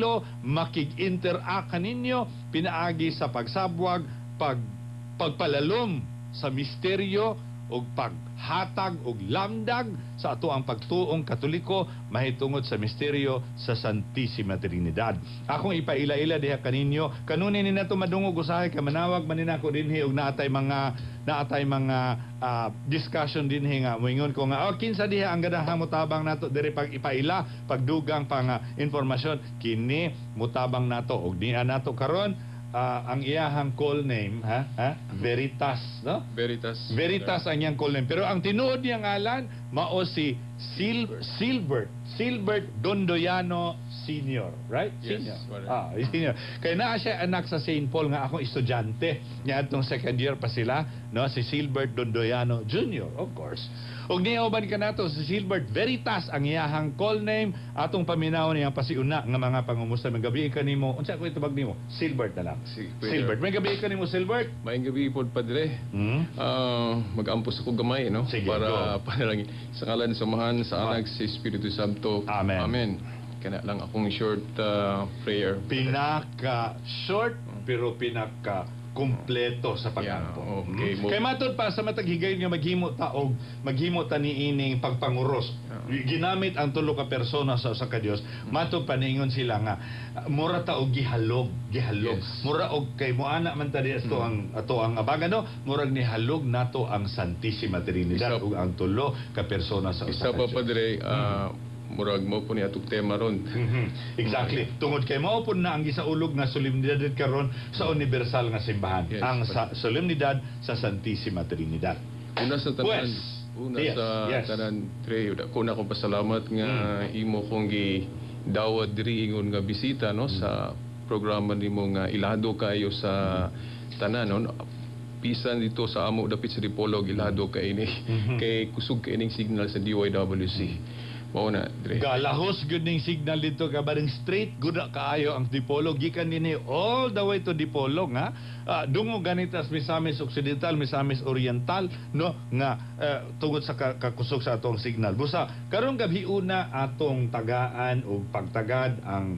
Makig-istoryo, makig-interact kaninyo pinaagi sa pagsabwag, pagpalalom sa misteryo ug paghatag og lamdag sa ato ang pagtuong Katoliko mahitungod sa misteryo sa Santissima Trinidad. Akong ipaila-ila diha kaninyo, kanunay ni nato madungog usahay kay manawag man ni nako dinhi og naatay mga discussion dinhi nga moingon ko nga, "Oh, kinsa diha ang ganahan motabang nato diri pag ipaila, pagdugang pa nga informasyon?" Kini mutabang nato og niya nato karon, ang iyahang call name, ha ha, Veritas, no? Veritas. Veritas ang iyang call name, pero ang tinuod niyang ngalan mao si Silbert Silbert Dondoyano Senior, right? Yes, Senior. Father. Ah, senior. Kay naa siya anak sa St. Paul nga akong estudyante. Niadtong second year pa sila, no? Si Silbert Dondoyano Jr., of course. Ug niuban kanato si Silbert Veritas ang iyahang call name, atong paminawon niyang pasiuna nga mga pangumusta. Maayong gabii kanimo. Unsa ko itubag nimo? Silbert na lang. Si Peter. Silbert. Maayong gabii kanimo, Silbert. Maayong gabii pod, Padre. Mag-ampos ako gamay, no? Sige, para go. Panalangin. Sa ngalan sa Amahan, sa Anak, sa Espiritu Santo. Amen. Amen. Kana lang akong short prayer. Pinaka short pero pinaka kumpleto sa pag-ampo. Yeah, okay. Kay matod pa sa matag higayon nga maghimo ta niining pagpanguros. Ginamit ang tulo ka persona sa usa ka Dios. Matod pa niingon sila nga mura ta og gihalog, gihalog. Mura og kay moana man ta ato ang ato ang abaga, no, murag nihalog nato ang Santissima Trinidad ug ang tulo ka persona sa usa Isa ka pa, Dios. Padre, murag mao po ni atong tema ron. Exactly. Tungod kay mao pud na ang gisaulog nga solemnidad karon sa universal nga simbahan. Ang sa solemnidad sa Santissima Trinidad. Una sa tanan, Pues, una yes, sa tanan, Tre, dako na akong pasalamat nga imo kong gi dawat diri ingon nga bisita, no, sa programa nimo nga ilado kayo sa tanan, no. Bisan dito sa amo dapit sa Dipolog, ilado kay ini kay kusog kay ining signal sa DYWC. Mao na, Dre. Galahos gyud ning signal dito ka bareng straight gud na kaayo ang Dipolog gikan dinhi all the way to Dipolog nga. Dungo ganitas Misamis Occidental, Misamis Oriental, no, nga tungod sa kakusog sa atong signal. Busa karong gabi una atong tagaan og pagtagad ang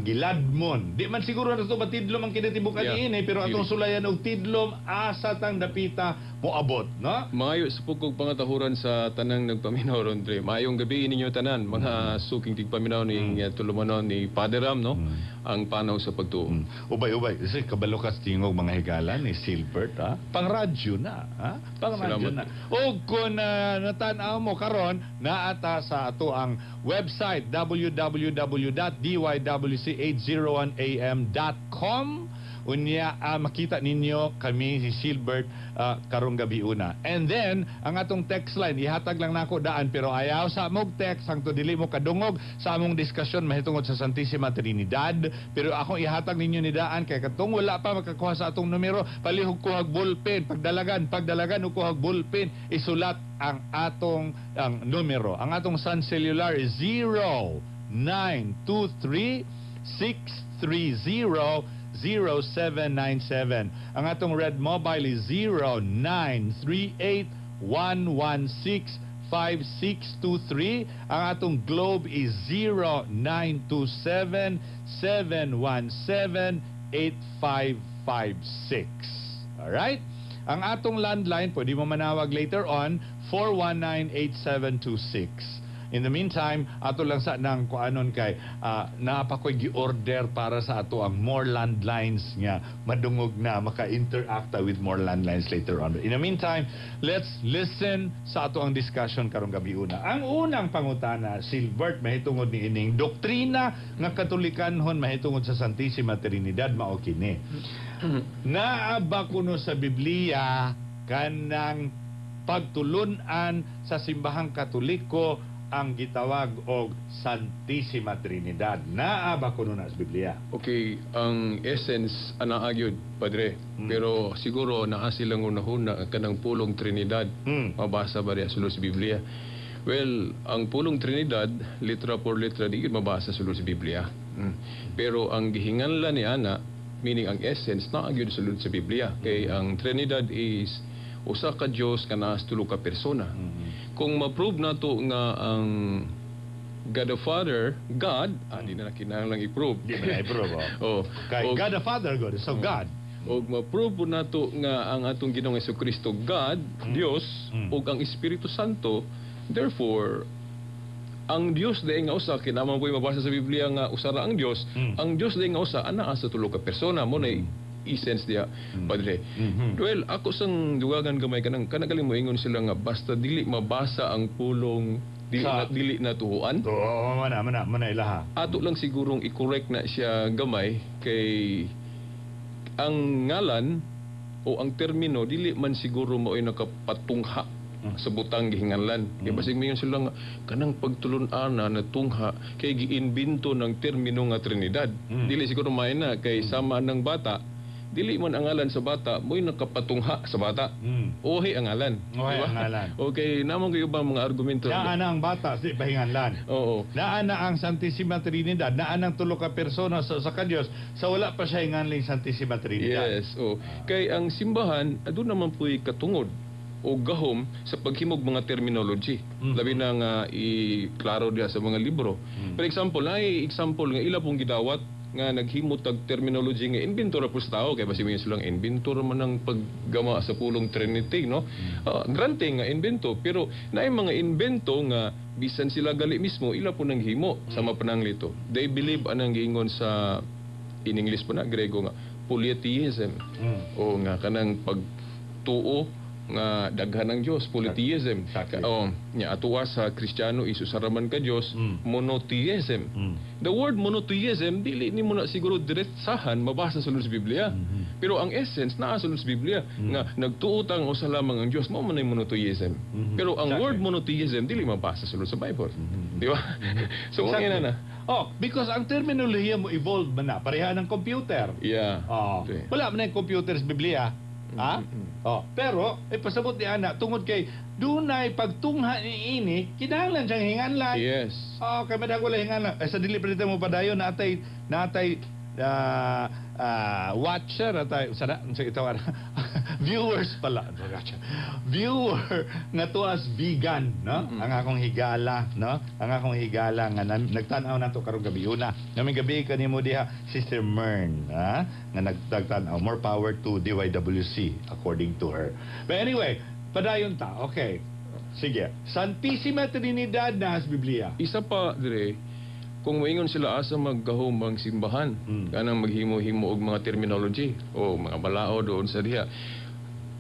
giladmon. Di man siguro na to matidlom ang kinatibuk ani, pero atong Dili. Sulayan og tidlom asa tang dapita moabot, no? Maayo sa pugkog pangatahuran sa tanang nagpaminaw ron, Dre. Maayong gabi ninyo tanan, mga suking tigpaminaw ni tulumanon ni Padre Ram, no? Ang panaw sa pagtuo. Ubay-ubay. Kasi kabalo ka sa tingog mga higala ni Silbert, ha? Pang-radyo na, ha? Pang-radyo Salamat. Na. O kung natanaw mo karon, naata sa ato ang website www.dywc801am.com. Unya, makita ninyo kami si Silbert karong gabi una. And then ang atong text line ihatag lang nako daan, pero ayaw sa mog text hangtod dili mo kadungog sa among diskusyon mahitungod sa Santissima Trinidad. Pero akong ihatag ninyo ni daan kay katong wala pa makakuha sa atong numero, palihog kuhag ballpen, pagdalagan og kuhag ballpen, isulat ang atong ang numero. Ang atong Sun Cellular is 0923 630 0797. Ang atong Red Mobile is 0938 116 5623. Ang atong Globe is 0927 717 8556. Alright? Ang atong landline, pwede mo manawag later on, 419-8726. In the meantime, ato lang sa nang kuanon kay naa pa ko'y gi-order para sa ato ang more landlines nga madungog na maka-interact ta with more landlines later on. In the meantime, let's listen sa ato ang discussion karong gabi una. Ang unang pangutana, Silbert, mahitungod ni ining doktrina nga Katolikanhon mahitungod sa Santissima Trinidad mao kini. Naa ba kuno sa Biblia kanang pagtulunan sa simbahang Katoliko ang gitawag og Santissima Trinidad? Naa ba kuno na sa Biblia? Okay, ang essence ana gyud, Padre. Pero siguro naa silang unahuna kanang pulong Trinidad. Mabasa ba riya sulod sa Biblia? Well, ang pulong Trinidad, litra por litra, di gyud mabasa sulod sa Biblia. Pero ang gihinganlan ni ana, meaning ang essence, naa gyud sulod sa Biblia. Kay ang Trinidad is usa ka Dios nga naa sa tulo ka persona. Kung ma-prove nato nga ang God the Father, God, di na kinahanglang i-prove. Di man na i-prove, oh. Oh. Kay God the Father, God. So God. Og ma-prove po nato nga ang atong Ginoong Kristo God, Dios, ug ang Espiritu Santo. Therefore, ang Dios diay nga usa, kinahanglan po mabasa sa Biblia nga usa ra ang Dios. Ang Dios diay nga usa anaa sa tulo ka persona mo na essence diya, padre. Well, ako sang dugagan gamay kanang kanang galing moingon sila nga basta dili mabasa ang pulong, dili na, dili na tuohan. Oo, mana ilaha. Ato lang sigurong i-correct na siya gamay kay ang ngalan o ang termino dili man siguro mao'y nakapatungha sa butang gihinganlan. Kay basig moingon sila nga kanang pagtulun-ana natungha kay giimbento ng termino nga Trinidad. Dili siguro may na kay sama ng bata, dili man ang ngalan sa bata mo'y nakapatungha sa bata. Ohi ang ngalan. Ohi Di ba? ang ngalan. Okay, namang kayo ba mga argumento? Naa na ang bata, di pahinganlan. Oo. Naa na ang Santissima Trinidad, naa ang tulo ka persona sa ka Dios, sa wala pa siya hinganling Santissima Trinidad. Yes, oh. Kay ang simbahan aduna man puy katungod o gahom sa paghimog mga terminology. Labi na nga i-klaro diha sa mga libro. For example, naay example nga ila pong gidawat nga naghimo tag terminology nga inventor ra po sa tao kay basi mo silang inventor man ang paggama sa pulong Trinity, no? Grante nga invento, pero naay mga invento nga bisan sila gali mismo ila po nang himo sama pananglito. They believe anang giingon sa in English po na Grego nga polytheism. O nga kanang pagtuo nga daghan ng Dios, polytheism. Oh, nya atuwa sa Kristiyano is usa ra man ka Dios, monotheism. The word monotheism dili nimo na siguro diretsahan mabasa sa sulod sa Biblia. Pero ang essence naa sa sulod sa Biblia nga nagtuo tang usa lamang ang Dios, mao man ay monotheism. Pero ang word monotheism dili mabasa sa sulod sa Bible. Di ba? So na na. Oh, because ang terminolohiya mo evolve man na, pareha ng computer. Oh, wala man na yung computer sa Biblia. Ha? Oh, pero eh pasabot ni ana tungod kay dunay pagtungha ni ini, kinahanglan siyang hinganlan. Oh, kay madag wala hinganlan. Eh sa dili pa dito mo padayon natay natay watcher natay sana unsa itaw viewers pala, viewer nga tuas vegan, no? Ang akong higala, no? Ang akong higala nga nagtan-aw nato karong gabi una naming gabi kanimo diha, Sister Mern, ha, nga nagtagtan-aw. More power to DYWC according to her. But anyway, padayon ta. Okay, sige. Santissima Trinidad na sa Biblia. Isa pa dire, kung moingon sila asa maggahom ang simbahan, kanang maghimo-himo og mga terminology o mga balao doon sa diha.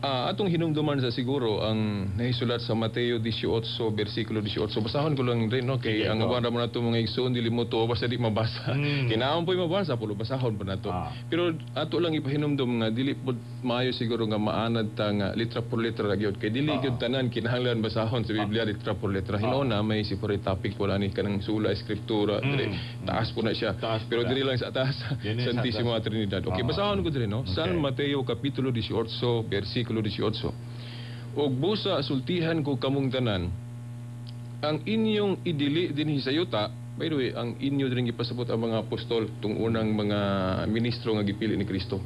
Atong hinumduman sa siguro ang nahisulat sa Mateo 18 bersikulo 18. Basahon ko lang rin, no, kay Sige, ang go. uban mo nato mga igsoon dili mo to basta di mabasa. Kinahanglan po'y mabasa pero basahon pa nato. Pero ato lang ipahinumdum nga dili pod maayo siguro nga maanad ta nga litra por letra ra gyud kay dili gyud tanan kinahanglan basahon sa Biblia litra por letra. Hinuon may separate topic po ani kanang sola scriptura dili taas po na siya. Taas po Pero na. dili lang sa taas Dili sa Santissima Trinidad. Okay, basahon ko diri, no. San Mateo kapitulo 18 bersikulo 18. Og busa sultihan ko kamong tanan, ang inyong idili dinhi sa yuta. By the way, ang inyo din gipasabot ang mga apostol, tung unang mga ministro nga gipili ni Kristo.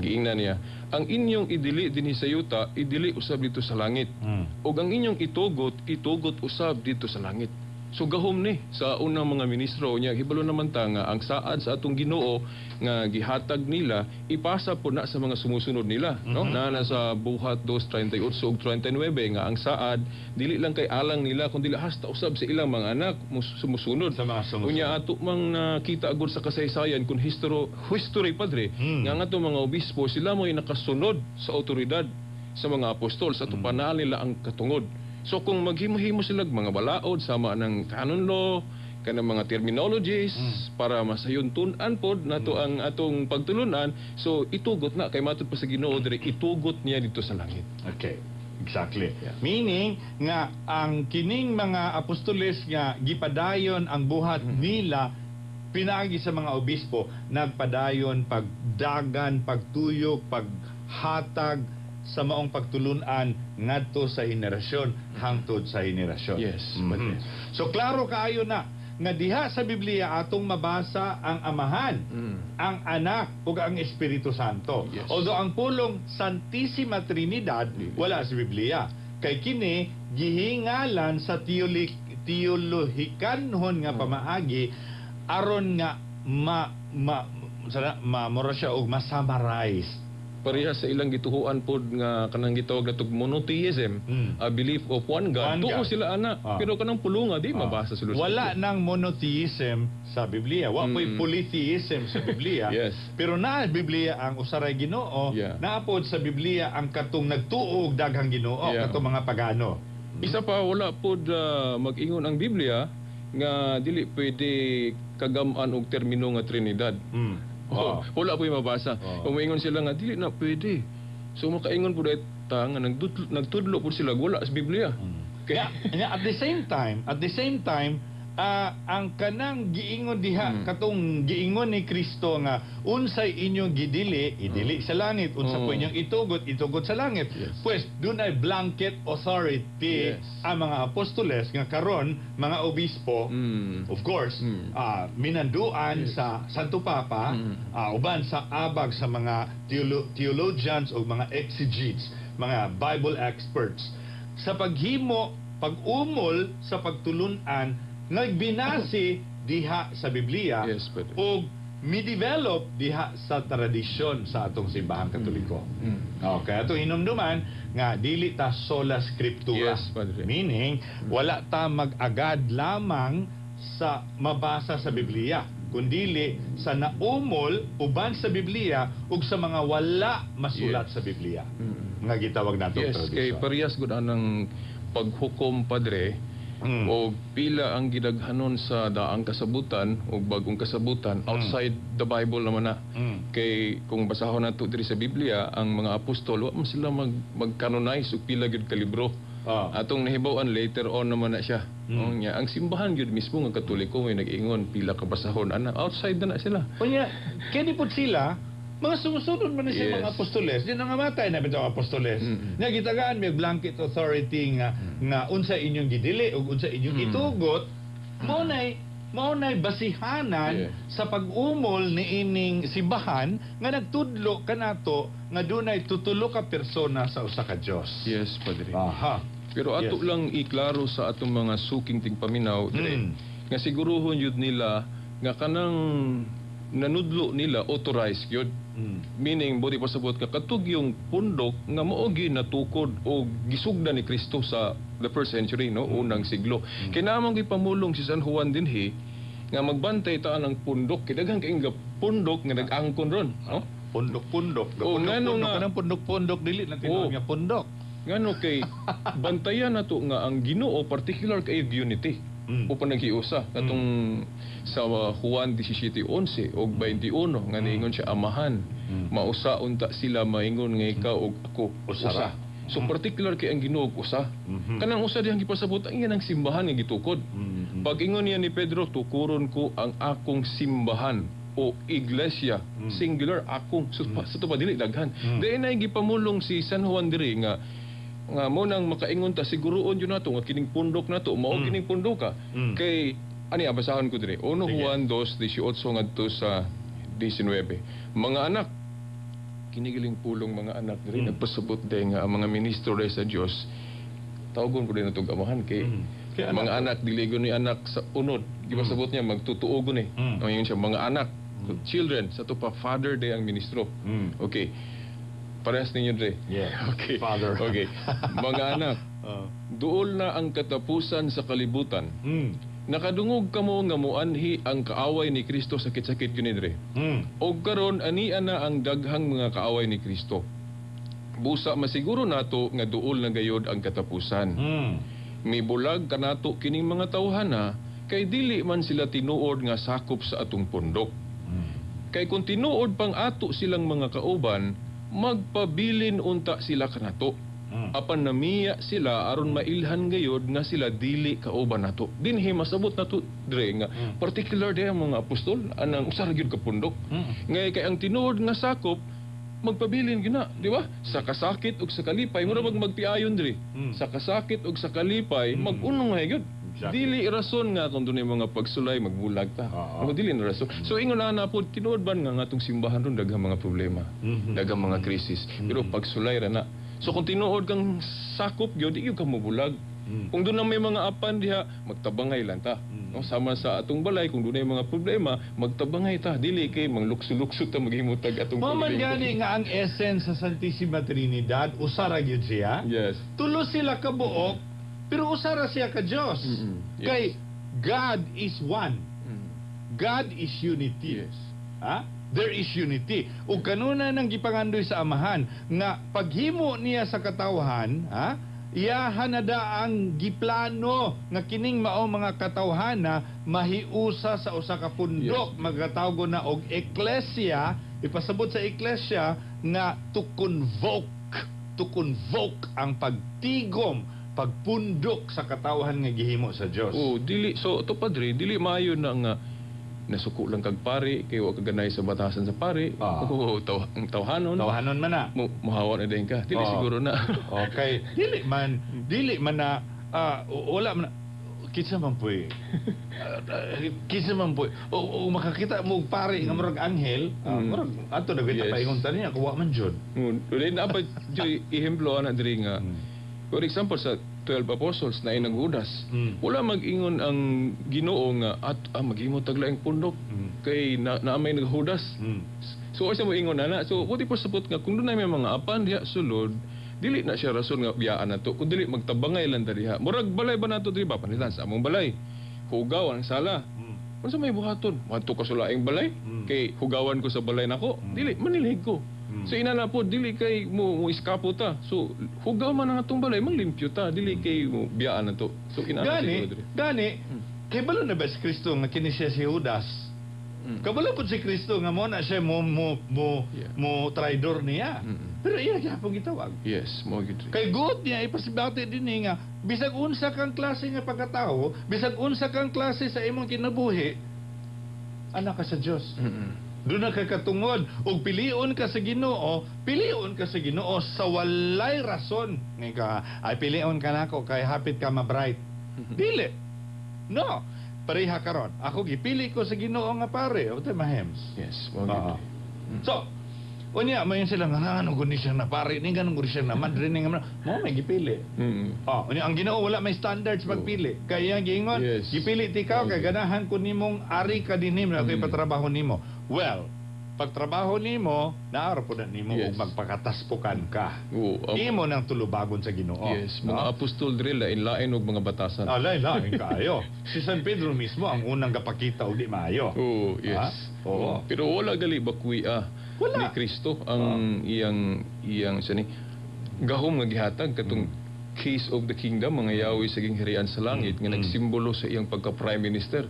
Giingnan niya, ang inyong idili dinhi sa yuta, idili usab dito sa langit. Ug ang inyong itugot, itugot usab dito sa langit. So gahom ni sa unang mga ministro niya, hibalo naman ta nga ang saad sa atong Ginoo nga gihatag nila ipasa po na sa mga sumusunod nila, no? Na nasa Buhat 2:38 ug 39 nga ang saad dili lang kay alang nila kundi hasta usab sa ilang mga anak sumusunod. Sa mga sumusunod. Unya ato mang nakita agud sa kasaysayan kun history, padre, nga ang atong mga obispo sila mo'y nakasunod sa otoridad sa mga apostol sa tupanaan nila ang katungod. So kung maghimo-himo sila og mga balaod sama ng canon law kanang mga terminologies para masayuntun-an pod nato ang atong pagtulunan, so itugot na kay matud pa sa Ginoo diri itugot niya dito sa langit. Okay. Exactly. Meaning nga ang kining mga apostoles nga gipadayon ang buhat nila pinaagi sa mga obispo, nagpadayon pagdagan, pagtuyok, paghatag sa maong pagtulunan ngadto sa henerasyon hangtod sa henerasyon. Yes, padre. So klaro kaayo na nga diha sa Biblia atong mabasa ang Amahan, ang Anak ug ang Espiritu Santo. Although ang pulong Santissima Trinidad wala sa Biblia. Kay kini gihingalan sa teolohikanhon nga pamaagi aron nga ma ma sana ma mura siya og ma-summarize. Pareha sa ilang gituhuan pod nga kanang gitawag natog monotheism, a belief of one God. One Tuo God. sila ana, pero kanang pulunga di mabasa sila. Wala nang monotheism sa Biblia. Wa po'y polytheism sa Biblia. Pero naa Biblia ang usaray Ginoo, naa pod sa Biblia ang katong nagtuo og daghang Ginoo, katong mga pagano. Isa pa, wala pod mag-ingon ang Biblia nga dili pwede kagam-an og termino nga Trinidad. Oh, wala po yung mabasa. Kung moingon sila nga dili na pwede. So makaingon po dahil ta nga nagtudlo po sila wala sa Biblia. Kaya, at the same time, ang kanang giingon diha katong giingon ni Kristo nga unsay inyong gidili, idili sa langit, unsa po inyong itugot, itugot sa langit. Pues dunay blanket authority ang mga apostoles nga karon mga obispo, of course, minanduan sa Santo Papa, uban sa abag sa mga theologians o mga exegetes, mga Bible experts, sa paghimo, pag-umol sa pagtulunan nagbinasi diha sa Biblia Yes, Padre. ug mi-develop diha sa tradisyon sa atong Simbahang Katoliko. Okay, atong hinumduman nga dili ta sola scriptura. Yes, Padre. Meaning, wala ta mag-agad lamang sa mabasa sa Biblia, kundili sa naumol uban sa Biblia ug sa mga wala masulat sa Biblia nga gitawag nato Yes, kay tradisyon. parehas gud anang paghukom, Padre, o pila ang gidaghanon sa daang kasabutan o bagong kasabutan outside the Bible naman na. Kay kung basahon nato diri sa Biblia, ang mga apostol wa man sila mag-canonize og pila gyud ka libro. Atong nahibaw-an later on naman na siya. Nya, ang simbahan gyud mismo nga Katoliko may nag-ingon pila ka basahon ana, outside na na sila. Unya, kini pud sila, mga sumusunod man ni sila mga apostoles, di na nga matay na bitaw apostoles. Nga gitagaan may blanket authority nga unsa inyong gidili ug unsa inyong itugot, mao nay basihanan sa pag-umol ni ining simbahan nga nagtudlo kanato nga dunay tutulo ka persona sa usa ka Dios. Yes, Padre. Pero ato lang iklaro sa atong mga suking tingpaminaw dire nga siguruhon yun nila nga kanang nanudlo nila authorized yun. Meaning, budi pasabot ka katug yung pundok nga mao gyud natukod o gisugda ni Kristo sa the first century, no, unang siglo. Kay naa man gipamulong si San Juan dinhi nga magbantay ta ng pundok kay daghan kay nga pundok nga nag-angkon ron, no? Pundok-pundok. Oh, ngano Pundok-pundok. Kanang pundok-pundok dili na tinuod nga pundok. Ngano kay bantayan nato nga ang Ginoo particular kay unity o panaghiusa katong sa Juan 17:11 og 21 nga niingon siya Amahan, mausa unta sila maingon nga ikaw og ako Usa ra. usa. So particular kay ang Ginoo og usa. Kanang usa dihang gipasabot ang iyang simbahan nga gitukod. Pag ingon niya ni Pedro, "Tukuron ko ang akong simbahan o iglesia," singular, akong. So, sa to pa dili daghan. Dahil na gipamulong si San Juan diri nga mo nang makaingon ta siguroon yun nato nga kining pundok nato mao kining pundoka. Kay ani, abasahon ko diri 1 Sige. Juan 2:18 ngadto sa 19. Mga anak, kinigiling pulong mga anak diri nagpasabot day nga ang mga ministro day sa Dios tawgon ko din natong amahan kay Kay anak. mga anak dili ni anak sa unod, gipasabot niya magtutuogon eh. Ang ingon siya mga anak, children, sa to pa father day ang ministro. Okay, parehas ninyo dre. Okay. Father. Okay, mga anak, duol na ang katapusan sa kalibutan. Nakadungog kamo nga muanhi ang kaaway ni Kristo, sakit-sakit yun dre. Og karon ania na ang daghang mga kaaway ni Kristo. Busa masiguro nato nga duol na gayod ang katapusan. Mibulag kanato kining mga tawhana kay dili man sila tinuod nga sakop sa atong pundok. Kay kung tinuod pang ato silang mga kauban, magpabilin unta sila kanato. Apan namiya sila aron mailhan gayod nga sila dili kauban nato. Dinhi masabot nato dre nga particular day ang mga apostol anang usa ra gyud ka pundok. Ngay kay ang tinuod nga sakop magpabilin gina, di ba? Sa kasakit ug sa kalipay, mura magpiayon diri. Sa kasakit ug sa kalipay, mag-unong nga gyud. Dili rason nga kung dunay mga pagsulay magbulag ta. Ako dili na rason. So ingon na na pod tinuod ban nga ngatong simbahan ron daghang mga problema, daghang mga krisis. Pero pagsulay ra na. So kung tinuod kang sakop gyud, di gyud ka mobulag. Kung duna may mga apan diha, magtabangay lang ta. No, sama sa atong balay, kung dunay mga problema, magtabangay ta. Dili kay manglukso-lukso ta maghimo tag atong Mao man problema. Gani nga ang essence sa Santissima Trinidad, usa ra gyud siya. Tulo sila ka buok, pero usa ra siya ka Dios. Kay God is one. God is unity. Ha? There is unity. Ug kanuna nang gipangandoy sa Amahan nga paghimo niya sa katawhan, ha? Iyahan na da ang giplano nga kining mao mga katawhana mahiusa sa usa ka pundok, magatawgo na og eklesia, ipasabot sa eklesia nga to convoke ang pagtigom, pagpundok sa katawhan nga gihimo sa Dios. Oh, dili so to, padre, dili maayo na nga nasuko lang kag pari kay wa ka ganay sa batasan sa pari. Oh, ang tawhanon. Tawhanon man na. Mo mohawa na din ka. Dili siguro na. Okay. Dili man na wala man na- kinsa man poy kinsa man poy o makakita mo og pare nga murag anghel, murag ato na kita paingon ta niya kuwa man jud. Dili na pa joy ehemplo ana diri nga for example sa 12 apostles na inang Judas. Wala mag-ingon ang Ginoo nga at maghimo tag laing pundok kay na, na may naghudas. So asa mo ingon ana? So buti po sabot nga kung dunay may mga apan diha sulod, dili na siya rason nga biyaan nato kun dili magtabangay lang ta diha. Murag balay ba nato diri ba panitan sa among balay. Hugaw ang sala. Unsa may buhaton? Madto ka sa laing balay kay hugawan ko sa balay nako. Dili manilhig ko. So ina na po dili kay mo iskapo ta. So hugaw man ang atong balay, manglimpyo ta, dili kay mo biyaan nato. So ina na Gani, siguro diri. Gani, kay balo na ba si Kristo nga kini siya si Judas? Kabalo pud si Kristo nga mo na siya mo mo traidor niya. Pero iya gyapon gitawag. Yes, mo gyud. Kay good niya ipasibate din ni nga bisag unsa kang klase nga pagkatao, bisag unsa kang klase sa imong kinabuhi, anak ka sa Dios. Doon na ka katungod ug pilion ka sa Ginoo, pilion ka sa Ginoo sa walay rason. Ngay ka, ay, pilion ka nako kay hapit ka ma-bright. Dili. No. Pareha karon. Ako gipili ko sa Ginoo nga pare, o mahems. Yes, mo gyud. So, unya mayon sila nga ano guni siya na pare ni, ganun guni siya na madre ni nga mo may gipili. Oh, unya ang Ginoo wala may standards pagpili. Kaya giingon, gipili ti ka kay ganahan ko nimong ari ka dinhi na mm. Ipatrabaho nimo. Well, pagtrabaho nimo, naaro po na nimo ug magpakataspukan ka. Oo, Imo nang tulubagon sa Ginoo. Yes, mga No? apostol diri lain-lain og mga batasan. Ah, lain lain kaayo. Si San Pedro mismo ang unang gapakita og di maayo. Oo, yes. Ah, oo. Pero wala gali bakuya Wala. ni Kristo ang iyang iyang siya ni gahom nga gihatag katong keys of the kingdom, mga yawi sa gingharian sa langit nga nagsimbolo sa iyang pagka prime minister.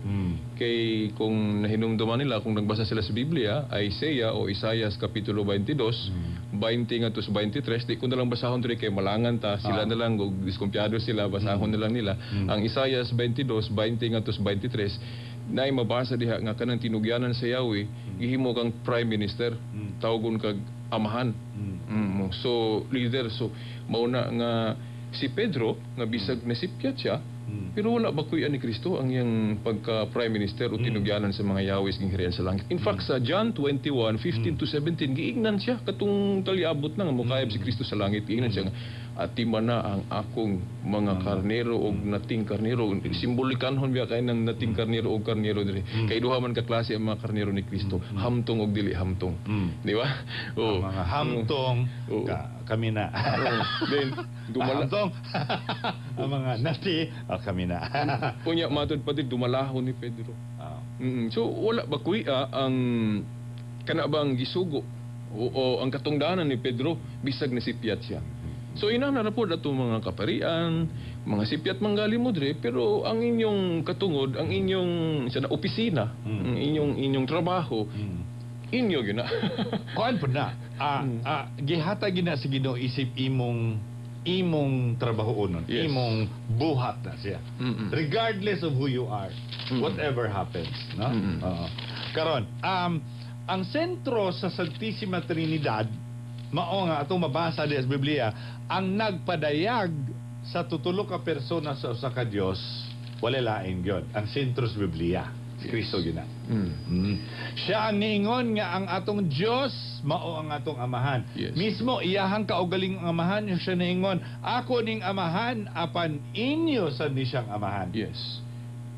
Kay kung nahinumduman nila, kung nagbasa sila sa Biblia, Isaiah o Isaias kapitulo 22, 20 ngadto sa 23, di ko na lang basahon diri kay malangan ta, sila na lang og diskumpiyado sila, basahon na lang nila. Ang Isaias 22, 20 ngadto sa 23, naay mabasa diha nga kanang tinugyanan sa Yahweh, gihimo kang prime minister, tawgon kag amahan. So leader, so mauna nga si Pedro nga bisag nasipyat siya, pero wala ba kuya ni Kristo ang iyang pagka prime minister o tinugyanan sa mga yawis ng harian sa langit. In fact, sa John 21, 15 to 17, giingnan siya katong taliabot na nga mukayab si Kristo sa langit, giingnan siya nga atima na ang akong mga karnero og nating karnero. Simbolikanhon biya kay ng nating karnero og karnero diri. Kay duha man ka klase ang mga karnero ni Kristo, hamtong og dili hamtong. Di ba? Ang mga hamtong, kami na. Oo. Then dumala Hamtong. Ang mga nati, oh, kami na. Unya matud pa din dumalahon ni Pedro. So wala ba kuya ang kana bang gisugo o ang katungdanan ni Pedro bisag nasipyat siya. So ina na ra pod atong mga kaparian, mga sipyat manggali mo dre, pero ang inyong katungod, ang inyong sana opisina, ang inyong inyong trabaho, inyo gyud na. Kuan po na. Gihatag gina sa Ginoo isip imong imong trabaho nun, imong buhat na siya. Regardless of who you are, whatever happens, no? Oo. Karon, ang sentro sa Santissima Trinidad mao nga atong mabasa di sa Biblia, ang nagpadayag sa tutulo ka persona sa usa ka Dios, wala lain gyud. Ang sentro sa Biblia. Si Kristo gyud na. Siya ang niingon nga ang atong Dios mao ang atong Amahan. Mismo iyahang kaugalingong Amahan, siya niingon, "Ako ning Amahan apan inyo sad ni siyang Amahan."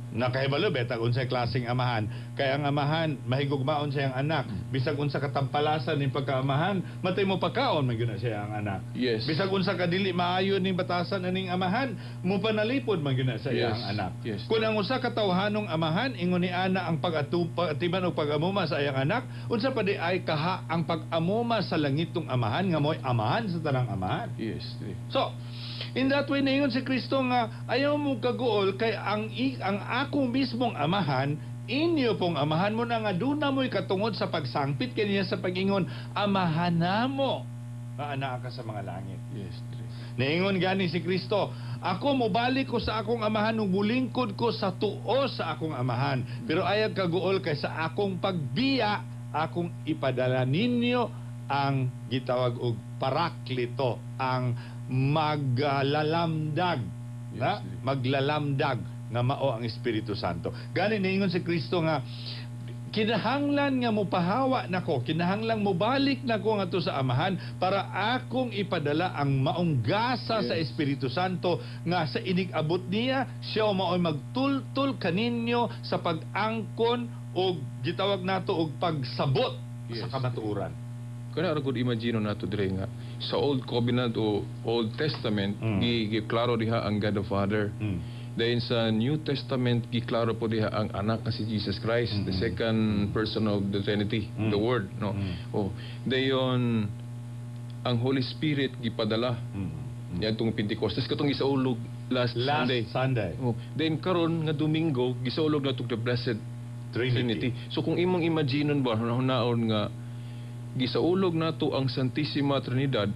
Nakahibalo betag unsay klaseng amahan, kay ang amahan mahigugmaon sa iyang anak bisag unsa katampalasan ning pagkaamahan, matay mo pagkaon man gyud na siya ang anak. Bisag unsa ka dili maayo ning batasan aning amahan, mo panalipod man gyud na sa iyang anak. Kung ang usa ka tawhanong amahan ingon ni ana ang pag-atiman o pag-amuma sa iyang anak, unsa pa di ay kaha ang pag-amuma sa langitong Amahan nga mo'y Amahan sa tanang amahan? So, in that way, niingon si Kristo nga ayaw mo kaguol kay ang ako mismong Amahan, inyo pong Amahan mo na nga duna mo'y katungod sa pagsangpit kaniya sa pag-ingon, "Amahan namo nga anaa ka sa mga langit." Niingon gani si Kristo, "Ako mobalik ko sa akong Amahan ug mulingkod ko sa tuo sa akong Amahan. Pero ayaw kaguol kay sa akong pagbiya, akong ipadala ninyo ang gitawag og Paraklito, ang maglalamdag." Na? Maglalamdag nga mao ang Espiritu Santo. Gani niingon si Kristo nga kinahanglan nga mopahawa nako, kinahanglan mobalik nako ngadto sa Amahan para akong ipadala ang maong gasa sa Espiritu Santo nga sa inig-abot niya, siya mao'y magtultol kaninyo sa pag-angkon og gitawag nato og pagsabot sa kamatuoran. Kana ra gud, imagine nato dire nga sa Old Covenant o Old Testament, gi klaro diha ang God the Father. Then sa New Testament, giklaro po diha ang anak nga si Jesus Christ, the second person of the Trinity, the Word, no? Oh, dayon ang Holy Spirit gipadala niadtong Pentecostes, katong gisaulog last Last Sunday. Sunday. Oh, then karon nga Domingo, gisaulog nato the Blessed Trinity. Trinity. So kung imong imaginon ba, hunaon nga gisaulog nato ang Santissima Trinidad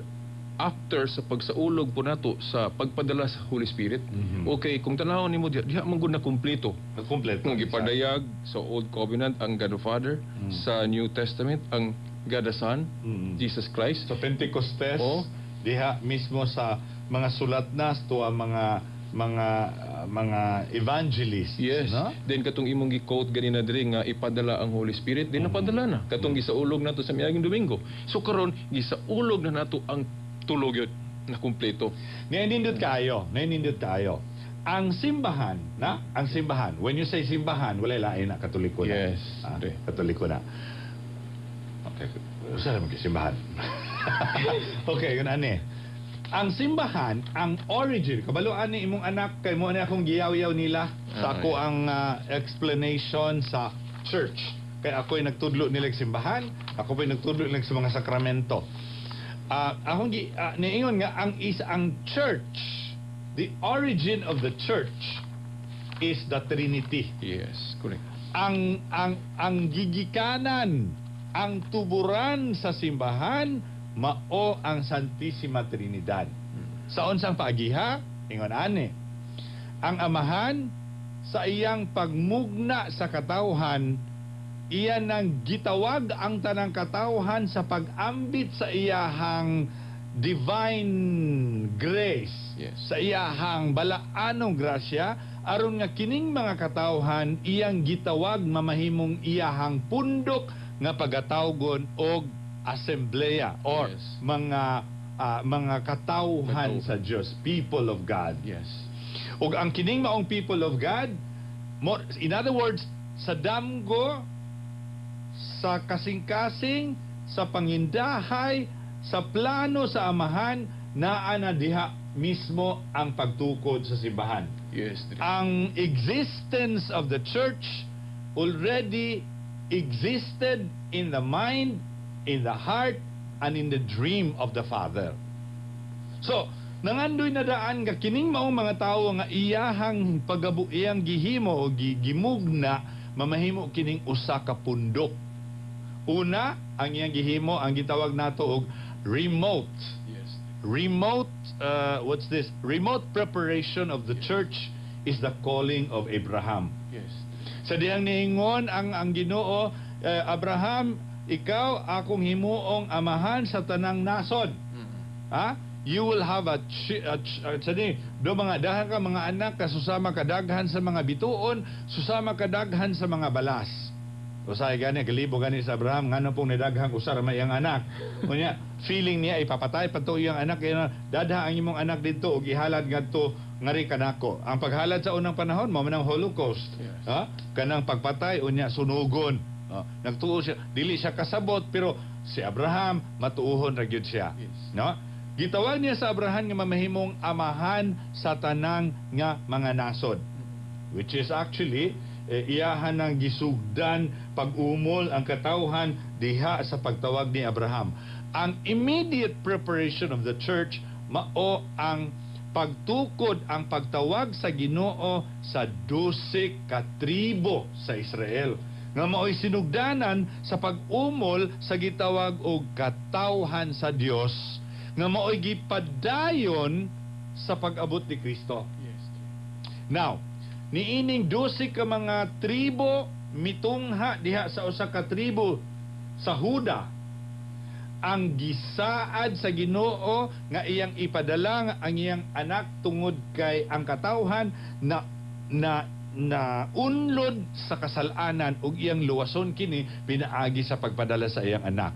after sa pagsaulog po nato sa pagpadala sa Holy Spirit. Okay, kung tanawon nimo diha, diha man gud na kumpleto. Kompleto. Kung gipadayag sa Old Covenant ang God the Father, sa New Testament ang God the Son, Jesus Christ. Sa Pentecostes, diha mismo sa mga sulat na to ang mga evangelists, no? Then katong imong gi-quote ganina diri nga ipadala ang Holy Spirit, din napadala na. Katong gisaulog nato sa miaging Domingo. So karon gisaulog na nato ang tulo gyud na kumpleto. Nainindot kayo, nainindot kayo. Ang simbahan, na? Ang simbahan. When you say simbahan, wala lain na, Katoliko na. Ah, Katoliko na. Okay. Saan naman simbahan? Okay, yun ani. Ang simbahan, ang origin, kabalo-an ni imong anak, kay mo ani akong giyaw-yaw nila sa ako ang explanation sa church. Kaya ako'y nagtudlo nila sa simbahan, ako po'y nagtudlo nila sa mga sakramento. Akong niingon nga ang is ang church, the origin of the church is the Trinity. Yes, correct. Ang gigikanan, ang tuburan sa simbahan mao ang Santissima Trinidad. Sa unsang paagiha? Ingon ani. Ang Amahan, sa iyang pagmugna sa katawhan, iya nang gitawag ang tanang katawhan sa pag-ambit sa iyahang divine grace, sa iyahang balaanong grasya, aron nga kining mga katawhan iyang gitawag mamahimong iyahang pundok nga pagatawgon og asembleya or mga katawhan Katawhan. Sa Dios, people of God. Ug ang kining maong people of God, more, in other words, sa damgo, sa kasing-kasing, sa pangindahay, sa plano sa Amahan, naa na diha mismo ang pagtukod sa simbahan. Ang existence of the church already existed in the mind, in the heart, and in the dream of the Father. So, nangandoy na daan nga kining maong mga tawo nga iyahang pagabu iyang gihimo o gimugna mamahimo kining usa ka pundok. Una, ang iyang gihimo ang gitawag nato og remote remote what's this, remote preparation of the church is the calling of Abraham. Sa dihang niingon ang Ginoo, "Abraham, ikaw akong himuong amahan sa tanang nasod." Ha? You will have a, chi- a, ch- a sani, do mga dahan ka mga anak ka susama kadaghan sa mga bituon, susama kadaghan sa mga balas. Usahay gani, galibo gani sa Abraham, ngano pong nidaghang usar may iyang anak. Unya, feeling niya ipapatay pa to iyang anak, kaya dadha ang imong anak didto ug ihalad ngadto ngari kanako. Ang paghalad sa unang panahon mao man ang Holocaust. Ha? Kanang pagpatay unya sunugon. Ha? Nagtuo siya, dili siya kasabot, pero si Abraham matuohon ra gyud siya. No? Gitawag niya sa Abraham nga mamahimong amahan sa tanang nga mga nasod. Which is actually iyahan ng gisugdan pag-umol ang katawhan diha sa pagtawag ni Abraham. Ang immediate preparation of the church mao ang pagtukod ang pagtawag sa Ginoo sa 12 ka tribo sa Israel nga mao'y sinugdanan sa pag-umol sa gitawag og katawhan sa Dios nga mao'y gipadayon sa pag-abot ni Kristo. Now, niining 12 ka mga tribo mitungha diha sa usa ka tribo sa Huda ang gisaad sa Ginoo nga iyang ipadala nga ang iyang anak tungod kay ang katawhan na na na unlod sa kasalanan ug iyang luwason kini pinaagi sa pagpadala sa iyang anak.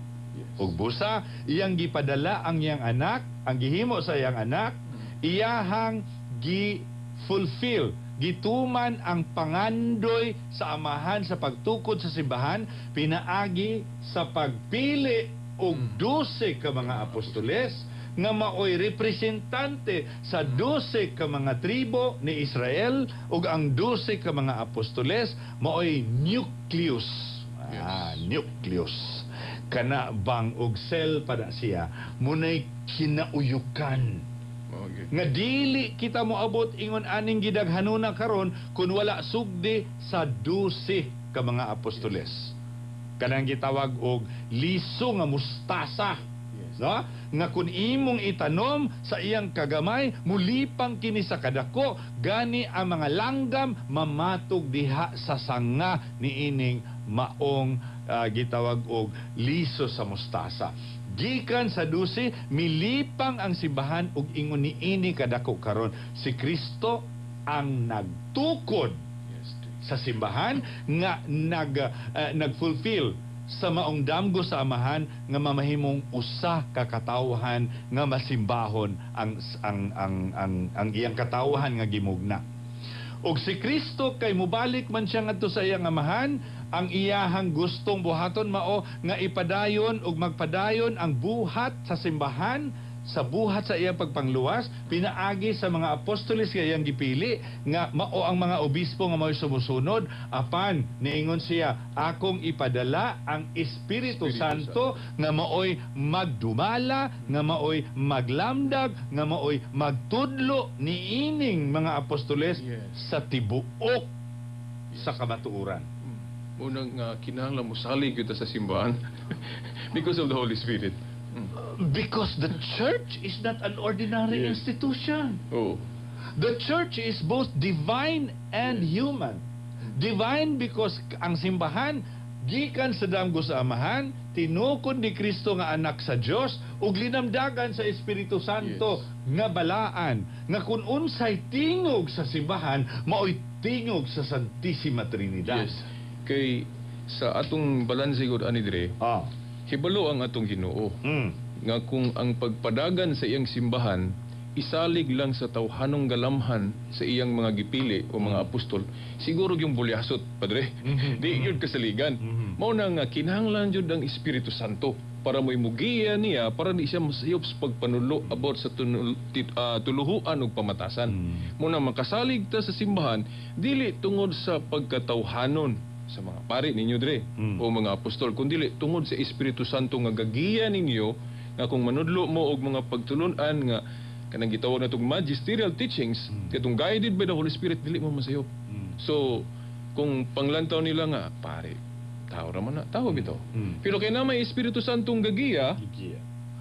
Ug busa iyang gipadala ang iyang anak, ang gihimo sa iyang anak, iyahang gi-fulfill, gituman ang pangandoy sa Amahan sa pagtukod sa simbahan pinaagi sa pagpili og 12 ka mga apostoles nga maoy representante sa 12 ka mga tribo ni Israel, ug ang 12 ka mga apostoles maoy nucleus. Nucleus. Kana bang og cell pa na siya, munay kinauyukan nga dili kita moabot ingon aning gidaghanuna karon kun wala sugdi sa 12 ka mga apostoles. Kanang gitawag og liso nga mustasa. No? Nga kun imong itanom sa iyang kagamay, mulipang kini sa kadako, gani ang mga langgam mamatog diha sa sanga niining maong gitawag og liso sa mustasa. Gikan sa 12, milipang ang simbahan ug ingon niini kadako karon. Si Kristo ang nagtukod sa simbahan nga nag-fulfill sa maong damgo sa Amahan nga mamahimong usa ka katawhan nga masimbahon ang iyang katawhan nga gimugna. Og si Kristo kay mubalik man siya ngadto sa iyang Amahan, ang iyahang gustong buhaton mao nga ipadayon ug magpadayon ang buhat sa simbahan sa buhat sa iyang pagpangluwas pinaagi sa mga apostoles nga iyang gipili nga mao ang mga obispo nga mao'y sumusunod. Apan niingon siya, "Akong ipadala ang Espiritu Espiritu Santo nga maoy magdumala, nga maoy maglamdag, nga maoy magtudlo niining mga apostoles sa tibuok sa kamatuoran." Unang nga kinahanglan mosalig kita sa simbahan because of the Holy Spirit. Because the church is not an ordinary institution. The church is both divine and human. Divine because ang simbahan gikan sa damgo sa Amahan, tinukod ni Kristo nga anak sa Dios ug linamdagan sa Espiritu Santo nga balaan nga kung unsay tingog sa simbahan maoy tingog sa Santissima Trinidad. Yes. Kay sa atong balanse gud ani dire, hibalo ang atong Ginoo nga kung ang pagpadagan sa iyang simbahan isalig lang sa tawhanong galamhan sa iyang mga gipili o mga apostol, siguro yung bulyasot, padre. Di yun kasaligan. Mao na nga kinahanglan jud ang Espiritu Santo para mo'y mugiya niya para di siya masayop sa pagpanulo about sa tuluhuan ug pamatasan. Mao na makasalig ta sa simbahan dili tungod sa pagkatawhanon sa mga pari ninyo dre o mga apostol, kundi tungod sa Espiritu Santo nga gagiya ninyo nga kung manudlo mo og mga pagtulun-an nga kanang gitawag natong magisterial teachings, katong guided by the Holy Spirit, dili mo masayop. So kung panglantaw nila nga pare, tao ra man na, tao bitaw. Pero kay na may Espiritu Santong gagiya,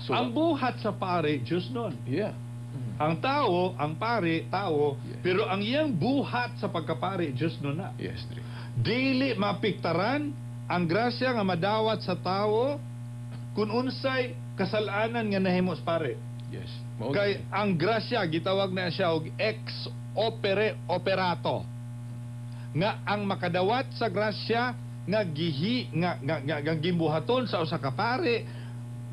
so Ang buhat sa pare, Diyos nun. Ang tao, ang pare, tao, pero ang iyang buhat sa pagkapare, Diyos nun na. Yes, Dre. Dili mapiktaran ang grasya nga madawat sa tao kung unsay kasalanan nga nahimo sa pare. Yes. Mao. Kay ang grasya gitawag na siya og ex opere operato. Nga ang makadawat sa grasya nga gihi nga gibuhaton sa usa ka pare,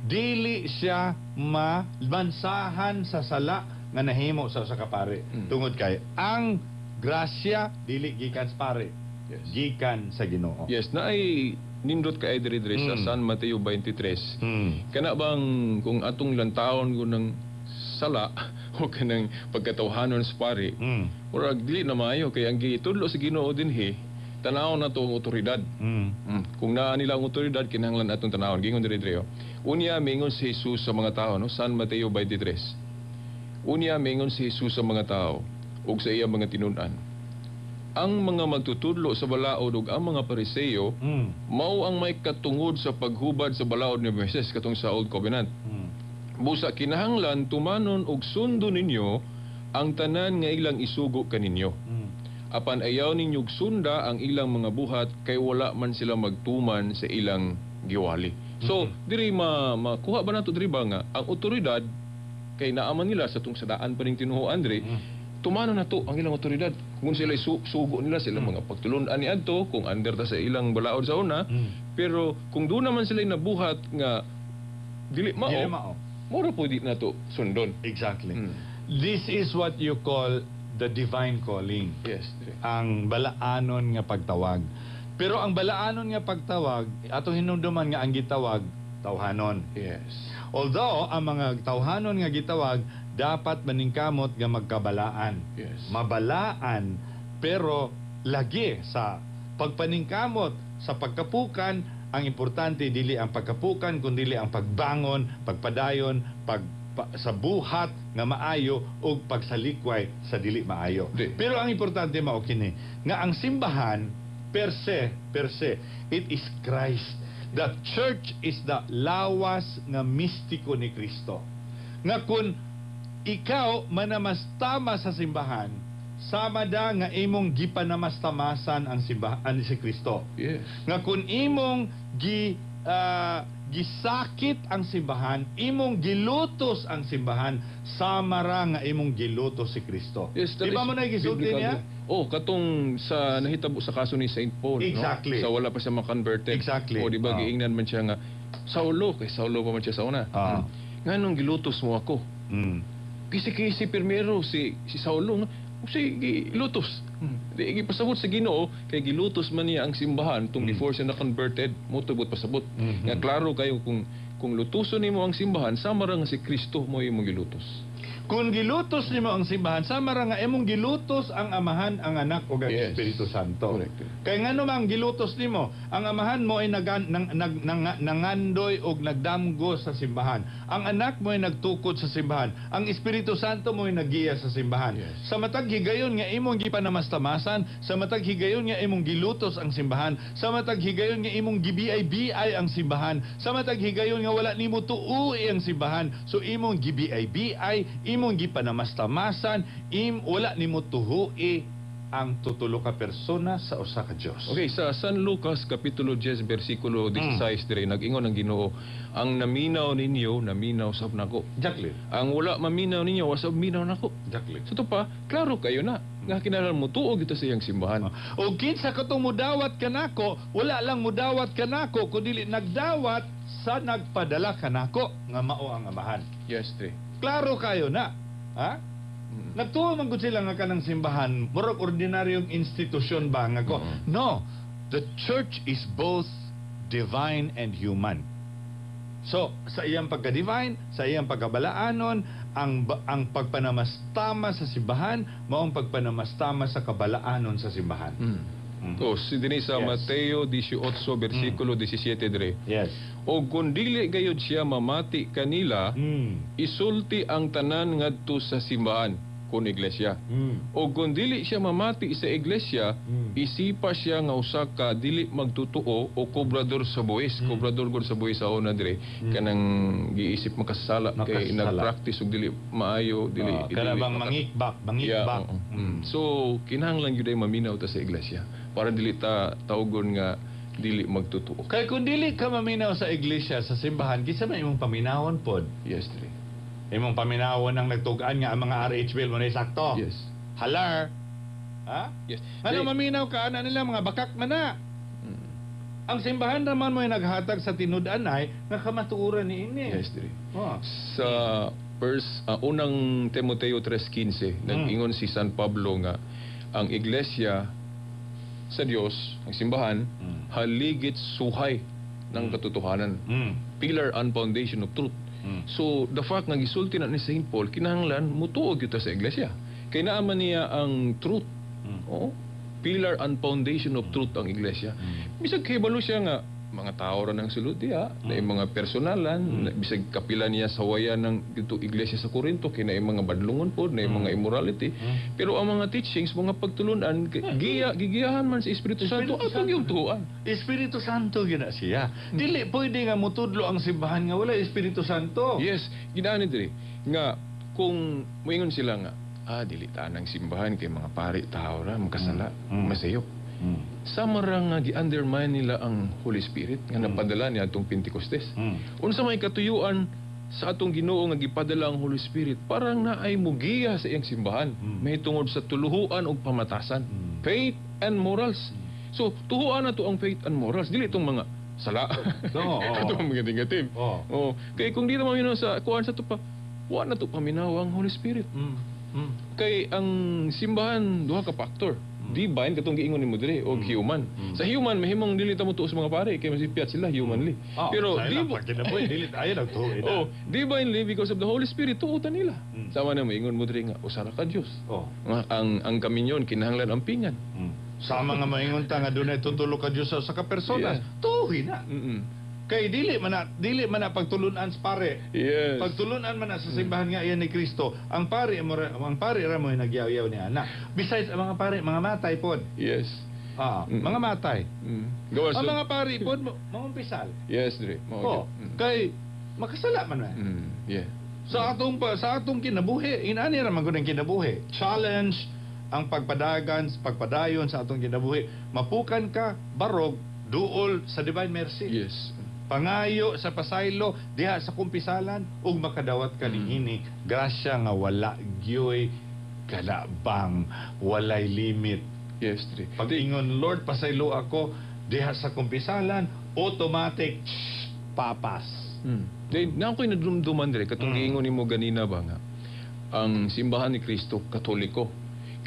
dili siya mamansahan sa sala nga nahimo sa usa ka pare. Tungod kay ang grasya dili gikan sa pare. Gikan sa Ginoo. Yes, naay nindot kay diri diri sa San Mateo 23. Kana bang kung atong lantawon ko ng sala o kanang pagkatawhanon sa pari, murag dili na maayo kay ang gitudlo sa Ginoo dinhi, tanaw na to ang otoridad. Kung naa nila ang otoridad, kinahanglan atong tanawon. Gingon diri diri, oh. Unya mingon si Jesus sa mga tao, no? San Mateo 23. Unya mingon si Jesus sa mga tao ug sa iya mga tinun-an: "Ang mga magtutudlo sa balaod ug ang mga Pariseo mao ang may katungod sa paghubad sa balaod ni Moises," katong sa Old Covenant. "Busa kinahanglan tumanon og sundon ninyo ang tanan nga ilang isugo kaninyo. Apan ayaw ninyog sunda ang ilang mga buhat kay wala man sila magtuman sa ilang giwali." So, diri ma makuha ba nato diri ba nga ang otoridad kay naaman nila sa tung sadaan pa ning tinuohan diri, tumanon na to ang ilang otoridad. Kung sila sugo nila sila mga pagtulun-an ni adto, kung under ta sa ilang balaod sa una, pero kung doon naman sila nabuhat nga dili mao, Dili mao. Mura po di na to sundon. Exactly. This is what you call the divine calling. Yes, dire. Ang balaanon nga pagtawag. Pero ang balaanon nga pagtawag, atong hinumduman nga ang gitawag, tawhanon. Although, ang mga tawhanon nga gitawag, dapat maningkamot nga magkabalaan. Mabalaan, pero lagi sa pagpaningkamot, sa pagkapukan, ang importante dili ang pagkapukan, kundi ang pagbangon, pagpadayon, sa buhat nga maayo o pagsalikway sa dili maayo. Di. Pero ang importante mao kini nga ang simbahan per se, it is Christ. The church is the lawas nga mistiko ni Kristo. Nga kung ikaw manamastama sa simbahan, sama da nga imong gipanamastamasan ang simbahan si Kristo. Nga kung imong gisakit ang simbahan, imong gilutos ang simbahan, sama ra nga imong gilutos si Kristo. Yes, that Di ba is mo na gisulti biblical. niya? Oh, katong sa nahitabo sa kaso ni Saint Paul, no? Sa wala pa siya ma-converted. O di ba giingnan man siya nga Saulo, kay Saulo pa man siya sa una. "Nganong gilutos mo ako?" Kisi-kisi pirmero si si Saulo nga si gilutos. Di gipasabot sa Ginoo kay gilutos man niya ang simbahan tung before siya na-converted, mo tubot pasabot. Nga klaro kayo kung lutuson nimo ang simbahan, sama ra nga si Kristo mo imong gilutos. Kung gilutos nimo ang simbahan, sama ra nga imong gilutos ang Amahan, ang Anak ug ang Espiritu Santo. Kay ngano man gilutos nimo, ang Amahan mo ay nagan, nang, nag, nang, nangandoy og nagdamgo sa simbahan. Ang Anak mo ay nagtukod sa simbahan. Ang Espiritu Santo mo ay naggiya sa simbahan. Sa matag higayon nga imong gipanamastamasan, sa matag higayon nga imong gilutos ang simbahan, sa matag higayon nga imong gibiay-biay ang simbahan, sa matag higayon nga wala nimo tuui ang simbahan, so imong gibiay-biay, imong gipanamastamasan, wala nimo tuhui ang tutulo ka persona sa usa ka Dios. Okay, sa San Lucas kapitulo 10 bersikulo 16 dire nag-ingon ang Ginoo, "Ang naminaw ninyo, naminaw sab nako. Ang wala maminaw ninyo, wa sab minaw nako." So to pa, klaro kayo na nga kinahanglan mo tuo kita sa iyang simbahan. O kinsa katong mudawat kanako, wala lang mudawat kanako kundi nagdawat sa nagpadala kanako nga mao ang Amahan. Yes, tre. Klaro kayo na. Ha? Nagtuo man gud sila nga kanang simbahan, murag ordinaryong institusyon ba nga ko. No, the church is both divine and human. So, sa iyang pagka-divine, sa iyang pagkabalaanon, ang pagpanamastama sa simbahan, mao ang pagpanamastama sa kabalaanon sa simbahan. So, si dinhi sa Mateo 18 bersikulo 17 dire. "O kung dili gayud siya mamati kanila, isulti ang tanan ngadto sa simbahan," kun iglesia. "O kung dili siya mamati sa iglesia, isipa siya nga usa ka dili magtutuo o kobrador sa buwis." Kobrador gud sa buwis sa una dire, kanang giisip makasala kay Makasala. nagpractice og dili maayo, dili Kana dili bang mangikbak, mangikbak. Yeah, oo. So kinahanglan gyud ay maminaw ta sa iglesia para dili ta tawgon nga dili magtutuo. Kay kung dili ka maminaw sa iglesia, sa simbahan, kinsa man imong paminawon pod? Yes, dire. Imong paminawon ang nagtug-an nga ang mga RH bill mo na sakto. Yes. Halar. Ha? Yes. Ano Di- maminaw ka ana nila mga bakak man na. Ang simbahan naman mo ay naghatag sa tinud-anay nga kamatuoran ni ini. Yes, diri. Oh. Sa verse unang Timoteo 3:15, nag-ingon si San Pablo nga ang iglesia sa Dios, ang simbahan, haligit suhay ng katotohanan. Pillar and foundation of truth. So the fact nga gisulti na ni Saint Paul, kinahanglan mutuo gyud ta sa iglesia. Kay naa man niya ang truth. Oo. Pillar and foundation of truth ang iglesia. Bisag kahibalo siya nga mga tao ra ng sulod diha, na yung mga personalan, na bisag kapila niya sa waya ng dito iglesia sa Corinto, kay na yung mga badlungon pod, na yung mga immorality. Pero ang mga teachings, mga pagtulunan, giya, gigiyahan man sa Espiritu Santo, Espiritu atong yung tuoan. Espiritu Santo gyud na siya. Dili pwede nga mutudlo ang simbahan nga wala Espiritu Santo. Yes, ginani diri nga kung moingon sila nga dili ta ng simbahan kay mga pari tao ra makasala, masayop. Sama ra nga gi-undermine nila ang Holy Spirit nga napadala niya atong Pentecostes. Unsa may katuyuan sa atong Ginoo nga gipadala ang Holy Spirit, parang naay mugiya sa iyang simbahan mahitungod sa tuluhuan ug pamatasan, faith and morals. So tuhuan na to ang faith and morals, dili itong mga sala. Oo, oo. Itong mga negative. Oo. Oh, kay kung di naman yun sa kuan sa to pa, wa na to paminaw ang Holy Spirit. Kay ang simbahan duha ka factor. Divine katong giingon nimo diri o human. Sa human mahimong dili ta mo tuo sa mga pare kay masipyat sila humanly. Oh, Pero sa di ilang pagkinabuhi, dili tayo nagtuo ina. Oh, divinely because of the Holy Spirit tuotan nila. Sama na moingon mo diri nga usa ra ka Dios. Nga ang kaminyon kinahanglan ang pingan. Sama nga maingon ta nga dunay tutulo ka Dios sa ka personas. Tuhi na. Kay dili man na pagtulunan sa pare. Pagtulunan man na sa simbahan nga iyan ni Kristo, ang pare ra mo nagyaw-yaw ni ana. Besides ang mga pare, mga matay pod. Mga matay. Gawas. Ang mga pare pod mangumpisal. Yes, diri. Mao Oh, gyud. Kay makasala man man. Sa atong kinabuhi, inani ra man gud ang kinabuhi. Challenge ang pagpadagan, pagpadayon sa atong kinabuhi. Mapukan ka, barog, duol sa divine mercy. Pangayo sa pasaylo diha sa kumpisalan ug makadawat ka niini grasya nga wala gyoy kalabang, walay limit. Yes, diri. Pag-ingon, "Lord, pasaylo ako," diha sa kumpisalan, automatic papas. Then, na ako'y nadumduman dire katong giingon nimo ganina ba nga ang simbahan ni Kristo Katoliko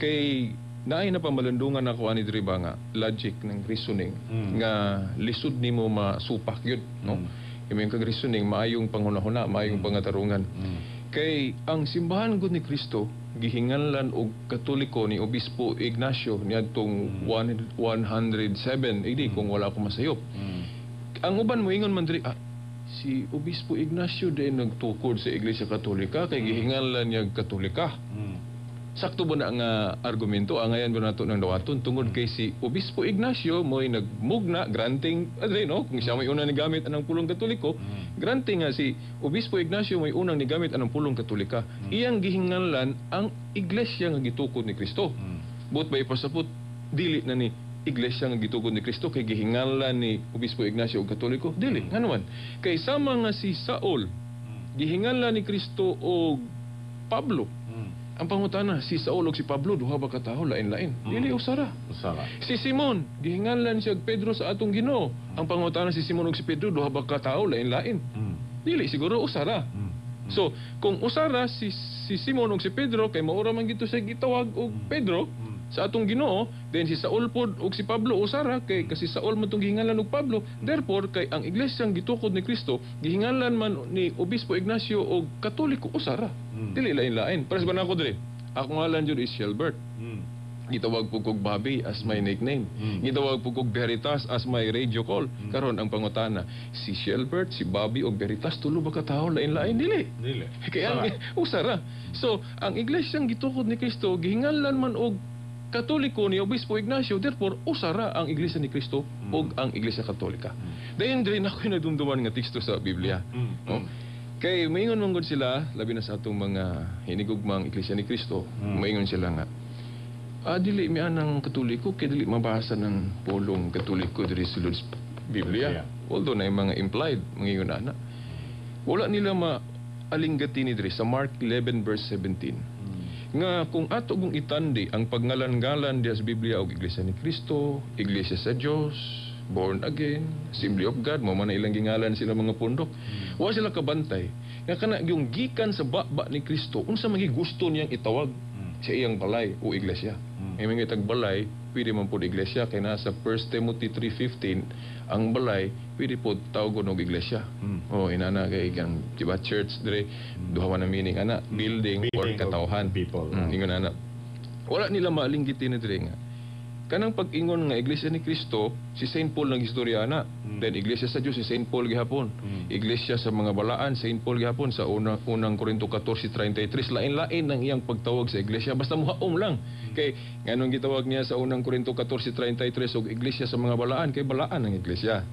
kay naay na pamalandungan ako ani diri ba nga logic ng reasoning nga lisod nimo masupak yun, no? Kay may kag reasoning, maayong panghunahuna, maayong pangatarungan. Kay ang simbahan gud ni Kristo gihinganlan og Katoliko ni Obispo Ignacio niadtong 107 AD kung wala ako masayop. Ang uban moingon man diri, si Obispo Ignacio din nagtukod sa Iglesia Katolika kay gihinganlan niya Katolika. Sakto ba na nga argumento? Angayan ba nato ng dawaton tungod kay si Obispo Ignacio mo'y nagmugna, granting adre, no, kung siya may unang nigamit anang pulong Katoliko, granting nga si Obispo Ignacio may unang nigamit anang pulong Katolika, iyang gihinganlan ang iglesia nga gitukod ni Kristo. Buot ba ipasapot dili na ni iglesia nga gitukod ni Kristo kay gihinganlan ni Obispo Ignacio og Katoliko? Dili. Ngano man? Kay sama nga si Saul gihinganlan ni Kristo og Pablo. Ang pangutana, si Saul ug si Pablo duha ba ka tawo, lain-lain? Dili, usara. Usara. Si Simon gihinganlan siya og Pedro sa atong Ginoo. Ang pangutana, si Simon ug si Pedro duha ba ka tawo, lain-lain? Dili siguro, usara. So, kung usara si Simon ug si Pedro kay maura man gito sa gitawag og Pedro sa atong Ginoo, then si Saul pod ug si Pablo usara kay kasi Saul man tong gihinganlan og Pablo. Therefore, kay ang iglesia gitukod ni Kristo gihinganlan man ni Obispo Ignacio og Katoliko, usara. Dili lain-lain. Pares ba nako diri? Ako ngalan jud is Shelbert. Gitawag po kog Bobby as my nickname. Gitawag po kog Veritas as my radio call. Karon ang pangutana, si Shelbert, si Bobby og Veritas tulo ba ka tawo, lain-lain? Dili. Dili. Kaya ang usara. So, ang iglesia gitukod ni Kristo gihinganlan man og Katoliko ni Obispo Ignacio, therefore usara ang Iglesia ni Kristo ug ang Iglesia Katolika. Dayon diri na ako'y nadumduman nga teksto sa Biblia. No? Kay maingon man gud sila, labi na sa atong mga hinigugmang Iglesia ni Kristo, maingon sila nga dili mi anang Katoliko kay dili mabasa ng pulong Katoliko diri sa sulod sa Biblia. Biblia. Although na yung mga implied, mangingon ana. Wala nila ma alingati ni diri sa Mark 11 verse 17 nga kung ato kung itandi ang pagngalan-ngalan diha sa Biblia og Iglesia ni Cristo, Iglesia sa Dios, born again, Assembly of God, mao man na ilang gingalan sila mga pundok. Wa sila kabantay nga kana yung gikan sa baba ni Kristo, unsa man gusto niyang itawag sa iyang balay o iglesia. Ay mga itag balay, pwede man pod iglesia kay nasa 1 Timothy 3:15 ang balay pwede pod tawgon og iglesia. Oh, inana kay kang, di ba, church dire duha man ang meaning ana, building, or building of katawhan. People. Ingon ana. Wala nila maalinggiti ni dire nga kanang pag-ingon nga Iglesia ni Kristo, si Saint Paul nag-istorya ana. Then Iglesia sa Dios, si Saint Paul gihapon. Iglesia sa mga balaan, Saint Paul gihapon sa unang Korinto 14:33. Lain-lain ang iyang pagtawag sa iglesia, basta muhaom lang. Kay nganong gitawag niya sa unang Korinto 14:33 og iglesia sa mga balaan? Kay balaan ang iglesia.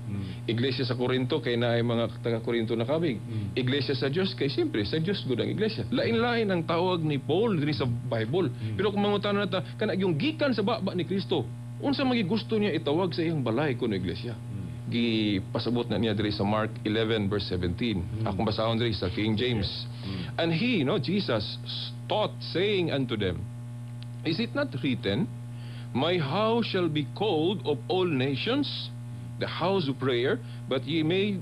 Iglesia sa Korinto kay naay mga taga Korinto na kabig. Iglesia sa Dios kay siyempre sa Dios gud ang iglesia. Lain-lain ang tawag ni Paul dinhi sa Bible. Pero kung mangutana ta kana yung gikan sa baba ni Kristo, unsa magi gusto niya itawag sa iyang balay kuno iglesia? Gipasabot na niya diri sa Mark 11 verse 17. Akong basahon diri sa King James. "And he," no, Jesus, "taught, saying unto them, 'Is it not written, My house shall be called of all nations the house of prayer? But ye made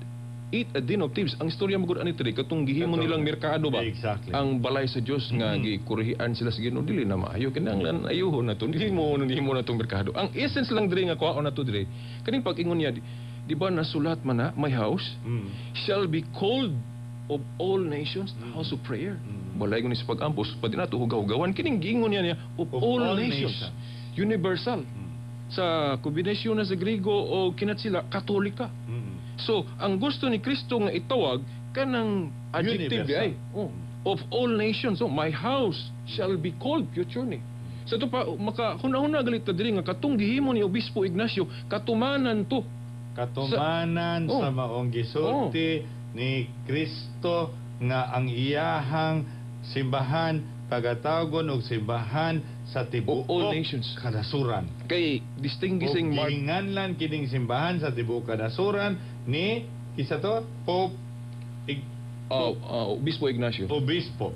it a den of thieves.'" Ang istorya mo gud ani diri katong gihimo nilang merkado ba? Ang balay sa Dios nga gikurihian sila sa Ginoo, dili na maayo, kinahanglan ayuhon na to, dili mo nihimo na tong merkado. Ang essence lang diri nga kuhaon na to diri kaning pag-ingon niya, di ba nasulat man na my house shall be called of all nations the house of prayer. Balay ko ni sa pag-ampos pwede na to hugaw-hugawan kining giingon niya niya of of all, all nations. Nations. Universal. Sa kombinasyon na sa Griego o kinat sila Katolika. So, ang gusto ni Kristo nga itawag kanang adjective universal. Ay, oh, of all nations. So, my house shall be called, future ni. Sa to pa maka hunahuna galit ta diri nga katong gihimo ni Obispo Ignacio, katumanan to. Katumanan sa maong gisulti ni Kristo nga ang iyahang simbahan pagatawgon og simbahan sa tibuok all nations. Kanasuran. Kay distinguishing Og mark gihinganlan kining simbahan sa tibuok kanasuran ni kinsa to? Pope Oh, Obispo Ignacio.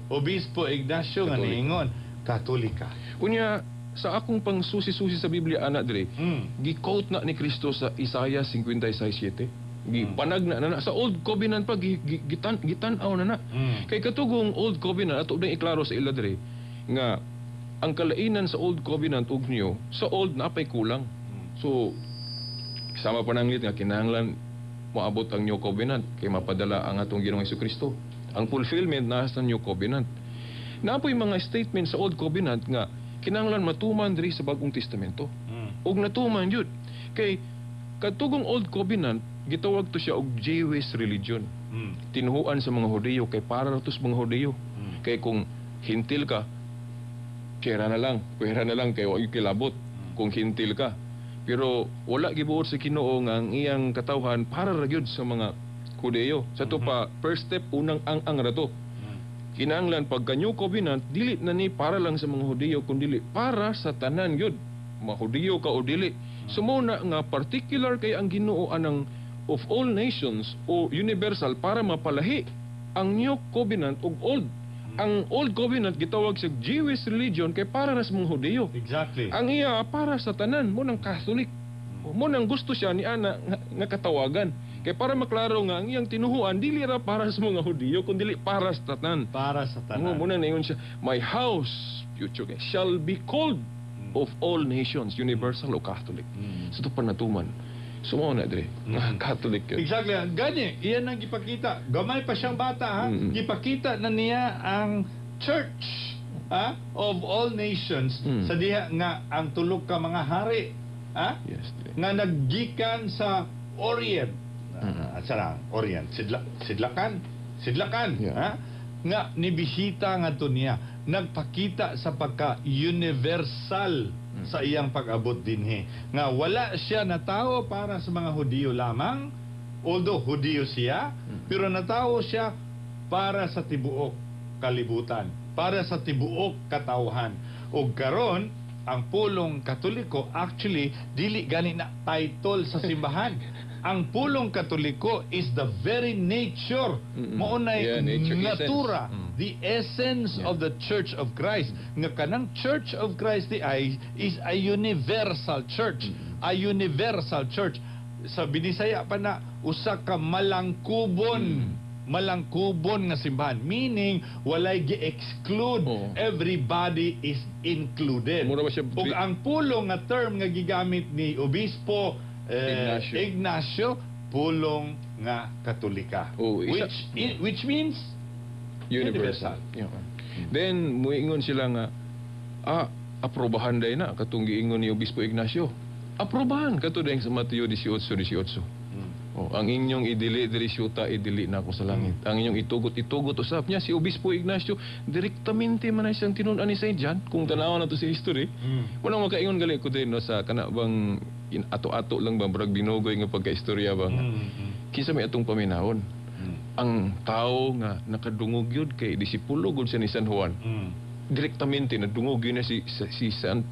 Obispo Ignacio nga Katoliko. niingon Katolika. Unya sa akong pangsusi-susi sa Biblia ana diri, gi-quote na ni Kristo sa Isaiah 56:7. Gipanag na na, na sa Old Covenant pa gitan-aw na na. Kay katugong Old Covenant, ato nang iklaro sa ila diri nga ang kalainan sa Old Covenant ug New, sa Old napay kulang. So sama pa nanglit nga kinahanglan moabot ang New Covenant kay mapadala ang atong Ginoong Kristo. Ang fulfillment na sa New Covenant. Napoy mga statement sa Old Covenant nga kinahanglan matuman diri sa Bagong Testamento. Ug natuman yun. Kay katugong Old Covenant, gitawag to siya og Jewish religion. Tinuhuan sa mga Hudiyo kay para ra to sa mga Hudiyo. Kay kung hintil ka, pera na lang kay wa gyud kilabot kung hintil ka. Pero wala gibuot sa Ginoo nga ang iyang katawhan para ra gyud sa mga Hudiyo. Sa to pa first step, unang ang-ang ra to. Kinahanglan pagka New Covenant, dili na ni para lang sa mga Hudiyo kundi para sa tanan gyud. Mga Hudiyo ka o dili. So mao na nga particular kay ang Ginoo anang of all nations o universal para mapalahi ang New Covenant ug Old. Ang Old Covenant gitawag sa Jewish religion kay para ra sa mga Hudiyo. Ang iya para sa tanan mo ng Catholic. Mo nang gusto siya ni ana nga katawagan. Kay para maklaro nga ang iyang tinuhuan dili ra para sa mga Hudiyo kundi para sa tanan. Para sa tanan. Mo muna ningon siya, my house, future kay, shall be called of all nations, universal o Catholic. So ito pa natuman. So mao na dire, nga Catholic yun. Exactly. Gani, iyan ang gipakita. Gamay pa siyang bata ha. Gipakita na niya ang church, ha, of all nations sa diha nga ang tulok ka mga hari, ha, Yes, dire. nga naggikan sa Orient. Ah, sa lang, Orient, sidlakan, sidlakan, ha? Nga nibisita ngadto niya, nagpakita sa pagka universal sa iyang pag-abot dinhi. Nga wala siya natawo para sa mga Hudiyo lamang, although Hudiyo siya, pero natawo siya para sa tibuok kalibutan, para sa tibuok katawhan. Ug karon ang pulong Katoliko actually dili gani na title sa simbahan. Ang pulong Katoliko is the very nature, mao nay Yeah, nature, natura, essence. The essence of the Church of Christ. Nga kanang Church of Christ di ay is a universal church. A universal church. Sa Binisaya pa na, usa ka malangkubon. Malangkubon nga simbahan. Meaning, walay gi-exclude. Everybody is included. Mura ba siya- Ug ang pulong nga term nga gigamit ni Obispo Ignacio. Ignacio, pulong nga Katolika. Oh, Which means universal. Universal. Yeah. Then muingon sila nga aprobahan day na katong giingon ni Obispo Ignacio. Aprobahan kato dayong sa Mateo 18:18. Oh, ang inyong idili diri syuta, idili na ako sa langit. Ang inyong itugot, itugot usab niya si Obispo Ignacio, direktamente man na siyang tinun-an ni Saint John kung tanawan nato sa history. Wala makaingon gali ko din, no, sa kana bang ato-ato lang ba, murag binugoy nga pagkaistorya ba nga. Kinsa may atong paminahon? Ang tao nga nakadungog yun kay disipulo gud siya ni San Juan. Direktamente nadungog yun na si San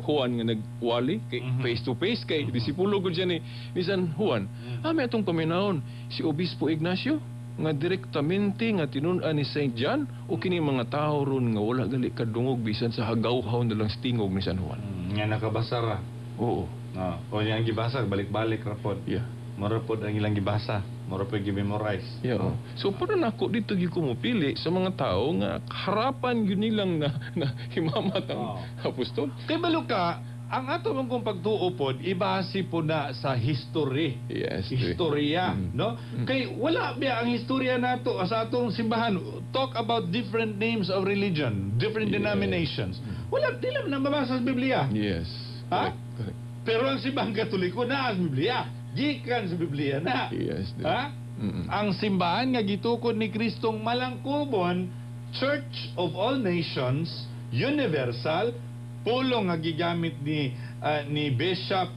Juan nga nagwali kay face to face kay disipulo gud siya ni San Juan. May atong paminahon, si Obispo Ignacio nga direktamente nga tinun-an ni Saint John, o kini mga tao ron nga wala gali kadungog bisan sa hagaw-haw na lang sa tingog ni San Juan? Nga nakabasa ra. Oo. No. O yang gibasa balik-balik ra pod. Mura pod ang ilang gibasa. Mura pod gi-memorize. Yeah. So para nako dito gyud ko mopili sa mga tao nga harapan yun nilang na himamat ang apostol. Kay balo ka, ang ato mong kung pagtuo pod, ibase po na sa history. Istorya, no? Kay wala biya ang istorya nato sa atong simbahan. Talk about different names of religion, different denominations. Wala, di lang na mabasa sa Biblia. Ha? Correct. Pero ang Simbahang Katoliko na ang Biblia. Gikan sa Biblia na. Ha? Ang simbahan nga gitukod ni Kristong malangkubon, Church of all nations, universal, pulong nga gigamit ni Bishop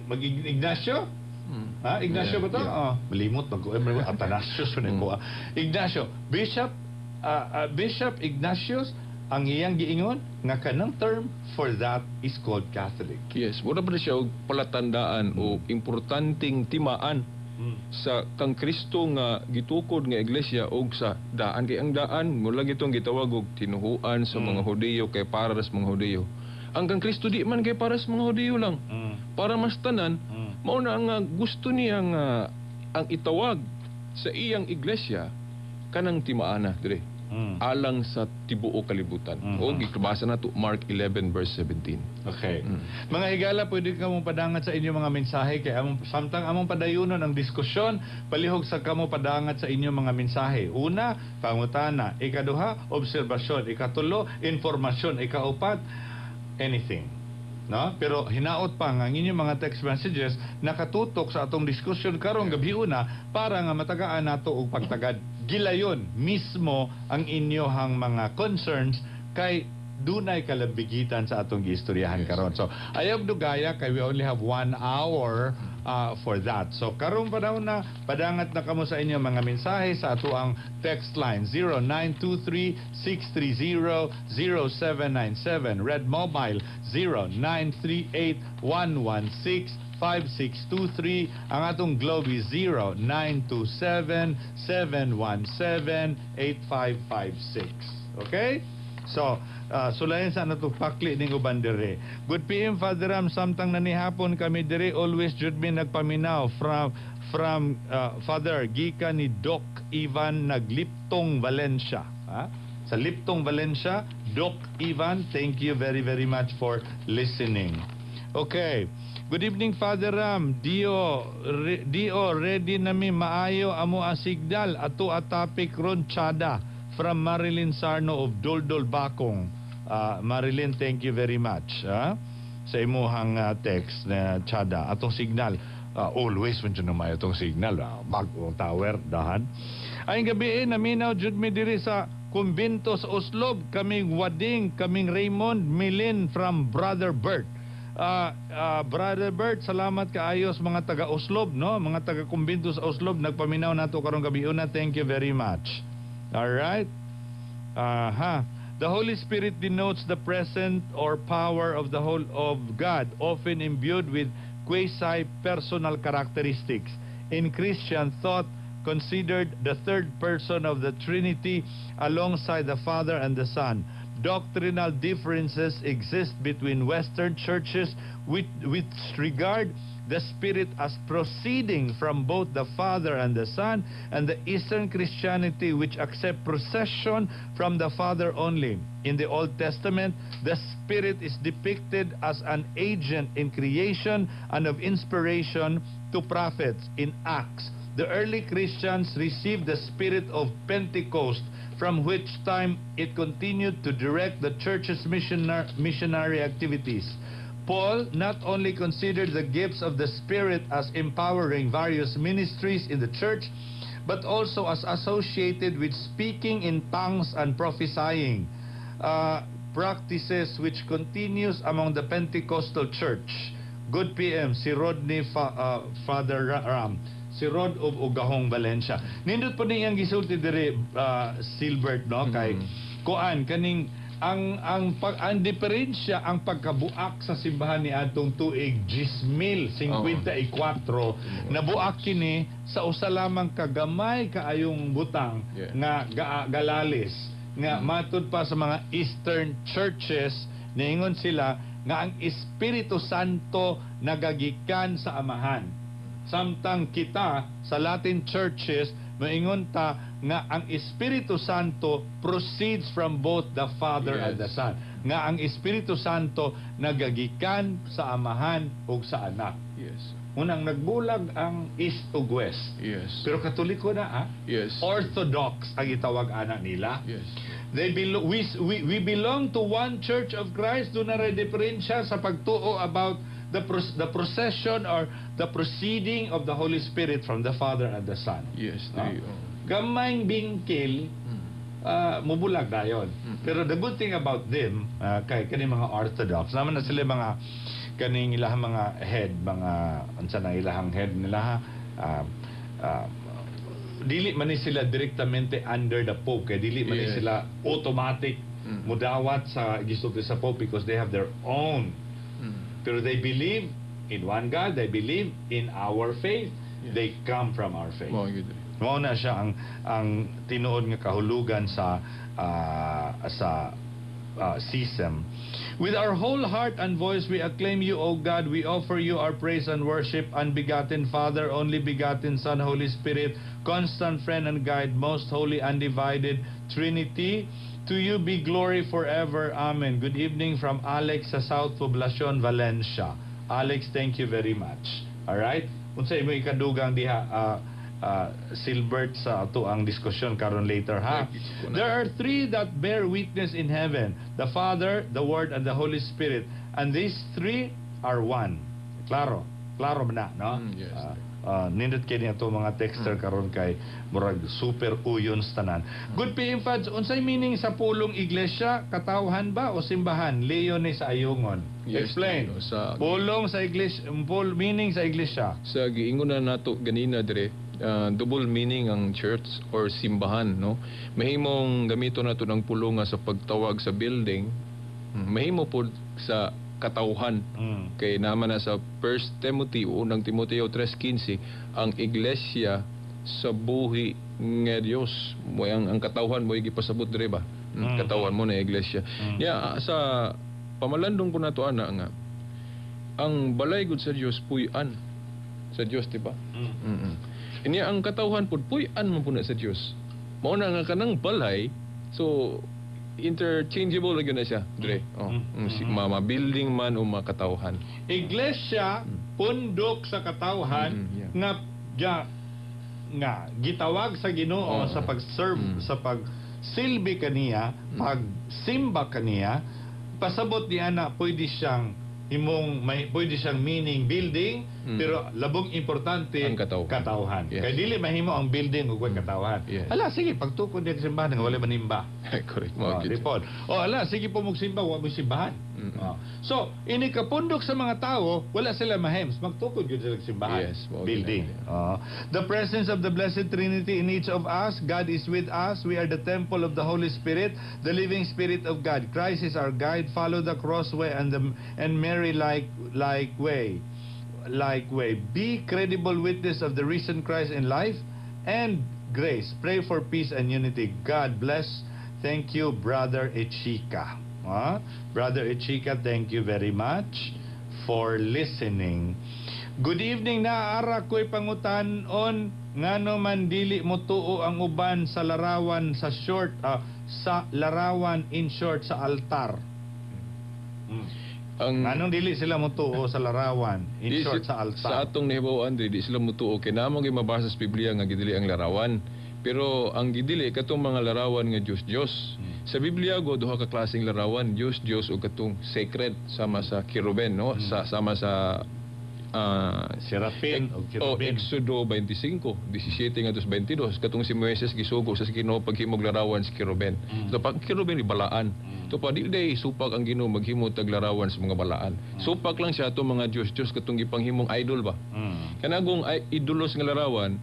mag Ignacio? Ha? Ignacio Yeah, ba to? yeah. Oh, malimot mag ko. Athanasius man ko. Ignacio, Bishop Ignatius, ang iyang giingon nga kanang term for that is called Catholic. Yes, wala pa na siya og palatandaan o importanteng timaan sa kang Kristo nga gitukod nga iglesia og sa daan, kay ang daan mula gitong gitawag og tinuhuan sa mga Hudiyo kay para sa mga Hudiyo. Ang kang Kristo di man kay para sa mga Hudiyo lang. Para mas tanan, mao na nga gusto niya nga ang itawag sa iyang iglesia kanang timaana dire alang sa tibuok kalibutan. O gibasa nato Mark 11 verse 17. Okay. Mga higala, pwede ka mong padangat sa inyong mga mensahe kay among samtang among padayunon ang diskusyon, palihog sa kamo padangat sa inyong mga mensahe. Una, pangutana. Ikaduha, obserbasyon. Ikatulo, informasyon. Ikaupat, anything. No? Pero hinaot pa nga ang inyong mga text messages nakatutok sa atong diskusyon karong gabi una para nga matagaan nato og pagtagad. Gilayon mismo ang inyohang mga concerns kay dunay kalambigitan sa atong giistoryahan karon. So, ayaw dugaya kay we only have 1 hour for that. So, karong panahon na, padangat na kamo sa inyong mga mensahe sa ato ang text line 0923-630-0797. Red Mobile 0938-116-5623. Ang atong Globe is 0927-717-8556. Okay? So, sulayan sa nato pakli ning uban dire. Good PM, Father Ram, samtang nanihapon kami dire, always jud mi nagpaminaw from Father gikan ni Doc Ivan Nagliptong Valencia. Ha? Sa Liptong Valencia, Doc Ivan, thank you very, very much for listening. Okay. Good evening, Father Ram. Dio Dio ready na mi, maayo amo ang signal ato a topic ron chada, from Marilyn Sarno of Doldol Bakong. Marilyn, thank you very much sa imuhang text na chada atong signal. Always man jud na maayo atong signal. Bag-ong tower dahan. Ay gabi eh, naminaw jud mi diri sa kumbento sa Oslob, kaming Wading, kaming Raymond Milin, from Brother Bert. Brother Bert, salamat kaayos mga taga Oslob, no? Mga taga kumbento sa Oslob nagpaminaw nato karong gabi una. Thank you very much. All right. Aha. The Holy Spirit denotes the presence or power of the whole of God, often imbued with quasi-personal characteristics. In Christian thought, considered the third person of the Trinity alongside the Father and the Son. Doctrinal differences exist between Western churches with regard the Spirit as proceeding from both the Father and the Son, and the Eastern Christianity, which accept procession from the Father only. In the Old Testament, the Spirit is depicted as an agent in creation and of inspiration to prophets. In Acts, the early Christians received the Spirit of Pentecost, from which time it continued to direct the church's missionary activities. Paul not only considered the gifts of the Spirit as empowering various ministries in the church, but also as associated with speaking in tongues and prophesying, practices which continues among the Pentecostal church. Good PM, si Rodney Father Ram. Si Rod of Ugahong, Valencia. Nindot po niyang gisulti diri, Silbert, no, kay kuan kaning ang diferensya, ang pagkabuak sa simbahan ni adtong tuig 10,054, nabuak kini sa usa lamang kagamay kaayong butang nga galalis nga matud pa sa mga Eastern churches, niingon sila nga ang Espiritu Santo nagagikan sa Amahan, samtang kita sa Latin churches maingon ta nga ang Espiritu Santo proceeds from both the Father and the Son, nga ang Espiritu Santo nagagikan sa Amahan ug sa Anak. Unang nagbulag ang East ug West, pero Katoliko na, ah. Orthodox ang gitawag ana nila. They belo- we, we, we belong to one church of Christ. Duna ray diferensya sa pagtuo about the procession or the proceeding of the Holy Spirit from the Father and the Son. Ah. Diri, oh. Gamayng bingkil, mubulag dayon. Pero the good thing about them, kay kani mga Orthodox, naman na sila mga kaning ilahang mga head, mga unsa na ilahang head nila, ha? Dili man ni sila direktamente under the Pope kay dili man ni sila automatic mudawat sa gisulti sa Pope because they have their own, pero they believe in one God, they believe in our faith, they come from our faith. Mao gyud. Mao na siya ang tinuod nga kahulugan sa schism. With our whole heart and voice we acclaim you, O God. We offer you our praise and worship, unbegotten Father, only begotten Son, Holy Spirit, constant friend and guide, most holy, undivided Trinity. To you be glory forever. Amen. Good evening from Alex sa South Poblacion, Valencia. Alex, thank you very much. All right? Unsa imo ikadugang diha, Silbert, sa ato ang diskusyon karon later, ha? There are three that bear witness in heaven: the Father, the Word, and the Holy Spirit. And these three are one. Klaro. Klaro ba na, no? Mm, yes. Nindot kay niya mga texter karon kay murag super uyon sa tanan. Good PM Fads, unsay meaning sa pulong iglesia, katawhan ba o simbahan? Leo ni sa Ayungon. Yes, Explain. No, Pulong sa iglesia, meaning sa iglesia. Sa giingon na nato ganina dire, double meaning ang church or simbahan, no? Mahimong gamito nato ng pulong nga sa pagtawag sa building, mahimo pod sa katawhan. Kay naman na sa 1 Timothy, unang Timoteo 3:15, ang iglesia sa buhi nga Dios mo ang katawhan mo gipasabot dire ba? Katawhan mo na iglesia. Ya, sa pamalandong ko nato ana nga ang balay gud sa Dios puy-an sa Dios, di ba? Mm. Inya ang katawhan pud puy-an man pud na sa Dios. Mao na nga kanang balay, so interchangeable lagi na siya, Dre. Oh, si mama building man o makatawhan. Iglesia, pundok sa katawhan nga ga, nga gitawag sa Ginoo sa pag-serve, sa pagsilbi kaniya, pagsimba kaniya. Pasabot niya na pwede siyang himong may pwede siyang meaning building, pero labong importante ang katawhan. Katawhan. Kay dili mahimo ang building ug way katawhan. Ala, sige, pagtukod niya sa simbahan nga wala manimba. Correct Oh, mo di pod. Oh, ala, sige po magsimba, wa mo simbahan. Oh. So, ini kapundok sa mga tao, wala sila mahems, magtukod gyud sila sa simbahan. Yes, mao building. gyud. Oh. The presence of the Blessed Trinity in each of us, God is with us. We are the temple of the Holy Spirit, the living Spirit of God. Christ is our guide. Follow the crossway and Mary like way. Love-like way. Be credible witness of the risen Christ in life and grace. Pray for peace and unity. God bless. Thank you, Brother Ichika. Ah, Brother Ichika, thank you very much for listening. Good evening, naa ra ko'y pangutan-on, ngano man dili mo tuo ang uban sa larawan sa short, sa larawan in short sa altar? Ang Nganong dili sila mo tuo sa larawan in Di short sa altar? Sa atong nahibaw-an diri, di sila mutuo kay naa man gyud mabasa sa Biblia nga gidili ang larawan. Pero ang gidili katong mga larawan nga Dios Dios. Sa Biblia go duha ka klaseng larawan, Dios Dios ug katong sacred sama sa kerubin, no? Sa sama sa Serapin o o kerubin. Exodo 25, 17 ngadto sa 22, katong si Moises gisugo sa Ginoo paghimog larawan sa kerubin. So pag kerubin balaan. So pa di day supak ang Ginoo maghimo tag larawan sa mga balaan. Supak lang siya atong mga Dios Dios katong gipanghimong idol ba. Kanagong ay idolos nga larawan,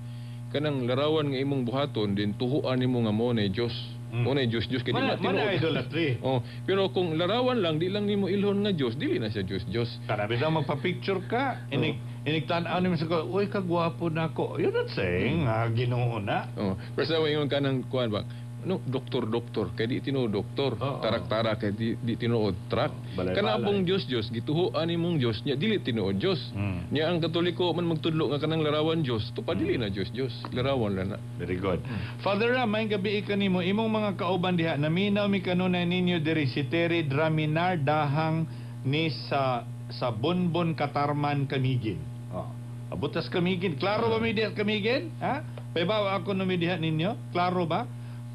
kanang larawan nga imong buhaton din tuhuan nimo nga mo na Dios. Mo na Dios Dios kay di Mana, matinuod. mana idolatry. Oh, pero kung larawan lang, di lang nimo ilhon nga Dios, dili na siya Dios Dios. Kana bitaw magpa-picture ka, inig tan-aw nimo sa ko, "Uy, kagwapo na ako." You're not saying nga Ginoo na. Oh, pero sa ingon kanang kuan ba? No, doktor doktor kay di tinuod doktor, tarak-tarak kay di tinuod truck. Balay-balay. Kana pong Dios Dios gituhoan nimong Dios nya dili tinuod Dios. Nya ang Katoliko man magtudlo nga kanang larawan Dios, to pa dili na Dios Dios, larawan lang na. Very good. Father Ram, maayong gabii kanimo. Imong mga kauban diha, naminaw mi kanunay ninyo diri, si Terry Draminar Dahang ni sa Bonbon, Katarman, Camiguin. Oh. Abutas Camiguin. Klaro ba mi diha Camiguin? Ha? Paibaw ako no mi diha ninyo? Klaro ba?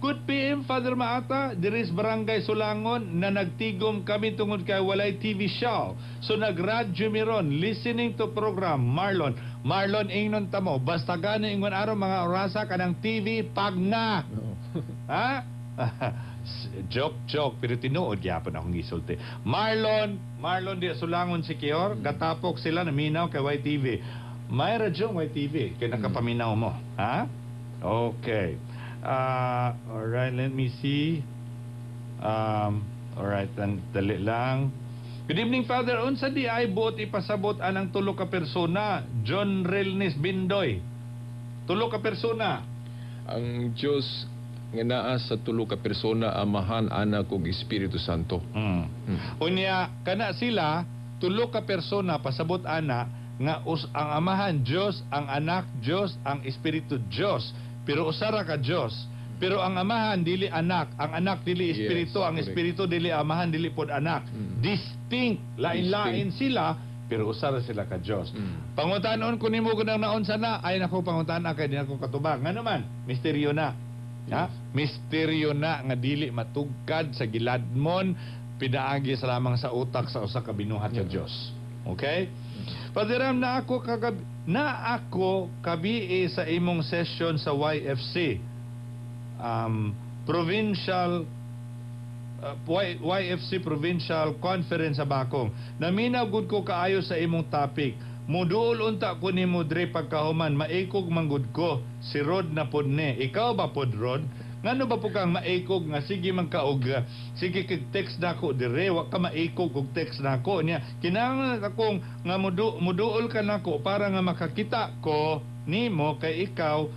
Good PM, Father Maata, diri sa Barangay Sulangon na nagtigom kami tungod kay walay TV show. So nagradyo mi ron, listening to program Marlon. Marlon, ingnon ta mo, basta gani ingon araw mga orasa kanang TV pag na. Ha? Joke, joke, pero tinuod gyapon akong gisulti. Marlon, Marlon di Sulangon si Kior, gatapok sila naminaw kay YTV. May radyo YTV, kay nakapaminaw mo. Ha? Okay. All right, let me see. All right, dali lang. Good evening, Father. Unsa di ay buot ipasabot anang tulo ka persona? John Relnis Bindoy. Tulo ka persona. Ang Dios nga naa sa tulo ka persona, Amahan, Anak ug Espiritu Santo. Unya kana sila tulo ka persona, pasabot ana nga ang Amahan Dios, ang Anak Dios, ang Espiritu Dios. Pero usara ka Dios. Pero ang Amahan dili Anak, ang Anak dili Espiritu, ang Espiritu dili Amahan, dili pod Anak. Distinct, lain-lain sila pero usara sila ka Dios. Pangutanon ko nimo kung naunsa na, ay nako, pangutan kay di ako katubag. Ngano man, misteryo na. Ha? Misteryo na nga dili matugkad sa giladmon, pinaagi sa lamang sa utak sa usa ka binuhat sa Dios. Okay? Father Ram, na ako kabii sa imong session sa YFC. Provincial YFC Provincial Conference sa Bakong. Naminaw gud ko kaayo sa imong topic. Muduol unta ko nimo dre pagkahuman, maikog manggud ko. Si Rod na pod ni. Ikaw ba pod, Rod? Ngano ba po kang maikog nga sige man ka og sige kag text nako dire, wa ka maikog og text nako niya? Kinahanglan akong nga muduol ka nako para nga makakita ko nimo kay ikaw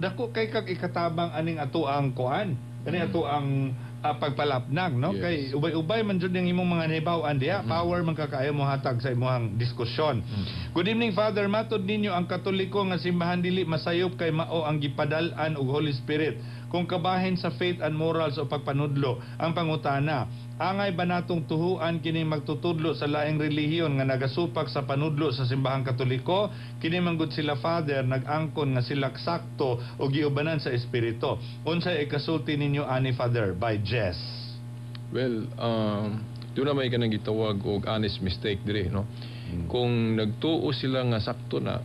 dako kay kag ikatabang aning ato ang kuan kani ato ang pagpalapnag, no? Yes. Kay ubay-ubay man jud ang imong mga nahibaw-an diha, power man ka kaayo mo hatag sa imong diskusyon. Good evening, Father. Matod ninyo, ang Katoliko nga simbahan dili masayop kay mao ang gipadal-an og Holy Spirit kung kabahin sa faith and morals o pagpanudlo. Ang pangutana, angay ba natong tuhuan kini magtutudlo sa laing relihiyon nga nagasupak sa panudlo sa simbahang Katoliko? Kini man gud sila, Father, nag-angkon nga sila sakto o giubanan sa Espiritu. Unsay ikasulti ninyo ani, Father? By Jess. Well, doon na may kanang gitawag og honest mistake dire, no? Kung nagtuo sila nga sakto na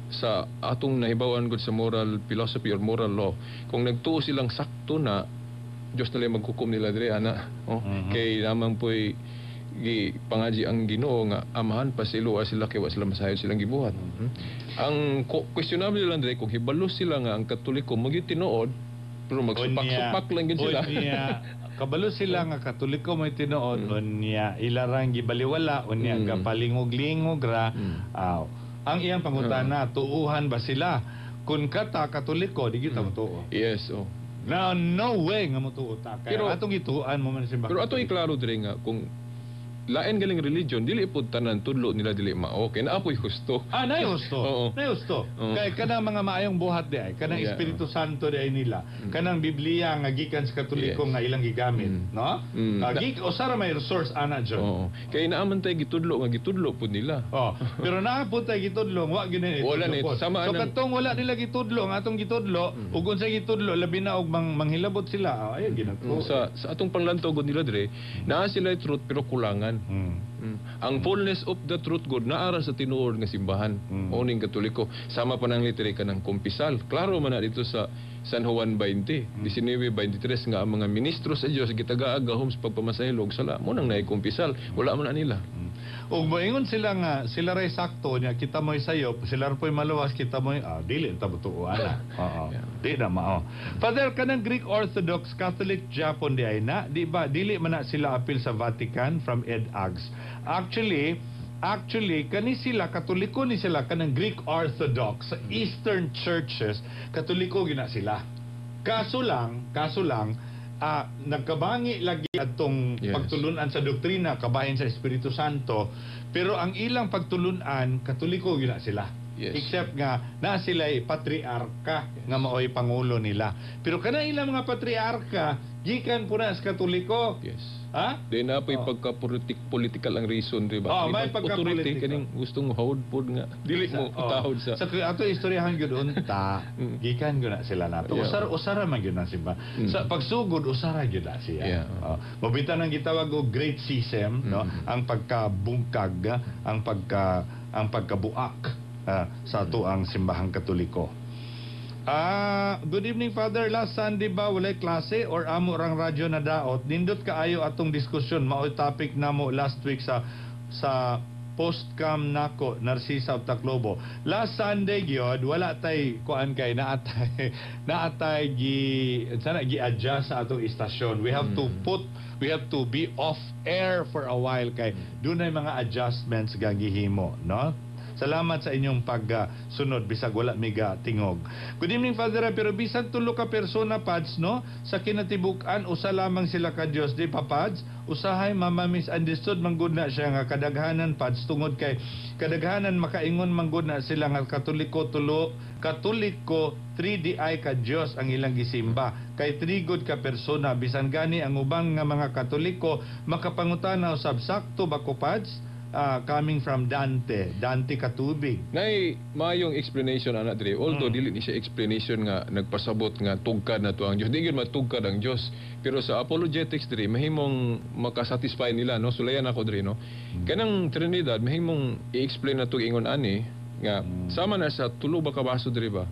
sa atong nahibawan gud sa moral philosophy or moral law, kung nagtuo silang sakto na, Diyos na lang maghukom nila dire ana. Oh, kay namang po'y gi pangaji ang Ginoo nga Amahan pasayloa sila kay wa sila masayod silang gibuhat. Ang questionable lang dire kung hibalo sila nga ang Katoliko mao gyud tinuod pero magsupak-supak lang gyud sila. Unya, kabalo sila nga Katoliko may tinuod, unya ilarang gibaliwala, unya gapalingog-lingog ra. Aw. Ang iyang pangutana, tuuhan ba sila? Kung kata Katoliko, di kita motuo. Yes, oh. No, no way nga motuo ta. Kaya atong gituan mo man simbahan. Pero ato iklaro dire nga kung lain galing religion, dili pud tanan tudlo nila dili mao kay naa poy husto. Ah, nay husto. Nay husto. Kay kanang mga maayong buhat di ay, kanang Espiritu Santo di ay nila, kanang Biblia nga gikan sa Katoliko nga ilang gigamit, no? Usara may resource ana jud. Oo. Kay naa man tay gitudlo nga gitudlo pud nila. Oh, pero naa pud tay gitudlo, wa gyud ni Wala ni, po. Sama So katong wala nila gitudlo, ang atong gitudlo, ug unsay gitudlo labi na og manghilabot sila. Ah, ayun ginako. Sa atong panglantaw gud nila dire, naa sila truth pero kulangan. Ang fullness of the truth God naara sa tinuod nga simbahan. Mao ning Katoliko. Sama pa nang literal kanang kumpisal. Klaro man na dito sa San Juan 20, 19:23 nga ang mga ministro sa Dios gitagaa gahom sa pagpamasahilo og sala. Mo nang naay kumpisal. Wala man na nila. Ug moingon sila nga sila ray sakto niya, kita mo'y sayop, sila ra po'y maluwas, kita mo'y dili ta motuo ana. Oo. Di na mao. Father, kanang Greek Orthodox Catholic Japon di ay na, di ba dili man na sila apil sa Vatican? From Ed Ags. Actually, kani sila Katoliko ni sila, kanang Greek Orthodox sa Eastern Churches, Katoliko gina sila. Kaso lang, nagkabangi lagi atong pagtulunan sa doktrina kabahin sa Espiritu Santo, pero ang ilang pagtulunan, Katoliko gina sila. Except nga na sila patriarka nga maoy pangulo nila. Pero kana ilang mga patriarka gikan po na sa Katoliko. Ha? Di na po'y pagka-politic political ang reason, di ba? Oh, may Authority pagka-political. Kaning gustong hawd pod nga dili mo tahod sa Sa ato istoryahan gyud unta, gikan gyud na sila nato. Usara man gyud na simba. Sa pagsugod, usara gyud na siya. Oh. Mabita nang gitawag og Great Schism, no? Ang pagkabungkag, ang pagkabuak sa ato ang simbahang Katoliko. Ah, good evening, Father. Last Sunday ba walay klase or amo rang radyo na daot? Nindot kaayo atong diskusyon, maoy topic namo last week sa postcam nako, Narcisa of Taclobo. Last Sunday gyud wala tay kuan kay naatay gi sana gi-adjust sa atong istasyon. We have to be off air for a while kay dunay mga adjustments nga gihimo, no? Salamat sa inyong pagsunod bisag wala miga tingog. Good evening, Father, pero bisan tulo ka persona, Pads, no, sa kinatibuk-an usa lamang sila ka Dios, di pa, Pads? Usahay mama misunderstood man gud na siya nga kadaghanan, Pads, tungod kay kadaghanan makaingon man gud na sila nga Katoliko tulo, Katoliko 3DI ka Dios ang ilang gisimba kay trigod ka persona. Bisan gani ang ubang nga mga Katoliko makapangutana usab, sakto ba ko, Pads? Ah, coming from Dante, Dante Katubig. Nay maayong explanation ana dire. Although dili ni siya explanation nga nagpasabot nga tugkad na to ang Dios. Di gyud matugkad ang Dios. Pero sa apologetics dire mahimong makasatisfy nila, no. Sulayan ako dire, no. Kanang Trinidad mahimong i-explain na to ingon ani nga sama na sa tulo ba ka baso dire ba?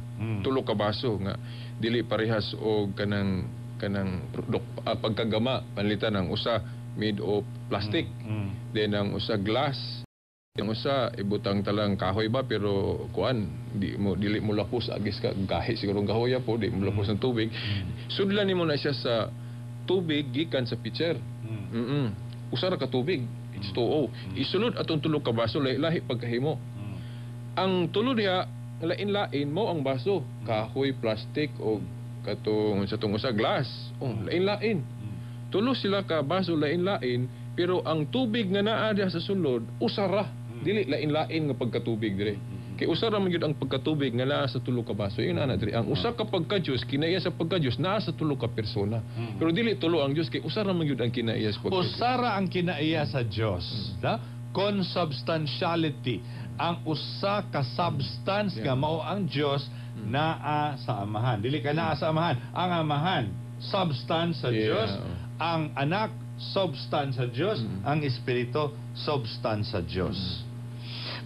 Tulo ka baso nga dili parehas og kanang pagkagama, panlitan ang usa made of plastic. Then ang usa glass. Ang usa ibutang talang kahoy ba, pero kuan di mo dili mo lapos agis ka gahi siguro ang kahoya po, di mo lapos ng tubig. Sudlan nimo na siya sa tubig gikan sa pitcher. Usa ra ka tubig, H2O. Isulod atong tulo ka baso, lahi-lahi pagkahimo. Ang tulo diha lain-lain mo ang baso, kahoy, plastic o katong sa tong usa glass. Oh, lain-lain. Tulo sila ka baso, lain-lain, pero ang tubig nga naa diha sa sulod usa ra. Dili lain-lain nga pagkatubig dire. Kay usa ra man gyud ang pagkatubig nga naa sa tulo ka baso. Yun ana dire. Ang usa ka pagka-Dios, kinaiya sa pagka-Dios naa sa tulo ka persona. Pero dili tulo ang Dios kay usa ra man gyud ang kinaiya sa pagka-Dios. Usara ang kinaiya sa Dios. Na? Consubstantiality. Ang usa ka substance nga mao ang Dios naa sa Amahan. Dili ka naa sa Amahan. Ang Amahan substance sa Dios, ang Anak substance sa Dios, ang Espiritu substance sa Dios.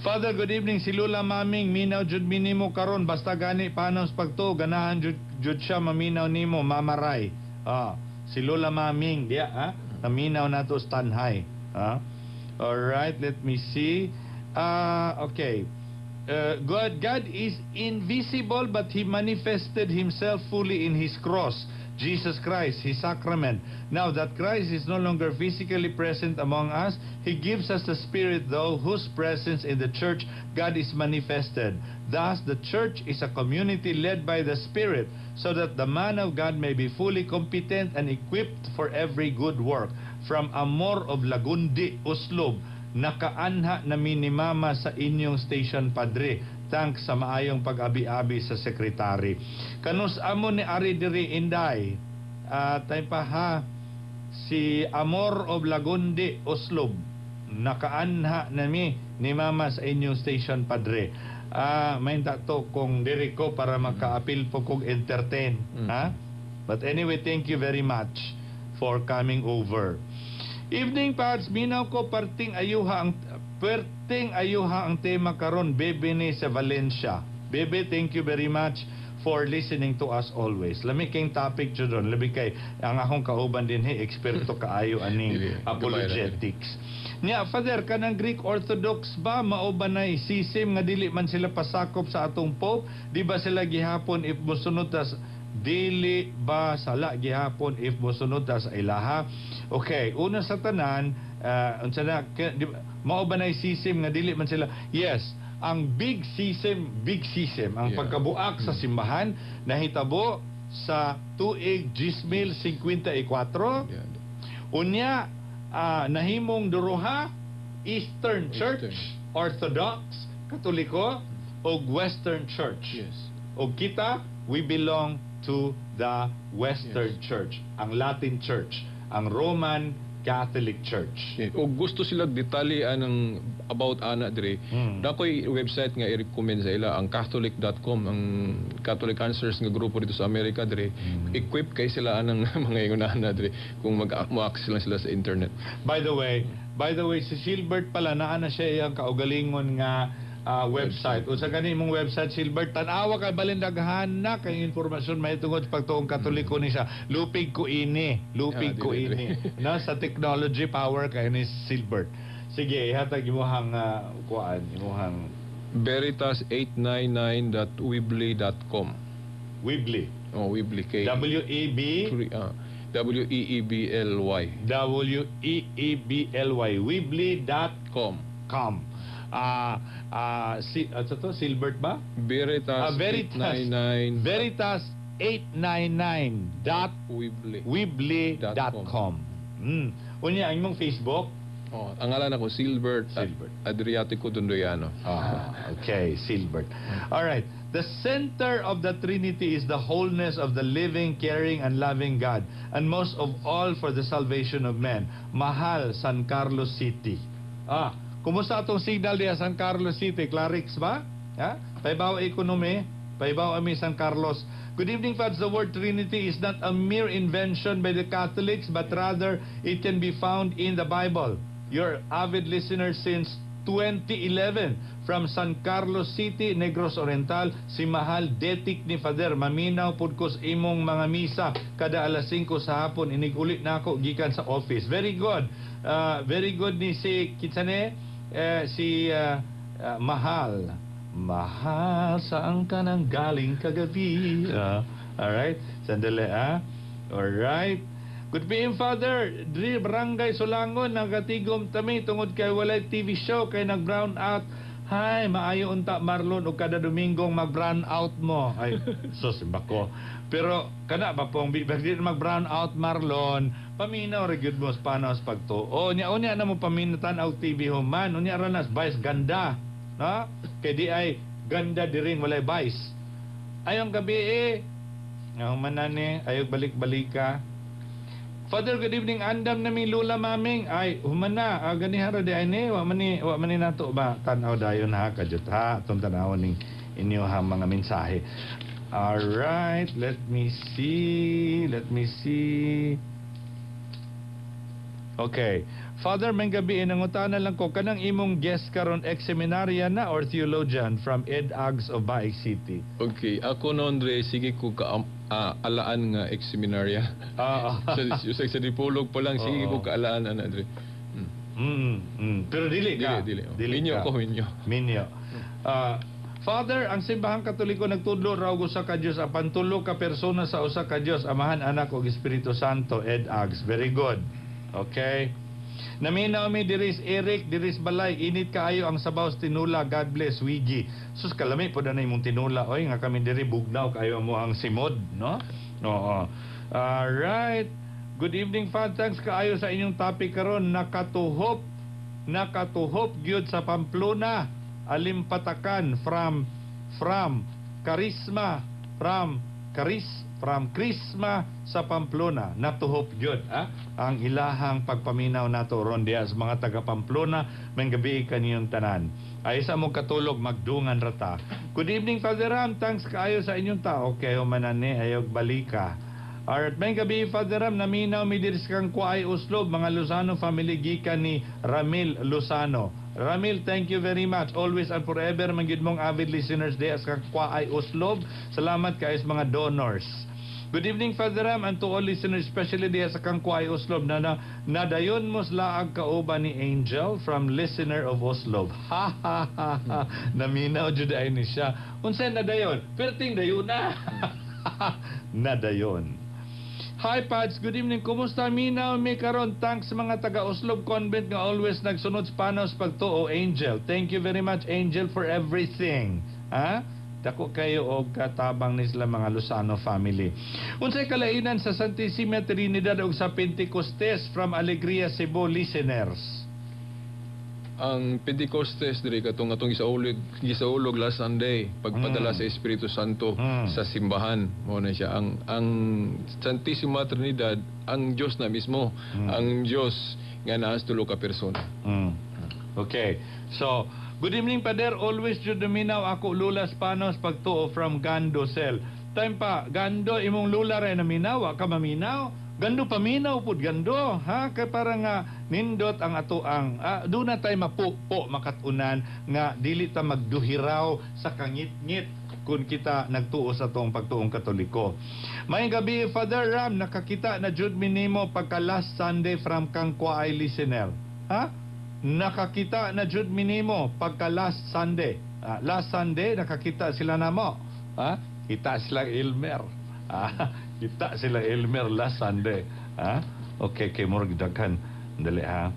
Father, good evening. Si Lula Maming, minaw jud minimo karon basta gani paano sa pagtuo, ganahan jud siya maminaw nimo, Mama Ray. Ah, si Lola Maming diya ha. Naminaw nato sa Tanhay. Ah. All right, let me see. Ah, okay. God is invisible, but He manifested Himself fully in His cross. Jesus Christ, His sacrament. Now that Christ is no longer physically present among us, He gives us the Spirit, through whose presence in the church God is manifested. Thus, the church is a community led by the Spirit, so that the man of God may be fully competent and equipped for every good work. From Amor of Lagundi, Oslob, nakaanha na mi ni Mama sa inyong station, Padre. Thanks sa maayong pag-abi-abi sa sekretary. Kanus amo ni ari diri, Inday? Tay pa ha, si Amor of Lagundi, Oslob. Nakaanha nami ni Mama sa inyong station, Padre. May to kung diri ko para makaapil po kog entertain. Ha? But anyway, thank you very much for coming over. Evening, Pads, minaw ko, perting ayuha ang tema karon, Bebe ni sa Valencia. Bebe, thank you very much for listening to us always. Lami kayong topic jud ron. Labi kay ang akong kauban din he eksperto kaayo aning Dili, apologetics. Nya, Father, kanang Greek Orthodox ba, mao ba na schism nga dili man sila pasakop sa atong Pope? Di ba sila gihapon if mosunod ta dili ba sala gihapon if mosunod ta sa ilaha? Okay, una sa tanan, unsa na mao ba na schism nga dili man sila? Yes, ang big schism, ang pagkabuak sa simbahan nahitabo sa tuig 1054. Unya nahimong duruha, Eastern Church, Eastern. Orthodox, Katoliko ug Western Church. Og kita, we belong to the Western Church, ang Latin Church, ang Roman Catholic Church. Yeah. Og gusto sila detalye anang about ana dire. Dakoy website nga i-recommend sa ila, ang catholic.com, ang Catholic Answers nga grupo dito sa Amerika dire. Equip kay sila anang mga ingon ana dire kung mag mo-access lang sila sa internet. By the way, si Silbert pala, naa na siya iyang kaugalingon nga website. Unsa gani imong website, Silbert? Tan-awa kay balin daghan na kay impormasyon mahitungod sa pagtuong Katoliko ni siya. Lupig ko ini, lupig ko dili, ini. No, sa technology power kay ni Silbert. Sige, ihatag imuhang kuan, imuhang veritas899.weebly.com. Weebly. Oh, Weebly kay W E B W E E B L Y WEEBLY, weebly.com. com. Si ano to, Silbert ba? Veritas, Veritas. 899 Veritas 899 dot Weebly. weebly.com. Unya ang imong Facebook? Oh, ang ngalan ako Silbert, Silbert. Adriatico Dondoyano. Ah, okay, Silbert. All right. The center of the Trinity is the wholeness of the living, caring, and loving God, and most of all for the salvation of men. Mahal, San Carlos City. Kumusta atong signal diya San Carlos City? Clarix ba? Ha? Paibaw economy, paibaw ami San Carlos. Good evening, Fads. The word Trinity is not a mere invention by the Catholics, but rather it can be found in the Bible. Your avid listener since 2011 from San Carlos City, Negros Oriental, si Mahal Detik ni Father. Maminaw pud ko sa imong mga misa kada alas 5 sa hapon. Inig-uli na ako gikan sa office. Very good. Very good ni si Kitsane, si Mahal. Mahal, saan ka nang galing kagabi? Alright. Sandali ah. Alright. Good PM, Father. Diri Barangay Sulangon, nagatigom tami tungod kay walay TV show kay nag-brown out. Hay, maayo unta, Marlon, og kada Domingong mag-brown out mo. Ay, sus ko. Pero kana ba pong di mag-brown out, Marlon, paminaw ra gyud mo sa panaw sa pagtuo. Unya unya na mo paminatan og TV human. Unya ra nas vice ganda. No? Kay di ay ganda diring walay vice. Ayong gabi eh. Nga human ni, ayaw balik-balik ka. Father, good evening. Andam na mi lula maming. Ay, human na. Ganihan ra di ay ni. Wa man ni nato ba? Tanaw dayon ha, kadyot ha. Atong tanawon ning inyo ha mga mensahe. Alright, let me see. Let me see. Okay. Father, may gabi, nangutana lang ko, kanang imong guest karon ex-seminarian na or theologian, from Ed Ags of Baik City? Okay, ako noon dre sige ko ka alaan nga ex-seminarya. Sa Dipolog pa lang sige ko kaalaan ana dre. Pero dili ka. Dili, dili. Oh. Dili Minyo ka. ko, minyo. Minyo. Father, ang Simbahang Katoliko nagtudlo raw og usa ka Dios apan tulo ka persona sa usa ka Dios, Amahan, Anak ug Espiritu Santo. Ed Ags. Very good. Okay. Naminaw mi diris Eric diris balay, init kaayo ang sabaw sa tinula. God bless, Wigi. Sus, kalami po na imong tinula, oy, nga kami diri bugnaw kaayo mo ang simod, no? Oo. All right. Good evening, Fad. Thanks kaayo sa inyong topic karon. Nakatuhop. Nakatuhop gyud sa Pamplona. Alimpatakan from Charisma, from Charis from Chrisma sa Pamplona. Natuhop gyud, ah, ang ilahang pagpaminaw nato ron diha sa mga taga Pamplona. Maayong gabii kaniyong tanan. Ay sa mo katulog, magdungan rata. Good evening, Father Ram. Thanks kaayo sa inyong ta. Okay, humanan ni ayog balika. Alright, maayong gabii, Father Ram, naminaw mi diri sa kang Kuay Oslob, mga Lozano family, gikan ni Ramil Lozano. Ramil, thank you very much. Always and forever, man gyud mong avid listeners diha sa Kuay Oslob. Salamat kaayo sa mga donors. Good evening, Father Ram, and to all listeners, especially diha sa Kangkuay Oslob, na nadayon mo laag kauban ni Angel, from listener of Oslob. Ha ha ha ha. Naminaw jud ay ni siya. Unsa nadayon? Perting dayon na. Nadayon. Hi Pads, good evening. Kumusta, minaw mi karon? Thanks sa mga taga Oslob Convent nga always nagsunod sa panos pagtuo, Angel. Thank you very much, Angel, for everything. Ha? Dako kayo og katabang ni sila mga Lozano family. Unsay kalainan sa Santissima Trinidad ug sa Pentecostes, from Alegria Cebu listeners? Ang Pentecostes diri katong atong gisaulog last Sunday, pagpadala sa Espiritu Santo sa simbahan. Mao na siya ang Santissima Trinidad, ang Dios na mismo, ang Dios nga naa sa tulo ka persona. Okay. So, good evening, Pader. Always jud naminaw ako lulas panos pagtuo, from Gando Cell. Time pa, Gando, imong lula ray naminaw, wa ka maminaw. Gando, paminaw pud Gando, ha? Kay para nga nindot ang ato ang doon na tayo mapupo makatunan nga dili ta magduhiraw sa kangit-ngit kung kita nagtuo sa atong pagtuong Katoliko. Maayong gabii, Father Ram, nakakita na jud mi nimo pagka last Sunday, from Kangkwaay listener. Ha? Nakakita na jud mi nimo pagka last Sunday. Ah, last Sunday nakakita sila namo. Ha? Kita sila Elmer. Ah, kita sila Elmer last Sunday. Ha? Okay, kay murag daghan. Dali ha.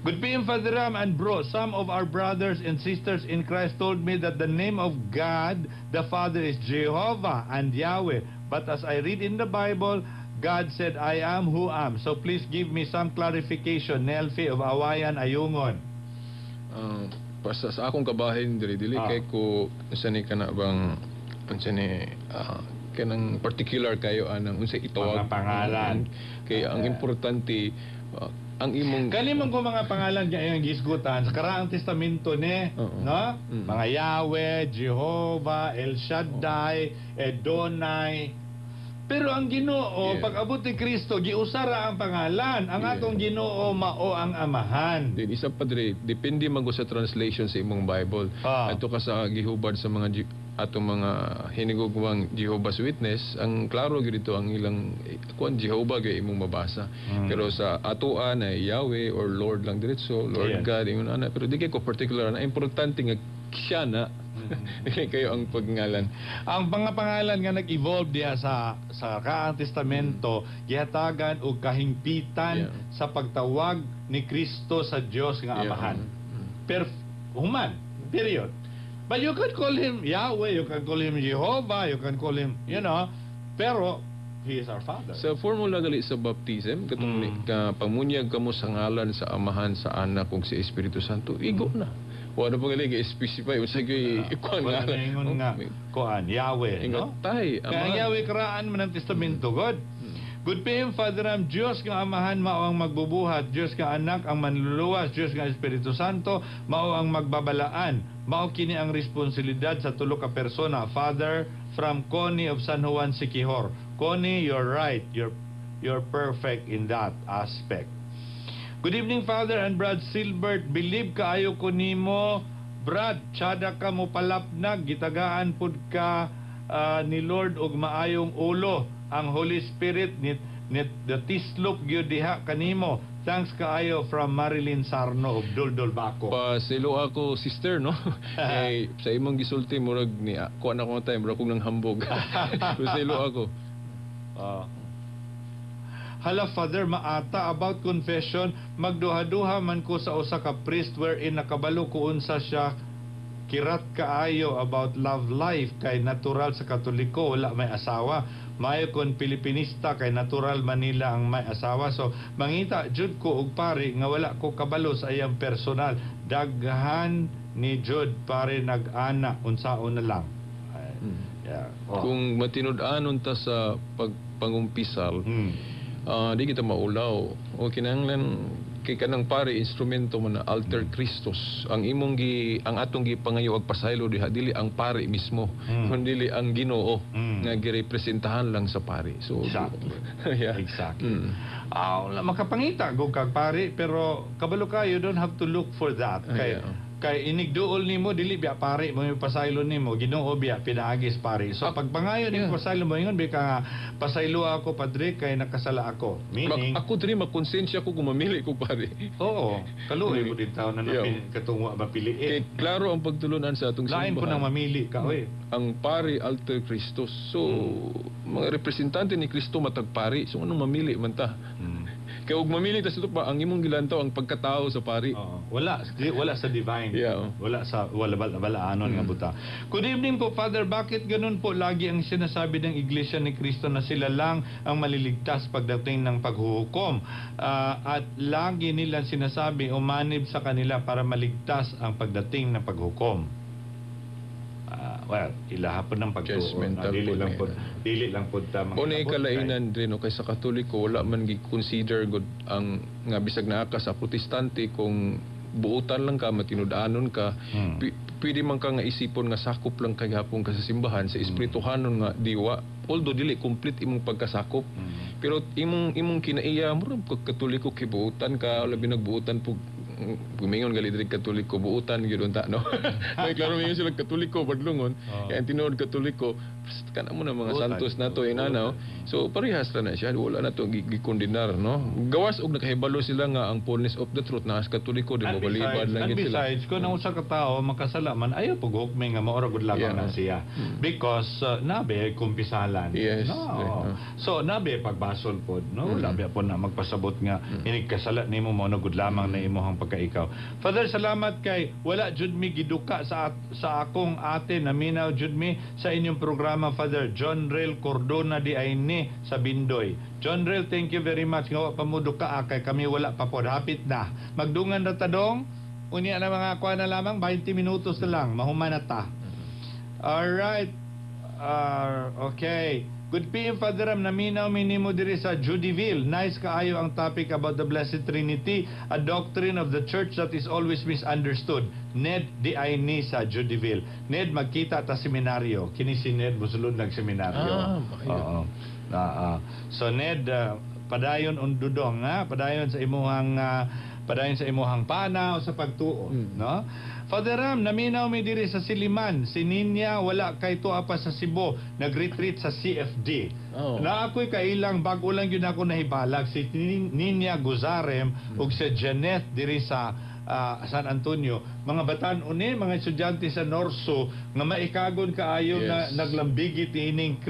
Good PM, Father Ram and bro. Some of our brothers and sisters in Christ told me that the name of God, the Father, is Jehovah and Yahweh. But as I read in the Bible, God said, "I am who am." So please give me some clarification. Nelfi of Awayan, Ayungon. Basta sa akong kabahin diri, dili kay ko unsa ni kana bang unsa ni kanang particular kayo anang unsa itawag Mga pangalan. Kay ang importante ang imong Kani man ko mga pangalan nga iyang gisgutan sa Karaang Testamento ni, no? Mga Yahweh, Jehovah, El Shaddai, Adonai. Pero ang Ginoo, pag abot ni Kristo, giusara ang pangalan. Ang atong Ginoo mao ang Amahan. Then isa pa diri, depende man ko sa translation sa imong Bible. Adto ka sa gihubad sa mga atong mga hinigugmang Jehovah's Witness, ang klaro gyud dito ang ilang kuan, Jehovah gyud imong mabasa. Pero sa atoa na Yahweh or Lord lang diretso, Lord God ingon ana, pero di kay ko particular na importante nga siya na. Dili kayo ang pagngalan. Ang mga pangalan nga nag-evolve diha sa Karaang Testamento, gihatagan og kahingpitan sa pagtawag ni Kristo sa Dios nga Amahan. Per human, period. But you could call him Yahweh, you can call him Jehovah, you can call him, pero he is our Father. Sa formula gali sa baptism, katong ka pamunyag kamo sa ngalan sa Amahan, sa Anak ug sa Espiritu Santo, igo na. Wala pa gali gi-specify unsa gyud ikuan Wala nga. Na ingon nga kuan Yahweh, no? Ingon tay, Kaya ang Amahan. Yahweh karaan man ang testamento, God. Good PM, Father Ram, Diyos nga Amahan mao ang magbubuhat, Diyos nga Anak ang manluluwas, Diyos nga Espiritu Santo mao ang magbabalaan. Mao kini ang responsibilidad sa tulo ka persona. Father, from Connie of San Juan, Siquijor. Connie, you're right. You're perfect in that aspect. Good evening, Father and Brad Silbert. Believe kaayo ko nimo. Brad, tsada ka mo palapnag, gitagaan pud ka ni Lord og maayong ulo. Ang Holy Spirit ni the tislop gyud diha kanimo. Thanks kaayo from Marilyn Sarno of Duldul Bako. Pasaylo ako, sister, no? Kay sa imong gisulti, murag ni kuha na ko nga time, murag kong nang hambog. Pasaylo ako. Ah. Hala Father, maata about confession, magduha-duha man ko sa usa ka priest wherein nakabalo ko unsa siya kirat kaayo about love life kay natural sa Katoliko wala may asawa. Maayo kon Pilipinista kay natural Manila ang may asawa. So mangita jud ko og pare nga wala ko kabalo sa iyang personal. Daghan ni jud pare nag-ana, unsaon na lang. Ay, yeah. Oh. Kung matinud-anon ta sa pagpangumpisal, di kita maulaw. O kinahanglan kay kanang pare instrumento man na alter Christus. Ang imong gi ang atong gipangayo og pasaylo diha dili ang pare mismo, kundi ang Ginoo nga girepresentahan lang sa pare. So yeah. Ah, wala, makapangita go kag pare, pero kabalo ka, you don't have to look for that kay kay inigduol nimo dili biya pare mo yung pasaylo nimo, Ginoo biya pinaagis pare. So pagpangayo nimo pasaylo mo, ingon bi ka nga, "Pasaylo ako, padre, kay nakasala ako," meaning Ako diri makonsensya ko kung mamili ko pare. Oo, kaluoy mo din taon na katong wa mapiliin. Kay klaro ang pagtulunan sa atong Lain po simbahan. nang mamili ka, oy. Ang pare alter Christus. So mga representante ni Kristo matag pari. So anong mamili man ta? Kay og mamili ta sa pa, ang imong gilantaw ang pagkatao sa pari. Oo. Wala, wala sa divine. Wala sa wala wala balaanon nga buta. Good evening po, Father. Bakit ganun po lagi ang sinasabi ng Iglesia ni Cristo na sila lang ang maliligtas pagdating ng paghuhukom? Ah, at lagi nilang sinasabi umanib sa kanila para maligtas ang pagdating ng paghukom. Ah, well, ilaha po ng pagtuo. Judgmental Na dili po lang na po, yun. Dili lang po ta O na mangabot kalainan rin no, kay sa Katoliko wala man gi-consider gud ang nga bisag naa ka sa Protestante, kung buutan lang ka, matinud-anon ka, pwede man ka nga isipon nga sakop lang kay gihapon ka sa simbahan sa espirituhanon nga diwa, although dili complete imong pagkasakop, pero imong kinaiya murag kag Katoliko kay buutan ka, labi nagbuutan po gumingon gali diri Katoliko, buutan gyud unta, no? May klaro mingon sila Katoliko badlongon. Kaya ang tinuod Katoliko kana mo na mga Buutan. santos nato inanaw. So parehas ra na siya, wala na to gikondenar, no? Gawas og nakahibalo sila nga ang fullness of the truth na as Katoliko di And mo balibad besides, lang and gid sila. besides, kung ang usa ka tawo makasala man, ayaw paghukmi nga maura gud lamang na siya. Because nabe kumpisalan. No. So nabe pagbasol pod, no? Wala biya po na magpasabot nga inig kasala nimo mo na gud lamang na imong pagkaikaw. Father, salamat kay wala jud mi giduka sa akong ate, naminaw jud mi sa inyong programa, Father John Rel Cordona di ay ni sa Bindoy. John Rel, thank you very much. Nga wa pa mo duka ah, kay kami wala pa pod. Hapit na. Magdungan ra ta dong. Unya na mga kuha na lamang, 20 minutos na lang, mahuman na ta. Alright. Okay. Good PM, Father Ram, naminaw minimo diri sa Judyville. Nice kaayo ang topic about the Blessed Trinity, a doctrine of the Church that is always misunderstood. Ned di ay ni sa Judyville. Ned, magkita ta seminaryo. Kini si Ned musulod nagseminaryo. Ah, maayo. Oo. Ah, ah. So Ned, padayon undudong ha, padayon sa imuhang panaw sa pagtuo, no? Father Ram, naminaw mi diri sa Siliman. Si Ninya wala kay tuwa pa sa Cebu, nag-retreat sa CFD. Na ako'y kailang bag-o lang yun ako nahibalag si Ninya Guzarem ug si Janeth diri sa San Antonio. Mga batan uni, mga estudyante sa Norso nga maikagon kaayo na naglambigit ining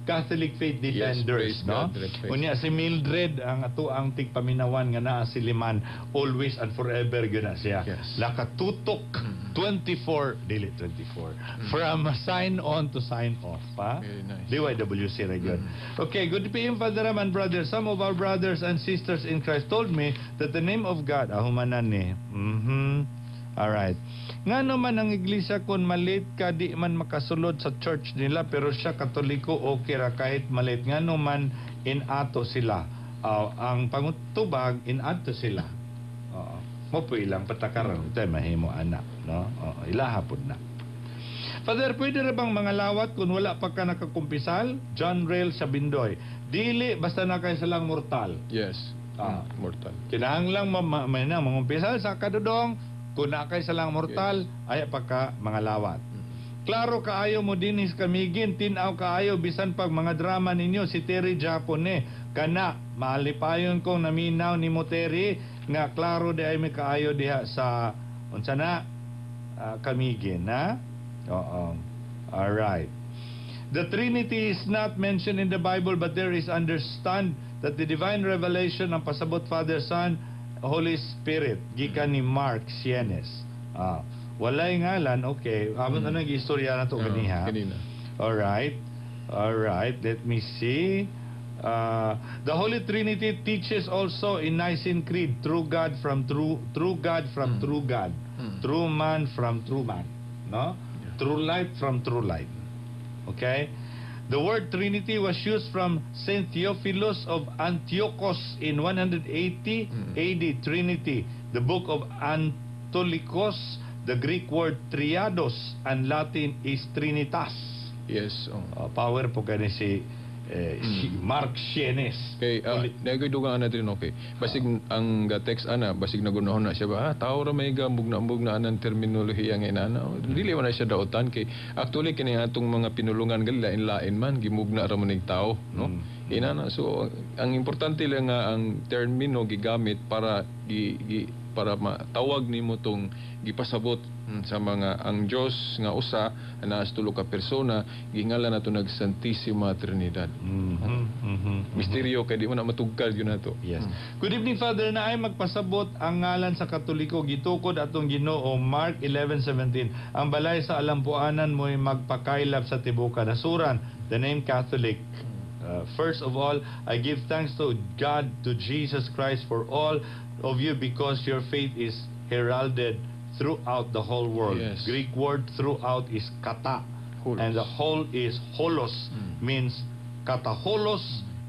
Catholic Faith Defenders, Praise no? God, praise. Unya si Mildred ang ato ang tigpaminawan nga naa Siliman, always and forever gyud na siya. Nakatutok 24, dili 24, from sign on to sign off, pa. Very nice. DYWC ra gyud. Okay, good PM, Father Ram and brothers. Some of our brothers and sisters in Christ told me that the name of God, ahumanan ni. All right. Nga naman ang iglesia kung malit ka di man makasulod sa church nila, pero siya Katoliko okay ra kahit malit. Nga naman inato sila. Ah, ang pangutubag inato sila. Oo. Mo po ilang patakaran tayo mahimo anak, no? Oo, ilaha pod na. Father, pwede ra bang mga lawat kung wala pa ka nakakumpisal? John Rail sa Bindoy. Dili, basta na kay salang mortal. Yes. Ah. Mortal. Kinahanglang ma na mangumpisal sa kadudong kung na kay salang mortal, ay pa ka mga lawat. Klaro kaayo mo dinhi sa Camiguin, tin-aw kaayo bisan pag mga drama ninyo, si Terry Japone. Kana malipayon kong naminaw nimo, Terry, nga klaro di ay may kaayo diha sa unsa na Camiguin, ha? Oo. All right. The Trinity is not mentioned in the Bible, but there is understand that the divine revelation ang pasabot Father, Son, Holy Spirit, gikan ni Mark Sienes. Ah, walay ngalan, okay. Amon mm. Anong istorya na to ganiha? Kanina. All right. All right. Let me see. The Holy Trinity teaches also in Nicene Creed, true God from true, true God from true God, true man from true man, no? True light from true light. Okay? The word Trinity was used from Saint Theophilus of Antiochus in 180 AD. Trinity, the book of Antolicos, the Greek word triados and Latin is Trinitas. Yes. Oh. Power po kani si Mark Sienes. Kay uh, dugang ana din, okay. Basig ang ga text ana, basig nagunahon na siya ba, tao ra may ga mugna-mugna anang terminolohiya nga inana. Dili man na siya daotan kay actually kini atong mga pinulungan gali lain-lain man, gimugna ra man ning tao, no? Inana, so ang importante lang nga ang termino gigamit para gi, gi para matawag nimo tong gipasabot sa mga ang Dios nga usa naa sa tulo ka persona, gingalan nato nag Santissima Trinidad. Misteryo kay di mo na matugkal yun nato. Yes. Good evening, Father, na ay magpasabot ang ngalan sa Katoliko gitukod atong Ginoo, Mark 11:17. Ang balay sa alampuanan mo'y magpakaylap sa tibuok kanasuran. The name Catholic. First of all, I give thanks to God, to Jesus Christ for all of you because your faith is heralded throughout the whole world. Greek word "throughout" is kata. Holos. And the whole is holos, means kataholos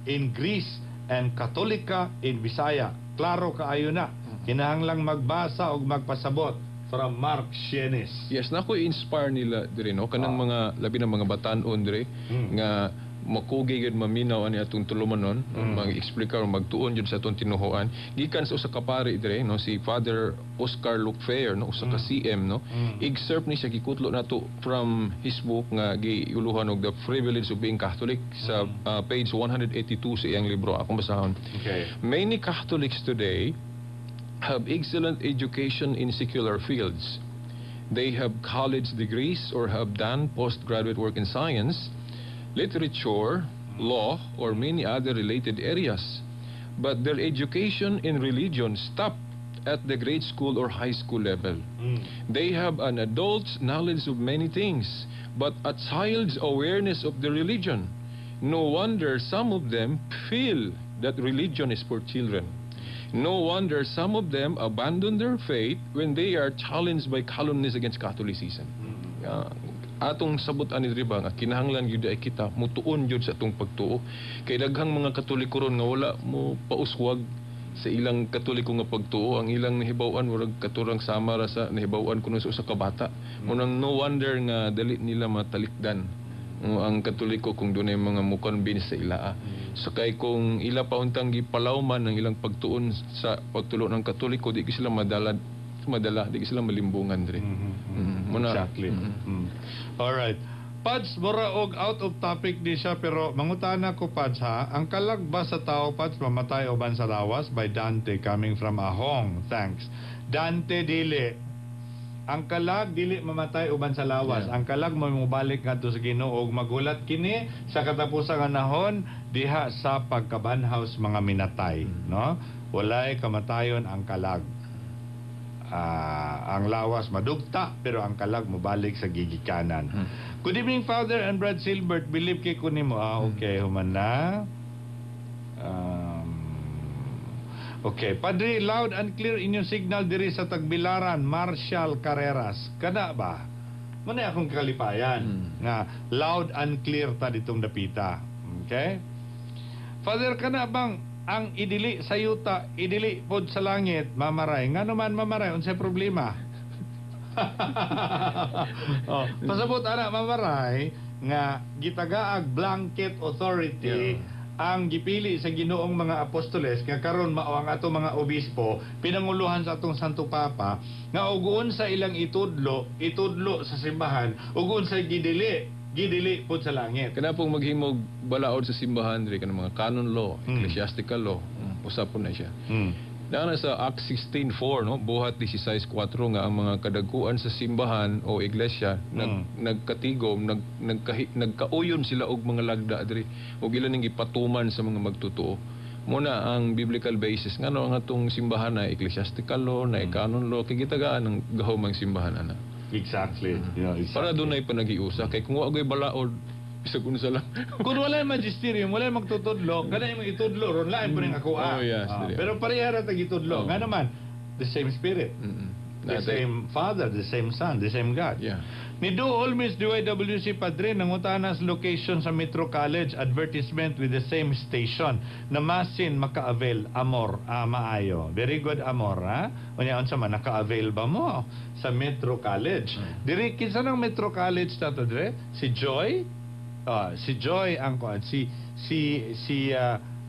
in Greece and Katolika in Bisaya. Klaro kaayo na. Kinahanglang magbasa og magpasabot, from Mark Sienes. Yes, nako inspire nila diri, no, kanang mga labi na mga batan-on diri nga makugi gyud maminaw ani atong tulumanon, mag-explicar o magtuon jud sa atong tinuhuan gikan sa usa ka pari dire, no, si Father Oscar Lucfair, no, usa ka CM, no. Excerpt ni siya, gikutlo nato from his book nga giuluhan og The Privilege of Being Catholic sa page 182 sa iyang libro. Akong basahon. Okay. Many Catholics today have excellent education in secular fields. They have college degrees or have done postgraduate work in science, literature, law, or many other related areas. But their education in religion stopped at the grade school or high school level. They have an adult's knowledge of many things, but a child's awareness of the religion. No wonder some of them feel that religion is for children. No wonder some of them abandon their faith when they are challenged by calumnies against Catholicism. Atong sabot ani diri ba nga kinahanglan gyud ay kita mutuon gyud sa atong pagtuo kay daghang mga Katoliko ron nga wala mo pauswag sa ilang Katoliko nga pagtuo. Ang ilang nahibaw-an murag katurang sama ra sa nahibaw-an kuno sa usa ka bata. Munang no wonder nga dali nila matalikdan ang Katoliko kung dunay mga mo-convince sa ila. So kay kung ila pa untang gipalawman ang ilang pagtuon sa pagtulo ng Katoliko, di sila madala madala, di sila malimbungan diri. Muna. Exactly. All right. Pads, mura og out of topic di siya pero mangutana ko, Pads, ha. Ang kalag ba sa tao, Pads, mamatay uban sa lawas, by Dante coming from Ahong. Thanks. Dante, dili. Ang kalag dili mamatay uban sa lawas. Ang kalag mo mobalik ngadto sa Ginoo ug magulat kini sa katapusan nga nahon diha sa pagkabanhaw sa mga minatay, no? Walay kamatayon ang kalag. Ang lawas madugta pero ang kalag mobalik sa gigikanan. Good evening, Father and Brad Silbert. Believe kay ko nimo. Ah, okay, human na. Okay, Padre, loud and clear inyong signal diri sa Tagbilaran, Marshall Carreras. Kana ba? Muna akong kalipayan nga loud and clear ta ditong dapita. Okay? Father, kana bang ang idili sa yuta, idili pod sa langit, mamaray? Nga naman, mamaray, unsay problema? Oh, pasabot ana, mamaray, nga gitagaag blanket authority. Ang gipili sa Ginoong mga apostoles nga karon mao ang ato mga obispo, pinanguluhan sa atong Santo Papa, nga ug unsa ilang itudlo, itudlo sa simbahan, ug unsa gidili, gidili pud sa langit. Kana pong maghimog balaod sa simbahan diri, kanang mga canon law, ecclesiastical law, usap po na siya. Naa sa Acts 16:4, no, Buhat 16:4, nga ang mga kadaguan sa simbahan o iglesia nagkatigom, nagkauyon sila og mga lagda diri ug ila ning gipatuman sa mga magtotoo. Muna ang biblical basis ngano ang atong simbahan na ecclesiastical law, na canon law, kay gitagaan ang gahom ang simbahan ana. Exactly. Para dunay panaghiusa, kay kung wa gyud balaod, bisag unsa lang. Kung wala yung magisterium, wala yung magtutudlo, kana yung itudlo ron, lain po rin ako ah. Oh, yes, dili. Pero pareha ra tag itudlo. Oh. Nga naman, the same Spirit, the same Father, the same Son, the same God. Ni Duol Miss DYWC, Padre, nangutana sa location sa Metro College, advertisement with the same station na masin maka-avail, Amor, maayo. Very good, Amor, ha? Unya, unsa man, naka-avail ba mo sa Metro College? Diri, kinsa nang Metro College na to, dire? Si Joy? Si Joy ang kuan, si si si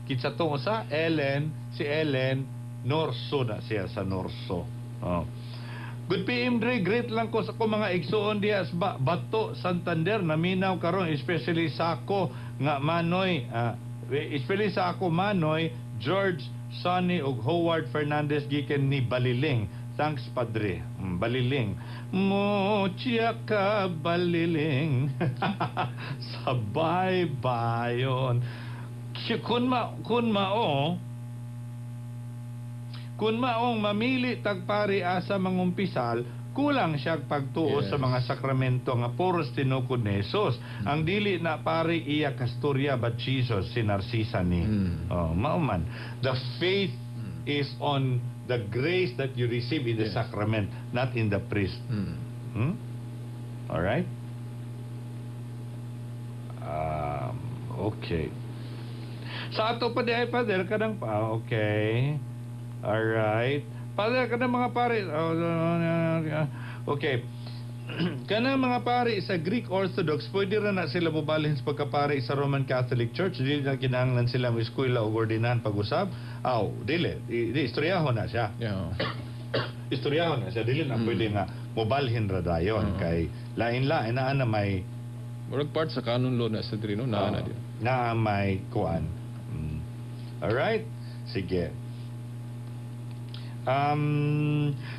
kinsa tong usa, Ellen, si Ellen Norso na siya sa Norso. Oh. Good PM Dre, great lang ko sa ko mga igsuon diha sa Bato, Santander, naminaw karon, especially sa ako nga Manoy, especially sa ako Manoy, George, Sonny ug Howard Fernandez gikan ni Baliling. Thanks, Padre. Baliling. Mucha ka Baliling. Sabay bayon. Kun maong mamili tagpari asa mangumpisal, kulang siya pagtuo sa mga sakramento nga puros tinukod ni Jesus. Ang dili na pari iya kasturya but Jesus si Narcisa ni. Oh, mao man. The faith is on the grace that you receive in the sacrament, not in the priest. All right? Okay. Sa ato pa di ay, Father, kanang pa, okay. All right. Father, kanang mga pare, oh, okay. Kanang mga pare sa Greek Orthodox, pwede ra na sila mobalhin sa pagkapare sa Roman Catholic Church. Dili na kinahanglan sila mo eskwela o ordinahan pag-usab. Aw, dili. Di, istoryahon na siya. Istoryahon na siya. Dili na pwede nga mobalhin ra dayon. Kay lain-lain na na may Murag part sa canon law na sa diri, no? Naa na din. Na may kuan. Alright? Sige.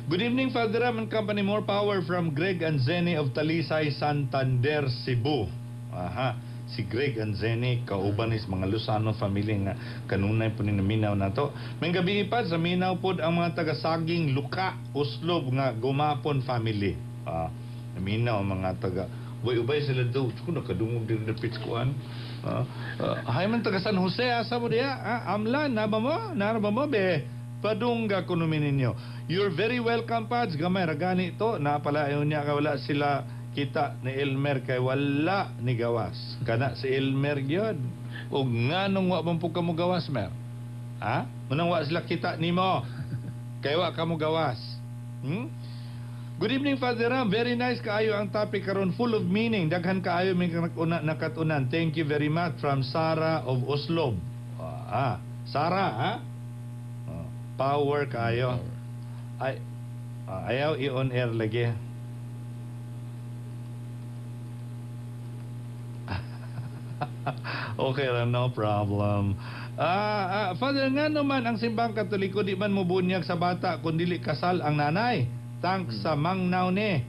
Good evening, Father Ram and Company. More power from Greg and Zenny of Talisay, Santander, Cebu. Aha. Si Greg and Zenny, kauban is mga Luzano family nga kanunay po ni naminaw na to. May gabi pa, sa minaw pod ang mga taga-Saging Luka, Oslob nga Gumapon family. Naminaw ang mga taga Ubay-ubay sila daw. Kung nakadungog din na pitskuan. Hay man taga San Jose, asa mo diya? Amlan, na ba mo? Nara ba mo, be? Padungga kuno mi ninyo. You're very welcome, Pads. Gamay, ragani ito. Napala, ayaw niya ka wala sila kita ni Elmer kay wala ni gawas. Kana si Elmer gyud. Og nganong wa man po ka mo gawas, Mer? Ha? Manang wa sila kita nimo. Kay wa ka mo gawas. Good evening, Father Ram. Very nice kaayo ang topic karon, full of meaning. Daghan kaayo may nakatunan. Thank you very much from Sarah of Oslob. Sarah, ha? Oh, power kaayo. Ay, ayaw i-on air lagi. Okay lang, no problem. Father, nga naman ang simbang Katoliko di man mobunyag sa bata kun dili kasal ang nanay. Thanks sa mangnaw ni.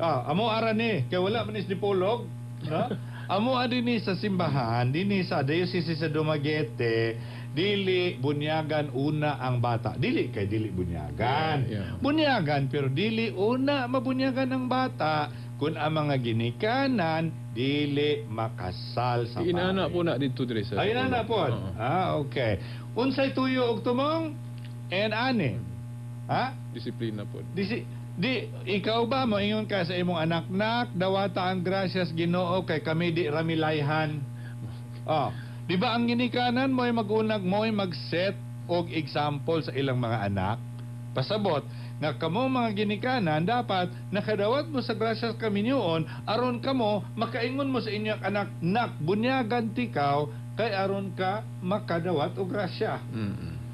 Amo ara ni, kay wala man is ni Polog, no? Amo dinhi sa simbahan, dinhi sa diocese sa Dumaguete, dili bunyagan una ang bata. Dili kay dili bunyagan. Bunyagan pero dili una mabunyagan ang bata kun ang mga ginikanan dili makasal sa Inana pare. po na dito dire sa Ay, inana po. Oo. Okay. Unsay tuyo og tumong? En ani. Ha? Disiplina po. Di ikaw ba moingon ka sa imong anak, nak, dawata ang grasyas Ginoo kay kami di ramilayhan. Oh, di ba ang ginikanan mo'y magunag mo'y mag-set og example sa ilang mga anak? Pasabot nga kamo mga ginikanan dapat nakadawat mo sa grasyas kaminyuon aron kamo makaingon mo sa inyong anak, nak, bunyagan tikaw Kay aron ka makadawat og grasya.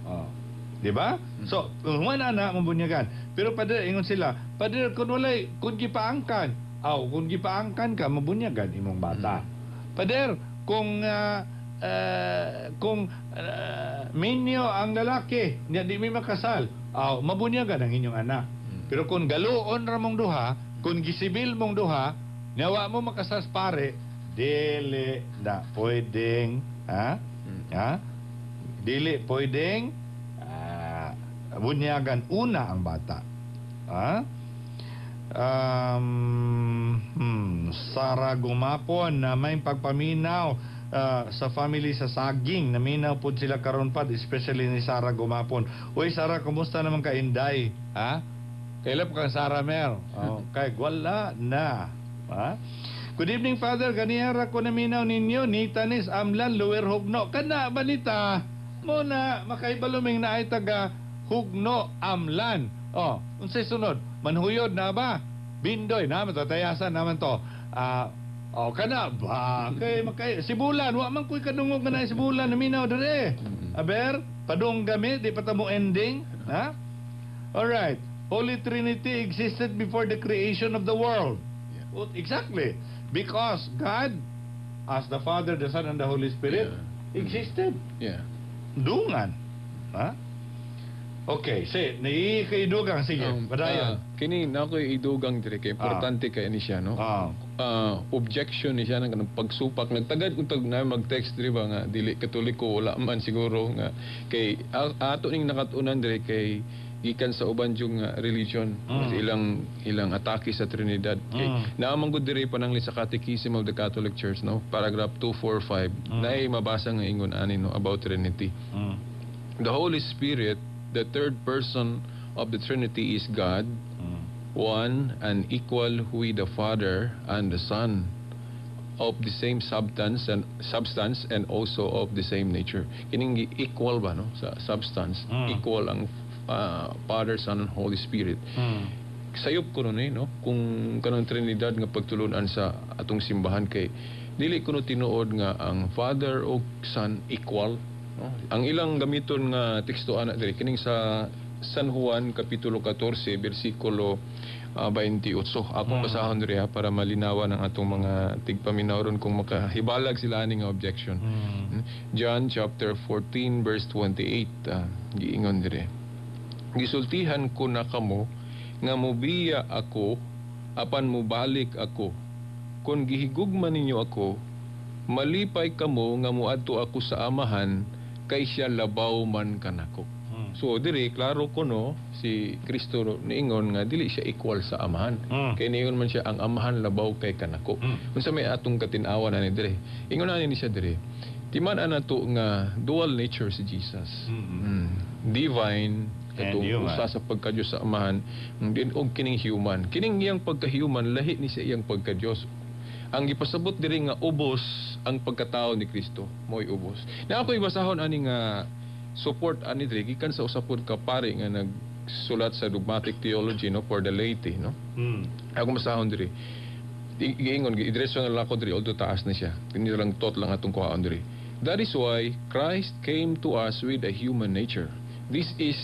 Oh. Di ba? So, wala na mabunyagan. Pero padre, ingon sila, "Padre, kung walay, kung gipaangkan," aw, kung gipaangkan ka, mabunyagan imong bata. "Pader, kung minyo ang lalaki, niya di mi makasal," aw, mabunyagan ang inyong anak. Pero kung galuon ra mong duha, kung gisibil mong duha, nya wa mo makasal sa pare, dili na pwedeng, ha? Ha? Dili pwedeng bunyagan una ang bata. Ha? Sara Gumapon na may pagpaminaw sa family sa Saging. Naminaw po sila karon pa, especially ni Sara Gumapon. Uy, Sara, kumusta naman ka, Inday? Ha? Kailan pa kang Sara Mer? Oh, kay wala na. Ha? Good evening, Father. Ganihara ko naminaw ninyo. Nita nis Amlan, Lower Hugno. Kana, balita. Muna, makaibaluming na ay taga Hugno, Amlan. Oh, unsay sunod? Manhuyod na ba? Bindoy na, matatayasan naman to. Ah, oh, kana ba? Kay makay Sibulan, wa man ko'y kadungog nga na Sibulan naminaw dire. Aber, padung gami, di pa ta mo ending, ha? All right. Holy Trinity existed before the creation of the world. Well, exactly. Because God, as the Father, the Son, and the Holy Spirit, existed. Dungan. Ha? Okay, si, naiikaidugang. Sige, padayon. Kini na ako idugang dire kay importante kay ni siya, no? Objection ni siya ng kanang pagsupak. Nagtagad kung tag na mag-text diri ba nga dili Katoliko, wala man siguro nga kay ato ning nakatunan diri kay gikan sa uban yung nga religion, sa ilang ilang atake sa Trinidad kay naa man gud diri pananglit sa Catechism of the Catholic Church, no, paragraph 245, naay mabasa nga ingon ani, no, about Trinity. The Holy Spirit, the third person of the Trinity, is God, one and equal with the Father and the Son, of the same substance and also of the same nature. Kining equal ba, no, sa substance, equal ang Father, Son and Holy Spirit. Sayop ko nun eh, no, kung kanang Trinidad nga pagtulunan sa atong simbahan kay dili kuno tinuod nga ang Father ug Son equal, no? Ang ilang gamiton nga teksto ana diri kining sa San Juan kapitulo 14 bersikulo 28. Akong basahon diri ha, para malinawan ang atong mga tigpaminaw ron kung makahibalag sila ani nga objection. John chapter 14 verse 28, giingon diri. "Gisultihan ko na kamo nga mubiya ako apan mubalik ako. Kung gihigugma ninyo ako, malipay kamo nga muadto ako sa Amahan kay siya labaw man kanako." So diri klaro ko, no, si Kristo niingon nga dili siya equal sa Amahan. Kay niingon man siya ang Amahan labaw kay kanako. Unsa may atong katin-awan ani diri? Ingon ani ni siya diri. Timan-an nato nga dual nature si Jesus. Divine and katong human. Usa sa pagka-Dios sa Amahan, din og kining human. Kining iyang pagka-human lahi ni sa iyang pagka-Dios. Ang gipasabot diri nga ubos ang pagkatao ni Kristo, mo'y ubos. Na ako ibasahon ani nga support ani diri gikan sa usa pod ka pare nga nagsulat sa dogmatic theology, no, for the laity, no. Ako masahon diri. Giingon, gidiretso na lang ako diri although taas na siya. Kini lang tot lang atong kuhaon diri. "That is why Christ came to us with a human nature. This is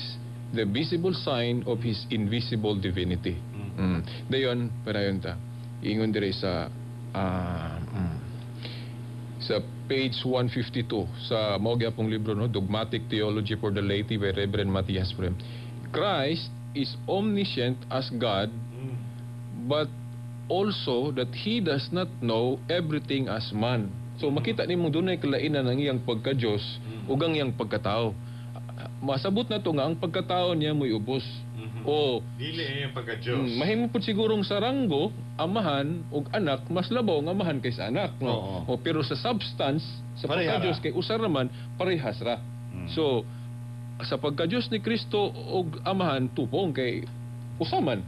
the visible sign of His invisible divinity." Dayon, padayon ta. Ingon diri sa page 152 sa mao gyapong libro, no, Dogmatic Theology for the Laity by Reverend Matthias Prem. "Christ is omniscient as God, but also that He does not know everything as man." So makita nimo dunay kalainan ang iyang pagka-Dios ug ang iyang pagkatao. Masabot na to nga ang pagkatao niya mo'y ubos. O Dili iyang pagka-Diyos. Mahimo pud sigurong sa ranggo, amahan ug anak mas labaw ang amahan kaysa anak, no? Oo. O, pero sa substance, sa pareha pagka-Dios ra. Kay usa ra man, parehas ra. So sa pagka-Dios ni Kristo ug Amahan tupong kay usa man.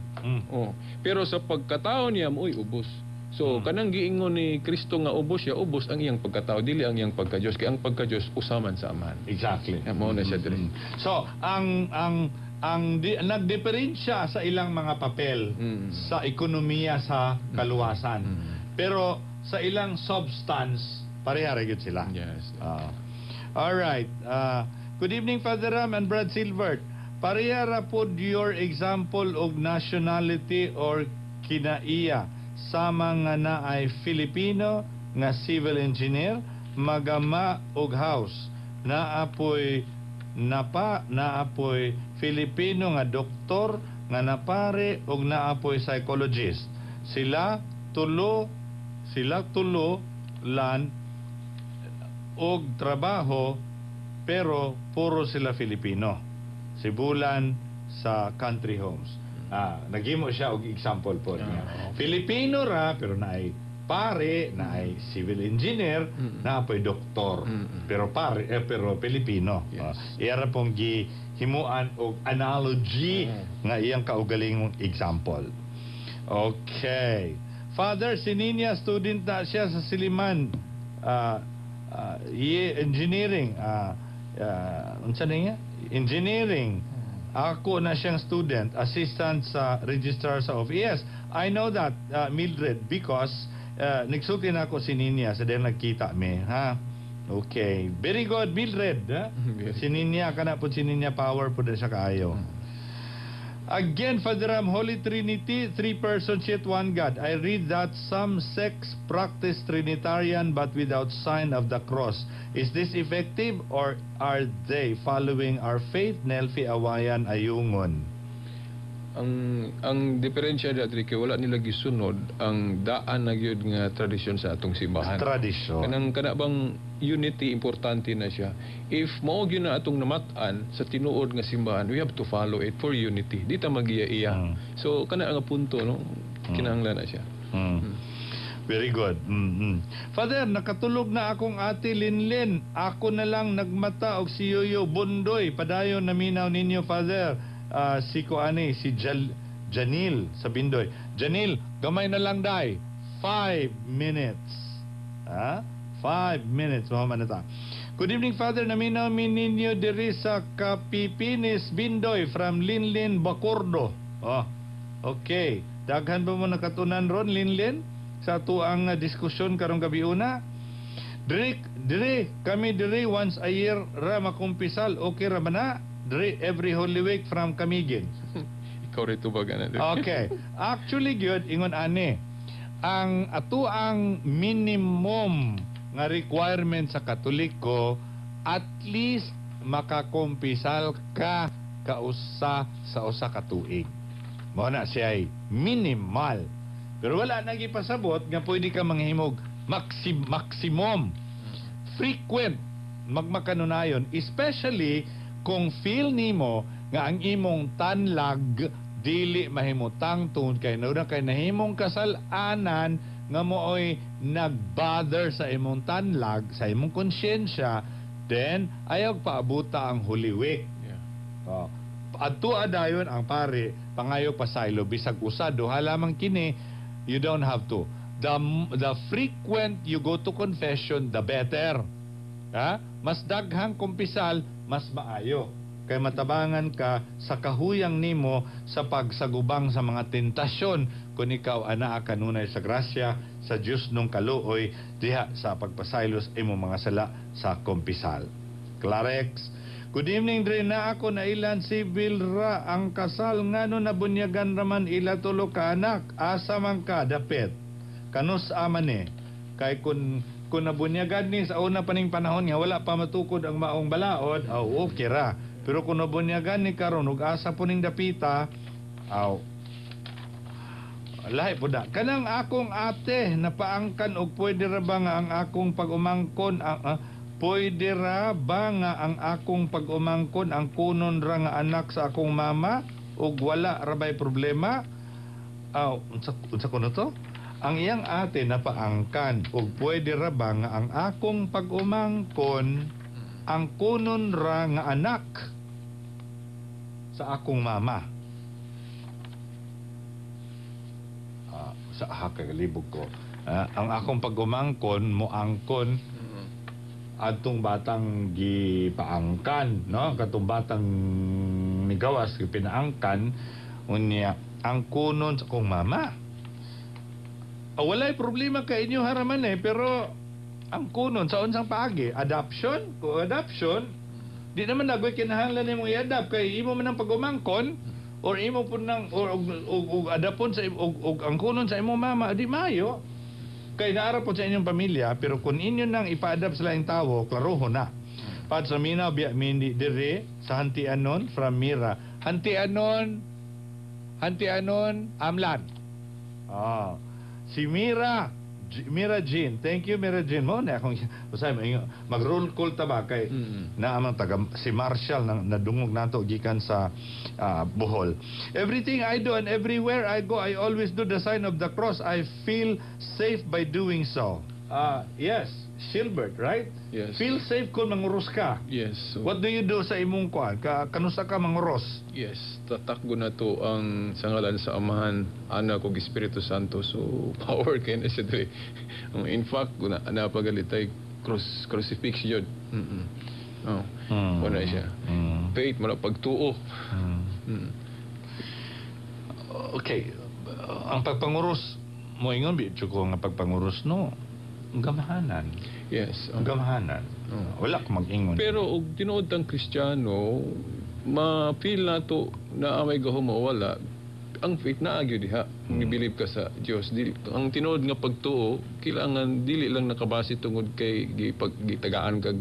Oh. Pero sa pagkatao niya mo'y ubos. So kanang giingon ni Kristo nga ubos siya, ubos ang iyang pagkatao, dili ang iyang pagka-Dios kay ang pagka-Dios usa man sa Amahan. Yeah, mao na siya diri. So, ang nagdiferensya sa ilang mga papel sa ekonomiya sa kaluwasan. Pero sa ilang substance Pareha ra gyud sila. Yes. All right. Good evening, Father Ram and Brad Silvert. Pareha ra pod your example og nationality or kinaiya, sama nga naay Filipino nga civil engineer, magama og house, naapoy napa naapoy Filipino nga doktor nga napare, og naapoy psychologist. Sila tulo lan og trabaho, pero puro sila Filipino. Sibulan sa Country Homes. Naghimo siya og example po niya. Filipino ra, pero naay pare, naay civil engineer, naapoy doktor. Pero pare eh, pero Filipino. Iya ra pong gihimuan og analogy nga iyang kaugalingong example. Okay. Father, si Ninya, student na siya sa Silliman. Engineering. Unsa na niya? Engineering. Ako na siyang student, assistant sa registrar sa office. Yes, I know that, Mildred, because nagsulti na ako si Ninya sa dahil nagkita mi. Ha? Okay. Very good, Mildred. Ha? Very. Si Ninya, kana po si Ninya, power po na siya kaayo. Again, Father Ram, Holy Trinity, three persons yet one God. I read that some sects practice Trinitarian but without sign of the cross. Is this effective or are they following our faith? Nelfi Awayan Ayungon. Ang diferensya diri kay wala nila gisunod ang daan na gyud nga tradisyon sa atong simbahan. Tradisyon. Kanang kana bang unity, importante na siya. If mao gyud na atong namat-an sa tinuod nga simbahan, we have to follow it for unity. Di ta magiya-iya. So kana ang punto, no, kinahanglan na siya. Very good. Father, nakatulog na akong ate Linlin. Ako na lang nagmata og si Yoyo Bundoy. Padayon, naminaw ninyo, Father. Si ko ani, si Janil sa Bindoy. Janil, gamay na lang day. 5 minutes. Ha? 5 minutes. Mahuman na ta. Good evening, Father. Naminaw mi ninyo diri sa Kapipinis, Bindoy, from Linlin Bacordo. Oh, okay. Daghan ba mo nakatunan ron, Linlin? Sa atuang diskusyon karong gabi una? Diri, diri, kami diri once a year ra makumpisal. Okay ra ba na? Diri every Holy Week, from Camiguin. Ikaw rito ba ganan? Okay. Actually gyud ingon ani. Ang ato ang minimum nga requirement sa Katoliko, at least makakumpisal ka kausa sa usa ka tuig. Mao na siya ay minimal. Pero wala na gipasabot nga pwede ka manghimog maximum frequent magmakanunayon, especially kung feel nimo nga ang imong tanlag dili mahimutang tungod kay nauna kay nahimong kasal-anan nga mooy nag-bother sa imong tanlag, sa imong konsyensya, then ayaw paabuta ang Holy Week. Oh. Adto adayon ang pare, pangayo pasaylo bisag usa duha lamang kini, you don't have to. The frequent you go to confession, the better. Ha? Mas daghang kumpisal, mas maayo. Kay matabangan ka sa kahuyang nimo sa pagsagubang sa mga tentasyon kung ikaw anaa kanunay sa grasya sa Dios nung kaluoy diha sa pagpasaylo sa imong mga sala sa kumpisal. Clarex. Good evening, Dre, na ako na ilan civil ra ang kasal, ngano nabunyagan raman ila tulo ka anak? Asa man ka dapit? Kanus aman eh kay kun nabunyagan ni sa una pa ning panahon nga wala pa matukod ang maong balaod, aw, okay ra. Pero kung nabunyagan ni karon ug asa po ning dapita, aw, lahi po da. Kanang akong ate napaangkan, og pwede ra ba nga ang akong pag-umangkon ang pwede ra ba nga ang akong pag-umangkon ang kunon ra nga anak sa akong mama ug wala ra bay problema? Aw, unsa kuno to? Ang iyang ate napaangkan, ug pwede ra ba nga ang akong pag-umangkon ang kunon ra nga anak sa akong mama? Sa kagalibog ko. Ang akong pag-umangkon moangkon adtong batang gipaangkan, no? Katong batang migawas gipinaangkan, unya ang kunon sa akong mama. Walay problema kay inyo haraman eh, pero Ang kunon sa unsang paagi? Adoption? Kung adoption, di naman nagoy kinahanglan nimong i-adopt kay imo man ang pag-umangkon or imo pud nang or og adapon sa og ang kunon sa imong mama, di maayo. Kay naara po sa inyong pamilya, pero kung inyo nang ipa-adopt sa laing tawo, klaroho na. Pat sa minaw biya mindi dire sa Hantianon from Mira. Hantianon, Hantianon, Amlan. Ah. Si Mira, Mira Jean. Thank you, Mira Jean. Mo na akong usay mag roll call ta ba kay naamang taga si Marshall na nadungog nato gikan sa Bohol. Everything I do and everywhere I go, I always do the sign of the cross. I feel safe by doing so. Ah, yes, Silbert, right? Yes. Feel safe kung manguros ka. Yes. So, What do you do sa imong kuan? Ka kanusa ka manguros? Yes, tatakgo na to ang sa ngalan sa Amahan, Anak ug Espiritu Santo. So power kay na siya diri. Ang in fact na napagalitay cross crucifix yun. Oh. Wala siya. Faith mo na pagtuo. Okay, ang pagpanguros mo ingon bi ko nga pagpanguros, no, gamahanan. Yes. Ang gamahanan. Wala ko mag-ingon. Pero og tinuod tang Kristiyano, ma-feel na to na may gahom o wala, ang faith na gyud diha. Mm. Believe ka sa Dios. Dili, ang tinuod nga pagtuo, kailangan dili lang nakabase tungod kay gipag gitagaan kag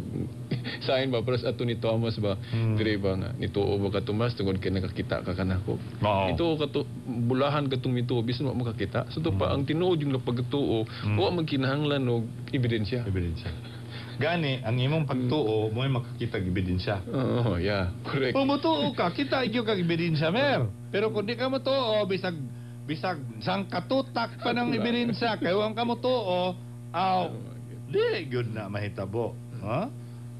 sain ba para sa ato ni Thomas ba, dire ba nga nituo ba ka, Tomas, tungod kay nakakita ka kanako? Oo. Ito kato bulahan katong mituo bisan wa makakita. So to pa ang tinuod yung pagtuo, wa man kinahanglan og ebidensya. Ebidensya. Gani, ang imong pagtuo, mo'y makakita og ebidensya. Oo, yeah, correct. Kung mutuo ka, kita gyud kag ebidensya, mer. Pero kung di ka motuo, bisag bisag sang katutak pa ng ebidensya, kay wa ka motuo, aw, di gyud na mahitabo. Ha?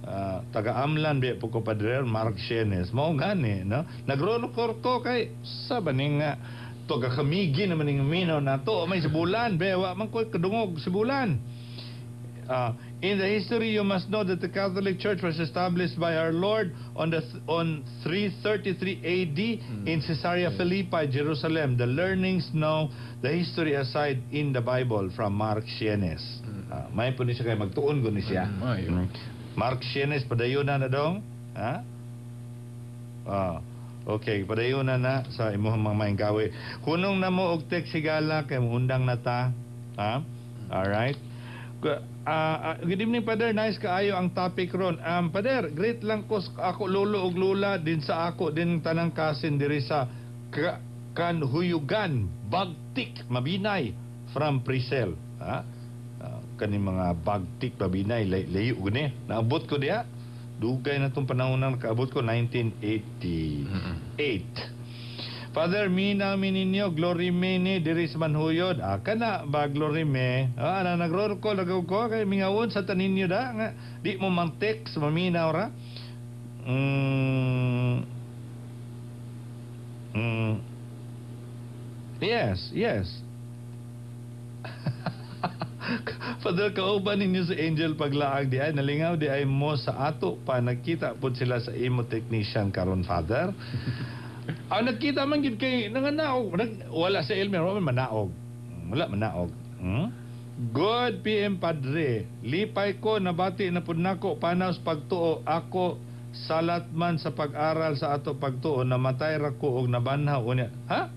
Ah, taga-Amlan bi po ko, Padre Mark Shenes. Mao gani, no? Nagrolokor ko kay sa baning nga to kamigi naman ning minaw na to may sibulan be wa man ko kadungog sibulan. In the history, you must know that the Catholic Church was established by our Lord on 333 AD in Caesarea Philippi, Jerusalem. The learnings know the history aside in the Bible from Mark Sienes. May po ni siya kay magtuon ko ni siya. Ayo. Mark Sienes, padayon na na dong. Ha? Ah. Okay, padayon na na sa imong mga maayong gawi. Hunong na mo og text higala kay muundang na ta. Ha? All right. Good evening, Father. Nice kaayo ang topic ron. Father, great lang ko ako lolo ug lola din sa ako din tanang cousin diri sa Kanhuyugan, Bagtik, Mabinay from Prisel. Ha? Kani mga Bagtik, Mabinay, layo gani. Naabot ko diha. Dugay na tong panahon na nakaabot ko, 1988. Father, mina mi ninyo, glory me ni diri sa Manhuyod. Ah, kana ba glory me? Ah, na nagrol ko, lagaw ko kay mingawon sa taninyo da nga di mo mang text maminaw ra. Yes. Father, kauban ninyo sa Angel paglaag di ay nalingaw di ay mo sa ato pa nagkita pud sila sa imo technician karon, Father. Ah, nagkita man gid kay nanganaog, wala sa Elmer, wala man manaog. Wala manaog. Good PM, Padre. Lipay ko nabati na pud nako panaw sa pagtuo ako salat man sa pag-aral sa ato pagtuo namatay ra ko og nabanhaw unya. Ha?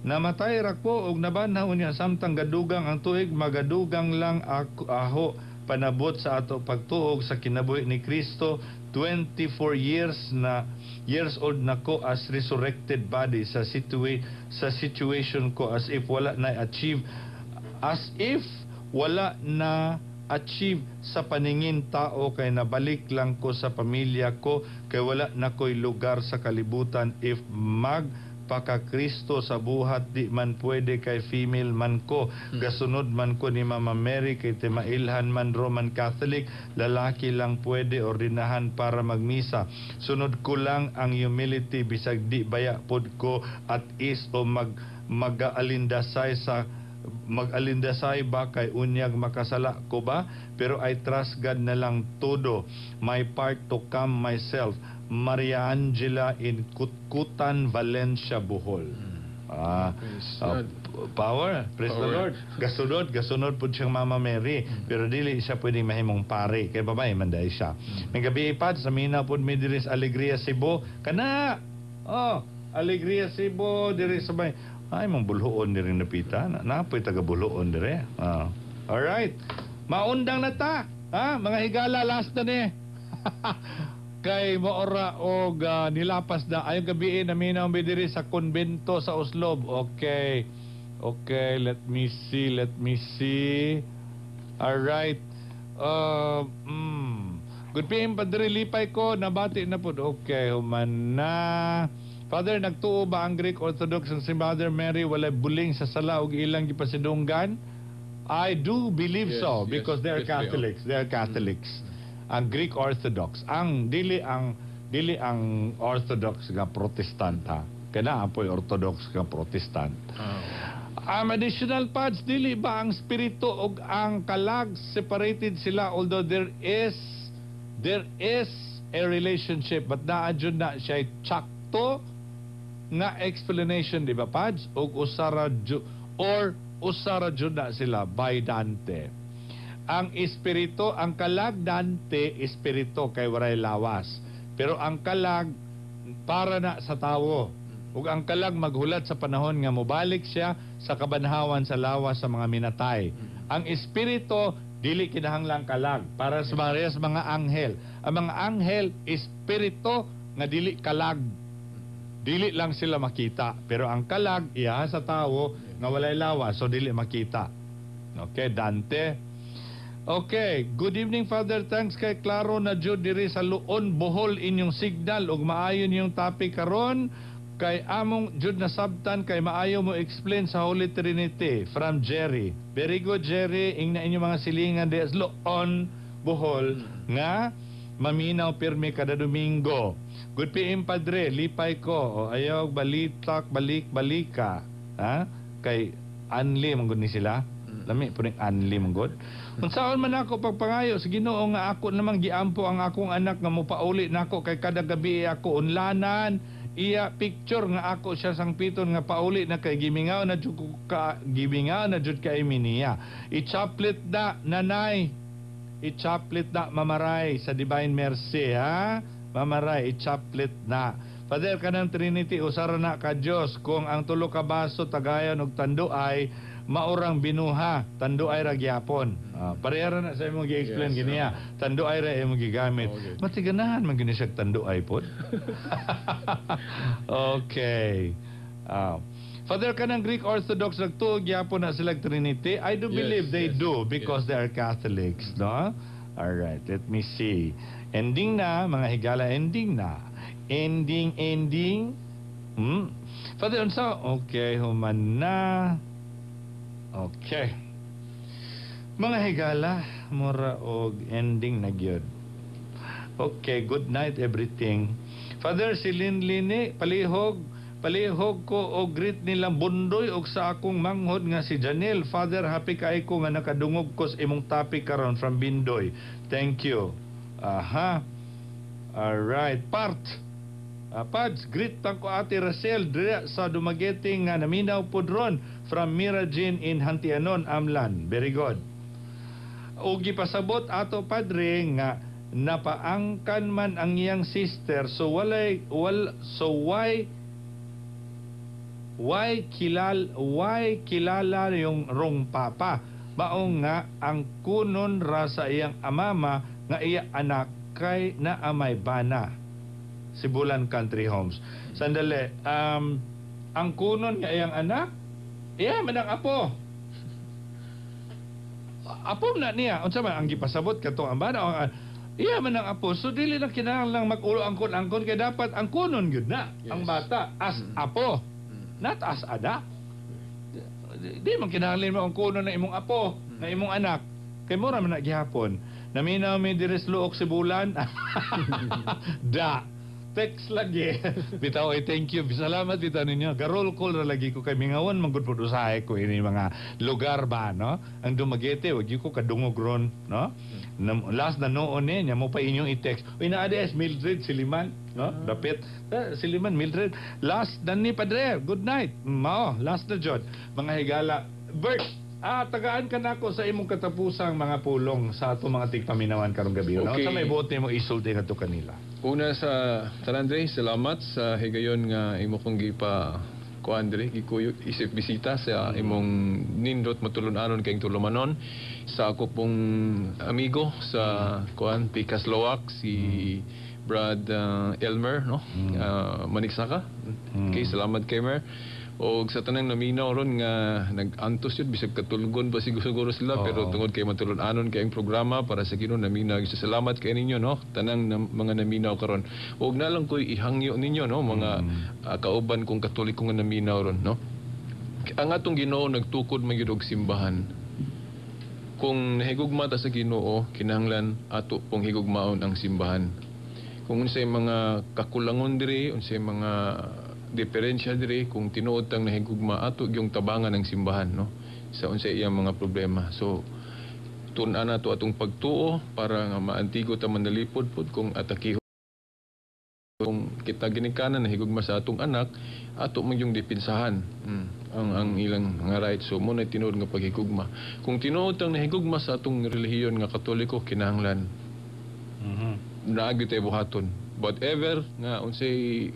Namatay ra ko og nabanhaw unya samtang gadugang ang tuig magadugang lang ako aho panabot sa ato pagtuog sa kinabuhi ni Kristo. 24 years old na ko as resurrected body sa situation ko as if wala na achieve sa paningin tao kay nabalik lang ko sa pamilya ko kay wala na ko'y lugar sa kalibutan if mag paka-Kristo sa buhat di man pwede kay female man ko, gasunod man ko ni Mama Mary kay timailhan man Roman Catholic, lalaki lang pwede ordinahan para magmisa. Sunod ko lang ang humility bisag di baya pod ko at is o mag-alindasay sa mag-alindasay ba kay unyag makasala ko ba, pero I trust God na lang todo my part to calm myself. Maria Angela in Kutkutan, Valencia, Bohol. Praise Ah, God. Power. Praise the Power. Lord. Gasunod, gasunod po siyang Mama Mary. Pero dili siya pwedeng mahimong pare. Kay babae man dahil siya. May gabi ipad, sa mina po mi diri sa Alegria, Cebu. Kana! Oh, Alegria, Cebu, diri sa may. Ay, mong Boljoon diri napita. Na, napoy taga Boljoon diri. Ah. Alright. Maundang na ta. Ha? Mga higala, last na ni. Kay moora og nilapas na ayong gabi, naminaw mi diri sa konbento sa Oslob. Okay. Okay, let me see, let me see. All right. Good PM, Padre, lipay ko nabati na pud. Okay, human na. Father, nagtuo ba ang Greek Orthodox ang si Mother Mary walay buling sa sala ug ilang gipasidunggan? I do believe so because they are Yes, they are. Catholics. They are Catholics. Ang Greek Orthodox, ang dili ang Orthodox nga Protestant ha. Kana apoy Orthodox nga Protestant. Additional pads, dili ba ang spirito og ang kalag separated sila, although there is a relationship, but naa jud na siya tsakto nga explanation, di ba, pads, og usara or usara jud na sila by Dante? Ang espiritu, ang kalag, Dante, espiritu kay waray lawas, pero ang kalag para na sa tawo ug ang kalag maghulat sa panahon nga mobalik siya sa kabanhawan sa lawas sa mga minatay. Ang espiritu dili kinahanglang kalag para sa parehas mga anghel. Ang mga anghel, espiritu nga dili kalag, dili lang sila makita, pero ang kalag iya sa tawo nga walay lawas, so dili makita. Okay, Dante. Okay, good evening, Father. Thanks kay klaro na jud diri sa Luon, Bohol inyong signal ug maayo niyong topic karon kay among jud nasabtan kay maayo mo explain sa Holy Trinity, from Jerry. Very good, Jerry. Ingna inyong mga silingan di sa Luon, Bohol nga maminaw pirmi kada Domingo. Good PM, Padre, lipay ko. O ayaw balitak balik balika. Ha? Kay anli man gud ni sila. Lami po ning anli man gud. Unsaon man ako pagpangayo sa Ginoo nga ako namang giampo ang akong anak nga mopauli nako kay kada gabi ako unlanan iya picture nga ako siya sangpiton nga pauli na kay gimingaw na jud ko ka, gimingaw na jud kay mi niya. I-chaplet na, nanay. I-chaplet na, mamaray, sa Divine Mercy ha. Mamaray, i-chaplet na. Father, kanang Trinity usara na ka Dios kung ang tulo ka baso tagayan og tanduay maurang binuha, tanduay ra gyapon. Ah, pareha ra na sa imong gi-explain giniya. Tanduay ra imong gigamit. Matiganahan man gini siya tanduay pod. Okay. Ah. Father, kanang Greek Orthodox nagtuo gyapon na sila Trinity? I do believe they do because they are Catholics, no? All right, let me see. Ending na, mga higala, ending na. Ending, ending. Father, unsa? Okay, human na. Okay. Mga higala, mura og ending na gyud. Okay, good night everything. Father, si Linline, palihog, palihog ko og greet nilang Bundoy og sa akong manghod nga si Janelle. Father, happy kay ko nga nakadungog ko sa imong topic karon, from Bindoy. Thank you. Aha. All right. Part. Pads, greet tang ko Ate Rachel diri sa Dumaguete nga naminaw pod ron, from Mira Jean in Hantianon, Amlan. Very good. O gipasabot ato, Padre, nga napaangkan man ang iyang sister, so walay wal, so why kilala yung wrong papa, mao nga ang kunon ra sa iyang amama nga iya anak kay na amay bana. Sibulan Country Homes. Sandali, ang kunon nga iyang anak, iya man ang apo, apo na niya. Unsa man ang gipasabot kato ang bana o iya man ang apo, so dili na kinahanglang mag-ulo angkon-angkon kay dapat ang kunon gyud na ang bata as apo, not as anak. Di man kinahanglan mo ang kunon na imong apo, na imong anak, kay mura man na gihapon. Naminaw mi diri sa Luok, Sibulan da. Text lagi. Bitaw ay thank you. Salamat bitaw ninyo. Ga-roll call ra lagi ko kay mingawon man gud pud usahay ko ini mga lugar ba, no? Ang Dumaguete wag ko kadungog ron, no? Last na noon eh, nya mo pa inyong i-text. Uy, naa es Mildred Siliman, no? Dapit. Siliman Mildred. Last na ni Padre. Good night. Mao, last na jud. Mga higala. Bert, tagaan ka nako sa imong katapusang mga pulong sa atong mga tigpaminawan karong gabi. No? Okay. Sa may buot nimo isulti ngadto kanila. Una sa tanan, Andre, salamat sa higayon nga imo kong gipa ko, Andre, gikuyog isip bisita sa imong nindot matulun-anon kayong tulumanon, sa ako pong amigo sa kuan Pikas Lowak, si Brad Elmer, no? Maniksaka. Okay, salamat kay Mer. Og sa tanang naminaw ron nga nag-antos yun, bisag katulgon pa siguro sila, pero tungod kay matulun-anon kay ang programa para sa Ginoo, naminaw. Salamat kay ninyo, no? Tanang mga naminaw karon. Og na lang ko'y ihangyo ninyo, no, mga kauban kong Katoliko nga naminaw ron, no? Ang atong Ginoo nagtukod man gyud og simbahan. Kung nahigugma ta sa Ginoo, kinahanglan ato pong higugmaon ang simbahan. Kung unsay mga kakulangon diri, unsay mga diferensya diri, kung tinuod tang nahigugma, ato gyung tabangan ang simbahan, no, sa unsay iyang mga problema. So tun-an nato atong pagtuo para nga maantigo ta manalipod pod kung atakihon kung kita ginikanan nahigugma sa atong anak, ato man yung dipinsahan ang ilang mga rights. So mo na tinuod nga paghigugma. Kung tinuod tang nahigugma sa atong relihiyon nga Katoliko, kinahanglan naagi tayo buhaton. Whatever nga unsay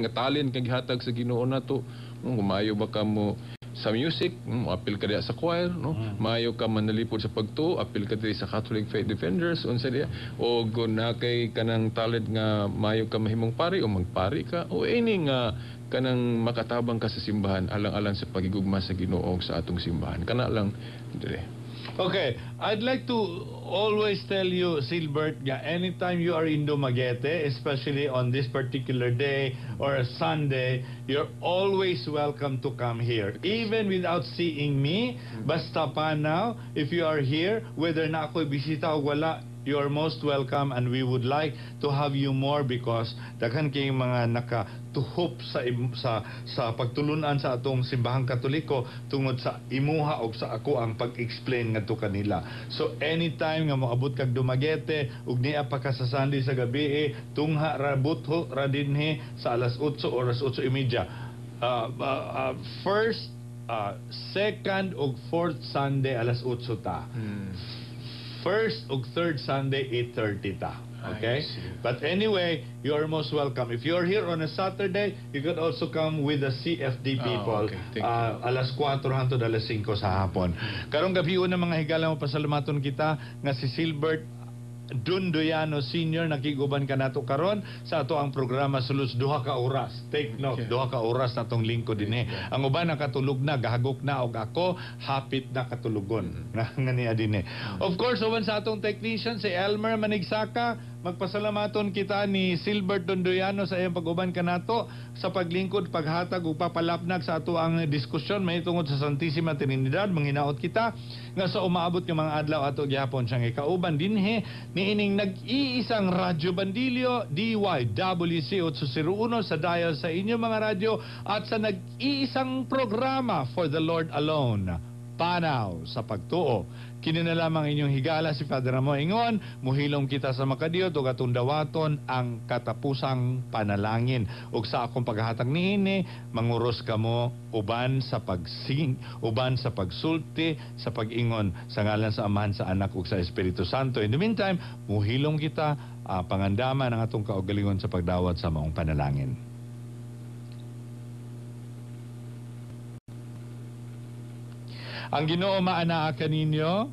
nga talent nga gihatag sa Ginoo nato, kung maayo ba ka mo sa music, apil ka diya sa choir, no? Maayo ka manalipod sa pagtuo, apil ka diri sa Catholic Faith Defenders, unsa diya, o kung na kay kanang talent nga maayo ka mahimong pari o magpari ka, o ini nga kanang makatabang ka sa simbahan alang-alang sa pagigugma sa Ginoo sa atong simbahan. Kana lang dire. Okay, I'd like to always tell you, Silbert, nga anytime you are in Dumaguete, especially on this particular day or a Sunday, you're always welcome to come here. Even without seeing me, basta pa now, if you are here, whether na ako'y bisita o wala, you are most welcome, and we would like to have you more because daghan kayong mga nakatuhop sa pagtulunan sa atong simbahang Katoliko tungod sa imuha og sa ako ang pag-explain ngadto kanila. So anytime nga moabot kag Dumaguete ug niya pa ka sa Sunday sa gabi, tungha ra butho ra dinhi sa alas 8 o alas 8:30. First, second ug fourth Sunday alas 8 ta. First ug third Sunday 8:30 ta. Okay? But anyway, you are most welcome. If you are here on a Saturday, you could also come with the CFD people. Okay. Alas 4 hangtod alas 5 sa hapon. Karong gabi una mga higala, mo pasalamaton kita nga si Silbert Dondoyano Senior nakiguban kanato karon sa ato ang programa sulod 2 ka oras. Take note, 2 ka oras na tong lingkod dinhi. Ang uban nakatulog na, gahagok na, og ako hapit na katulugon. Nga niya dinhi. Of course, uban sa atong technician si Elmer Manigsaka, magpasalamaton kita ni Silbert Dondoyano sa iyang pag-uban kanato sa paglingkod, paghatag ug papalapnag sa ato ang diskusyon mahitungod sa Santissima Trinidad. Manghinaot kita nga sa umaabot nga mga adlaw ato gihapon siyang ikauban dinhi niining nag-iisang Radyo Bandilyo DYWC 801 sa dial sa inyong mga radyo at sa nag-iisang programa For the Lord Alone, Panaw sa Pagtuo. Kini na lamang inyong higala si Father Ramo Ingon, muhilom kita sa makadiyot ug atong dawaton ang katapusang panalangin. Ug sa akong paghatag niini, manguros kamo uban sa pagsing, uban sa pagsulti, sa pag-ingon sa ngalan sa Amahan, sa Anak ug sa Espiritu Santo. In the meantime, muhilom kita pangandaman ang atong kaugalingon sa pagdawat sa maong panalangin. Ang Ginoo maanaa kaninyo,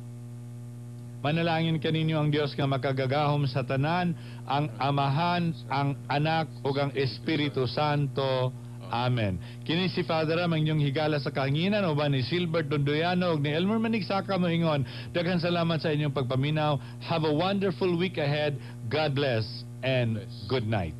manalangin kaninyo ang Dios nga makagagahom sa tanan, ang Amahan, ang Anak ug ang Espiritu Santo. Amen. Kini si Father Ram, ang inyong higala sa kahanginan, uban ni Silbert Dondoyano ug ni Elmer Manigsaka moingon. Daghang salamat sa inyong pagpaminaw. Have a wonderful week ahead. God bless and good night.